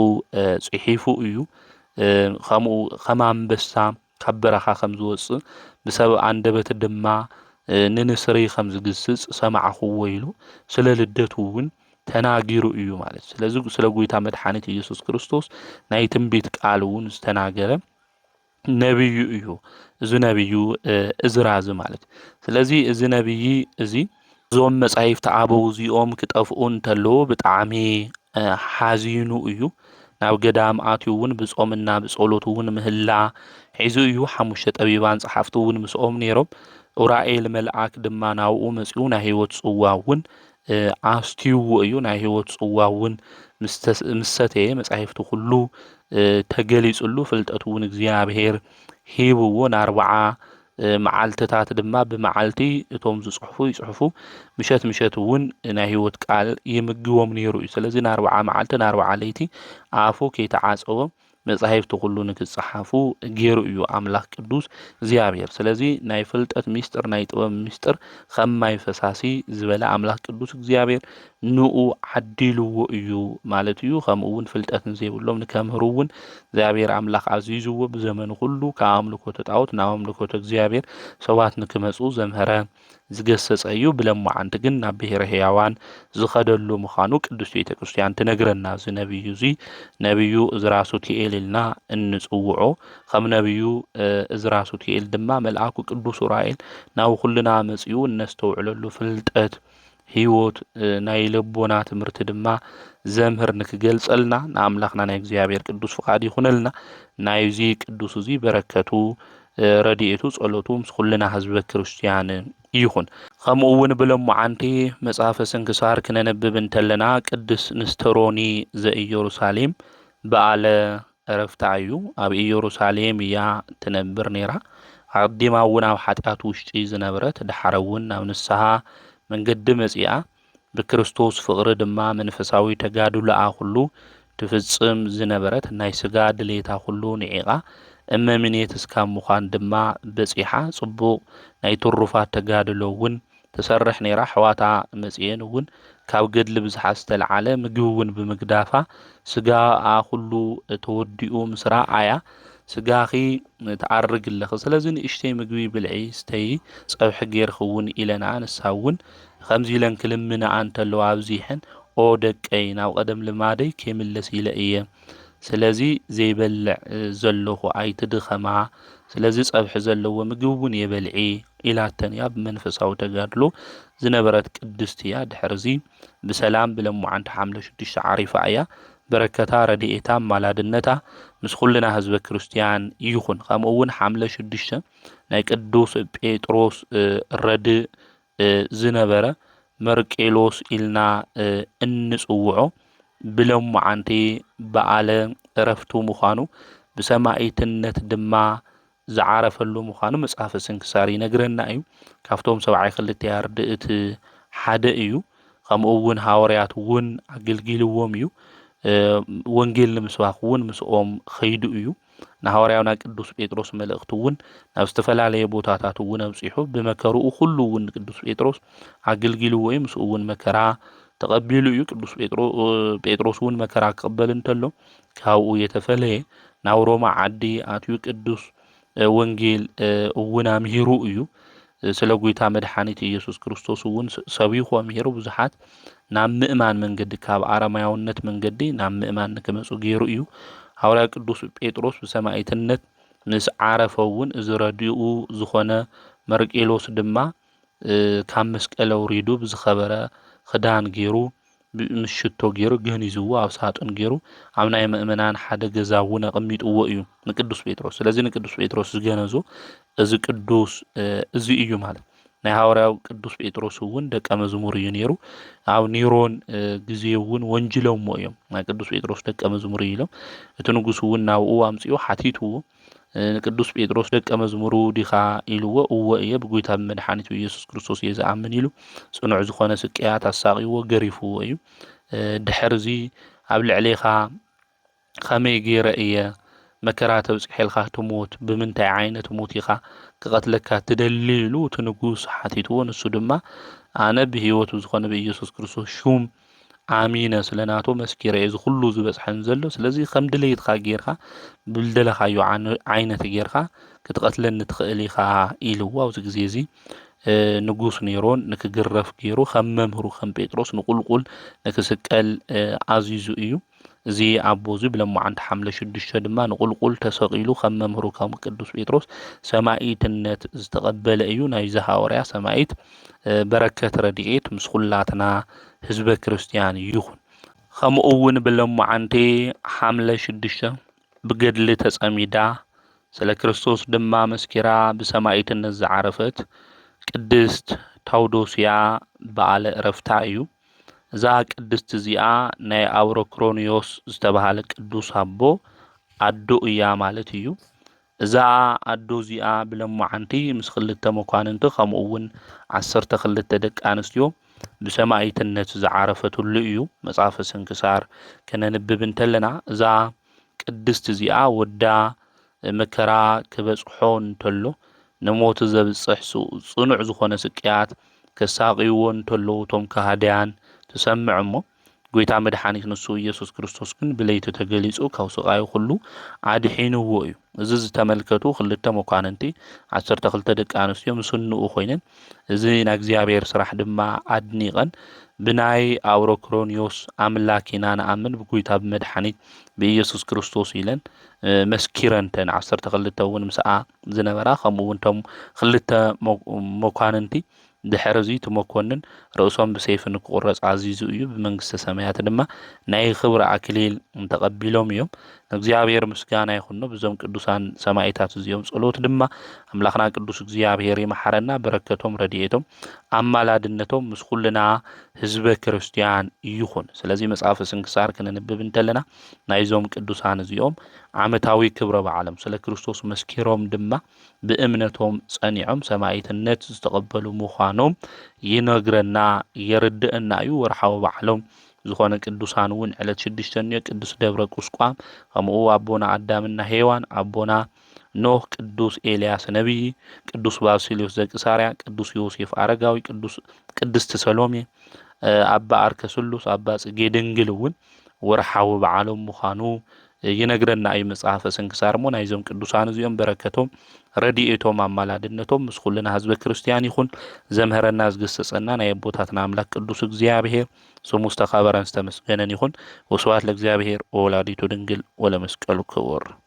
ጽሒፉ እዩ። ከምኡ ከም ኣንበሳ ካብ በረኻ ከም ዝወፅእ፣ ብሰብ ኣንደበት ድማ ንንስሪ ከም ዝግስጽ ሰማዕኽዎ ኢሉ ስለ ልደቱ እውን ተናጊሩ እዩ ማለት። ስለዚ ስለ ጎይታ መድሓኒት ኢየሱስ ክርስቶስ ናይ ትንቢት ቃል እውን ዝተናገረ ነቢዩ እዩ። እዚ ነቢዩ እዝራ እዚ ማለት። ስለዚ እዚ ነቢይ እዚ እዞም መጻሕፍቲ ኣበው እዚኦም ክጠፍኡ እንተለዉ ብጣዕሚ ሓዚኑ እዩ። ናብ ገዳም ኣትዩ እውን ብጾምና ብጸሎት እውን ምህላ ሒዙ እዩ። ሓሙሽተ ጠቢባን ጸሓፍቲ እውን ምስኦም ነይሮም። ኡራኤል መልኣክ ድማ ናብኡ መጺኡ ናይ ህይወት ጽዋ እውን ኣስትይዎ እዩ። ናይ ህይወት ጽዋ እውን ምስ ሰተየ መጻሕፍቲ ኩሉ ተገሊጹሉ፣ ፍልጠት እውን እግዚኣብሔር ሂብዎ። ንኣርብዓ መዓልትታት ድማ ብመዓልቲ እቶም ዝጽሕፉ ይጽሕፉ፣ ምሸት ምሸት እውን ናይ ህይወት ቃል ይምግቦም ነይሩ እዩ። ስለዚ ንኣርብዓ መዓልቲ ንኣርብዓ ለይቲ ኣፉ ከይተዓጸወ መጻሕፍቲ ኩሉ ንክጸሓፉ ገይሩ እዩ ኣምላኽ ቅዱስ እግዚኣብሔር። ስለዚ ናይ ፍልጠት ሚስጥር፣ ናይ ጥበብ ሚስጥር ከም ማይ ፈሳሲ ዝበለ ኣምላኽ ቅዱስ እግዚኣብሔር ንኡ ዓዲልዎ እዩ ማለት እዩ። ከምኡ እውን ፍልጠት ንዘይብሎም ንከምህሩ እውን እግዚኣብሔር ኣምላኽ ኣዚዝዎ። ብዘመኑ ኩሉ ካብ ኣምልኮተ ጣዖት ናብ ኣምልኮተ እግዚኣብሔር ሰባት ንክመጹ ዘምሀረ ዝገሰጸ እዩ። ብለማዓንቲ ግን ናብ ብሔረ ሕያዋን ዝኸደሉ ምዃኑ ቅድስት ቤተ ክርስቲያን ትነግረና። እዚ ነቢዩ እዚ ነቢዩ እዝራ ሱቲኤል ኢልና እንጽውዖ። ከም ነቢዩ እዝራ ሱቲኤል ድማ መልኣኩ ቅዱስ ኡራኤል ናብ ኩልና መጺኡ እነስተውዕለሉ ፍልጠት ህይወት ናይ ልቦና ትምህርቲ ድማ ዘምህር ንክገልጸልና ንኣምላኽና ናይ እግዚኣብሔር ቅዱስ ፍቓድ ይኹነልና። ናይዚ ቅዱስ እዚ በረከቱ ረድኤቱ ጸሎቱ ምስ ኩልና ህዝበ ክርስቲያን ይኹን። ከምኡ እውን ብለማዓንቲ መጽሓፈ ስንክሳር ክነነብብ እንተለና ቅድስ ንስተሮኒ ዘኢየሩሳሌም በዓለ ዕረፍታ እዩ። ኣብ ኢየሩሳሌም እያ ትነብር ነይራ። ኣቐዲማ እውን ኣብ ሓጢኣት ውሽጢ ዝነበረት፣ ድሓረ እውን ናብ ንስሓ መንገዲ መጺኣ፣ ብክርስቶስ ፍቕሪ ድማ መንፈሳዊ ተጋድሎኣ ኩሉ ትፍጽም ዝነበረት፣ ናይ ስጋ ድሌታ ኩሉ ንዒቓ፣ እመምኔት እስካብ ምዃን ድማ በጺሓ፣ ጽቡቕ ናይ ትሩፋት ተጋድሎ እውን ትሰርሕ ነይራ። ኣሕዋታ መጺኤን እውን ካብ ገድሊ ብዝሓ ዝተለዓለ ምግቢ እውን ብምግዳፋ፣ ስጋኣ ኩሉ ተወዲኡ ምስ ረኣያ፣ ስጋኺ ትኣርግ ኣለኺ፣ ስለዚ ንእሽተይ ምግቢ ብልዒ፣ ስተዪ፣ ጸብሒ ጌርኺ እውን ኢለንኣ፣ ንሳ እውን ከምዚ ኢለን ክልምንኣ እንተለዋ ኣብዚሐን፣ ኦ ደቀይ፣ ናብ ቀደም ልማደይ ከይምለስ ኢለ እየ። ስለዚ ዘይበልዕ ዘለኹ ኣይትድኸማ፣ ስለዚ ጸብሒ ዘለዎ ምግቢ እውን የበልዒ ኢላተን እያ። ብመንፈሳዊ ተጋድሎ ዝነበረት ቅድስቲ እያ። ድሕርዚ ብሰላም ብለማዓንቲ ሓምለ ሽዱሽተ ዓሪፋ እያ። በረከታ፣ ረድኤታ፣ ኣማላድነታ ምስ ኩልና ህዝበ ክርስቲያን ይኹን። ከምኡ እውን ሓምለ ሽዱሽተ ናይ ቅዱስ ጴጥሮስ ረድእ ዝነበረ መርቄሎስ ኢልና እንጽውዖ ብለማዓንቲ በዓለ ዕረፍቱ ምዃኑ፣ ብሰማኢትነት ድማ ዝዓረፈሉ ምዃኑ መጽሓፈ ስንክሳር ይነግረና እዩ። ካብቶም ሰብዓይ ክልተ ኣርድእት ሓደ እዩ። ከምኡ እውን ሃዋርያት እውን ኣገልጊልዎም እዩ። ወንጌል ንምስባኽ እውን ምስኦም ኸይዱ እዩ። ንሃዋርያውና ቅዱስ ጴጥሮስ መልእኽቲ እውን ናብ ዝተፈላለየ ቦታታት እውን ኣብጺሑ፣ ብመከርኡ ኩሉ እውን ንቅዱስ ጴጥሮስ ኣገልጊልዎ እዩ። ምስኡ እውን መከራ ተቐቢሉ እዩ። ቅዱስ ጴጥሮስ እውን መከራ ክቕበል እንተሎ ካብኡ የተፈለየ ናብ ሮማ ዓዲ ኣትዩ ቅዱስ ወንጌል እውን ኣምሂሩ እዩ። ስለ ጎይታ መድሓኒት ኢየሱስ ክርስቶስ እውን ሰቢኹ ኣምሂሩ ብዙሓት ናብ ምእማን መንገዲ፣ ካብ ኣረማያውነት መንገዲ ናብ ምእማን ንክመፁ ገይሩ እዩ። ሃዋርያ ቅዱስ ጴጥሮስ ብሰማኢትነት ምስ ዓረፈ እውን እዚ ረድኡ ዝኾነ መርቄሎስ ድማ ካብ መስቀል ኣውሪዱ ብዝኸበረ ክዳን ገይሩ ምስ ሽቶ ገይሩ ገኒዝዎ ኣብ ሳጥን ገይሩ ኣብ ናይ ምእመናን ሓደ ገዛ እውን ኣቐሚጥዎ እዩ ንቅዱስ ጴጥሮስ። ስለዚ ንቅዱስ ጴጥሮስ ዝገነዞ እዚ ቅዱስ እዚ እዩ ማለት። ናይ ሃዋርያው ቅዱስ ጴጥሮስ እውን ደቀ መዝሙር እዩ ነይሩ። ኣብ ኒሮን ግዜ እውን ወንጅሎሞ እዮም። ናይ ቅዱስ ጴጥሮስ ደቀ መዝሙር እዩ ኢሎም እቲ ንጉስ እውን ናብኡ ኣምፅኡ ሓቲትዎ። ንቅዱስ ጴጥሮስ ደቀ መዝሙሩ ዲኻ ኢልዎ፣ እወ እየ፣ ብጎይታ ብመድሓኒት ብኢየሱስ ክርስቶስ እየ ዝኣምን ኢሉ፣ ጽኑዕ ዝኾነ ስቅያት ኣሳቒዎ፣ ገሪፍዎ እዩ። ድሕርዚ ኣብ ልዕሌኻ ከመይ ገይረ እየ መከራ ተብጽሐልካ ትሞት? ብምንታይ ዓይነት ሞት ኢኻ ክቐትለካ ትደሊ? ኢሉ እቲ ንጉስ ሓቲትዎ። ንሱ ድማ ኣነ ብህይወቱ ዝኾነ ብኢየሱስ ክርስቶስ ሹም ኣሚነ ስለ ናቱ መስኪረ እየ እዚ ኩሉ ዝበጽሐን ዘሎ። ስለዚ ከም ድሌትካ ጌርካ፣ ብልደለኻዮ ዓነ-፣ ዓይነት ጌርካ ክትቐትለኒ ትኽእል ኢኻ ኢልዎ። ኣብዚ ግዜ እዚ፣ እ፣ ንጉስ ኔሮን ንክግረፍ ገይሩ፣ ከም መምህሩ ከም ጴጥሮስ ንቁልቁል ንክስቀል፣ እ፣ ኣዚዙ እዩ። እዚ ኣቦ እዚ ብለማዓንቲ ሓምለ ሽዱሽተ ድማ ንቁልቁል ተሰቒሉ ከም መምህሩ ከም ቅዱስ ጴጥሮስ ሰማኢትነት ዝተቐበለ እዩ። ናይዚ ሃዋርያ ሰማኢት፣ እ፣ በረከት ረድኤት ምስ ኩላትና ህዝበ ክርስትያን ይኹን። ከምኡ እውን ብለማዓንቲ ሓምለ ሽዱሽተ ብገድሊ ተጸሚዳ፣ ስለ ክርስቶስ ድማ መስኪራ ብሰማኢትነት ዝዓረፈት ቅድስት ታውዶስያ በዓለ ዕረፍታ እዩ። እዛ ቅድስት እዚኣ ናይ ኣውሮክሮንዮስ ዝተባህለ ቅዱስ ኣቦ ኣዶ እያ ማለት እዩ። እዛ ኣዶ እዚኣ ብለማዓንቲ ምስ ክልተ መኳንንቲ ከምኡ እውን ዓሰርተ ክልተ ደቂ ኣንስትዮ ብሰማኢትነት ዝዓረፈትሉ እዩ። መጽሓፈ ስንክሳር ከነንብብ እንተለና እዛ ቅድስት እዚኣ ወዳ መከራ ክበጽሖ እንተሎ ንሞት ዘብጽሕ ሱ-፣ ጽኑዕ ዝኾነ ስቅያት ከሳቕይዎ እንተለዉ እቶም ከሃድያን ትሰምዕ እሞ፣ ጎይታ መድሓኒት ንሱ ኢየሱስ ክርስቶስ ግን ብለይቲ ተገሊጹ ካብ ስቓዩ ኩሉ ኣድሒንዎ እዩ። እዚ ዝተመልከቱ ክልተ መኳንንቲ ዓሰርተ ክልተ ደቂ ኣንስትዮ ምስንኡ ኮይነን፣ እዚ ናይ እግዚኣብሔር ስራሕ ድማ ኣድኒቐን፣ ብናይ ኣውሮክሮንዮስ ኣምላክ ኢና ንኣምን፣ ብጎይታ ብመድሓኒት ብኢየሱስ ክርስቶስ ኢለን፣ እ፣ መስኪረን፣ እተን ዓሰርተ ክልተ እውን ምስኣ ዝነበራ፣ ከምኡ እውን እቶም ክልተ መ-፣ መኳንንቲ ድሕሪ እዚ እቲ መኮንን ርእሶም ብሰይፊ ንክቑረጽ ኣዚዙ እዩ። ብመንግስተ ሰማያት ድማ ናይ ክብሪ ኣክሊል ተቐቢሎም እዮም። ንእግዚኣብሔር ምስጋና ይኹኖ። ብዞም ቅዱሳን ሰማኢታት እዚኦም ጸሎት ድማ ኣምላኽና ቅዱስ እግዚኣብሔር ይመሓረና። በረከቶም፣ ረድኤቶም፣ ኣማላድነቶም ምስ ኩልና ህዝበ ክርስትያን ይኹን። ስለዚ መጽሓፈ ስንክሳር ክነንብብ እንተለና ናይዞም ቅዱሳን እዚኦም ዓመታዊ ክብረ በዓሎም ስለ ክርስቶስ መስኪሮም ድማ ብእምነቶም ጸኒዖም ሰማኢትነት ዝተቐበሉ ምዃኖም ይነግረና፣ የርድእና እዩ። ወርሓዊ በዓሎም ዝኾነ ቅዱሳን እውን ዕለት ሽዱሽተ እኒኦ፣ ቅዱስ ደብረ ቁስቋም፣ ከምኡ ኣቦና ኣዳምና ሄዋን፣ ኣቦና ኖህ፣ ቅዱስ ኤልያስ ነቢይ፣ ቅዱስ ባስልዮስ ዘቂሳርያ፣ ቅዱስ ዮሴፍ ኣረጋዊ፣ ቅዱስ፣ ቅድስቲ ሰሎሜ፣ እ፣ ኣባ ኣርከ ስሉስ፣ ኣባ ጽጌ ድንግል እውን ወርሓዊ በዓሎም ምዃኑ ይነግረና እዩ መጽሓፈ ስንክሳር። እሞ ናይዞም ቅዱሳን እዚኦም በረከቶም፣ ረድኤቶም፣ ኣማላድነቶም ምስ ኩልና ህዝበ ክርስትያን ይኹን። ዘምህረና ዝገሰጸና ናይ ኣቦታትና ኣምላክ ቅዱስ እግዚኣብሔር ስሙ ዝተኸበረን ዝተመስገነን ይኹን። ወስብሐት ለእግዚኣብሔር ወወላዲቱ ድንግል ወለመስቀሉ ክቡር።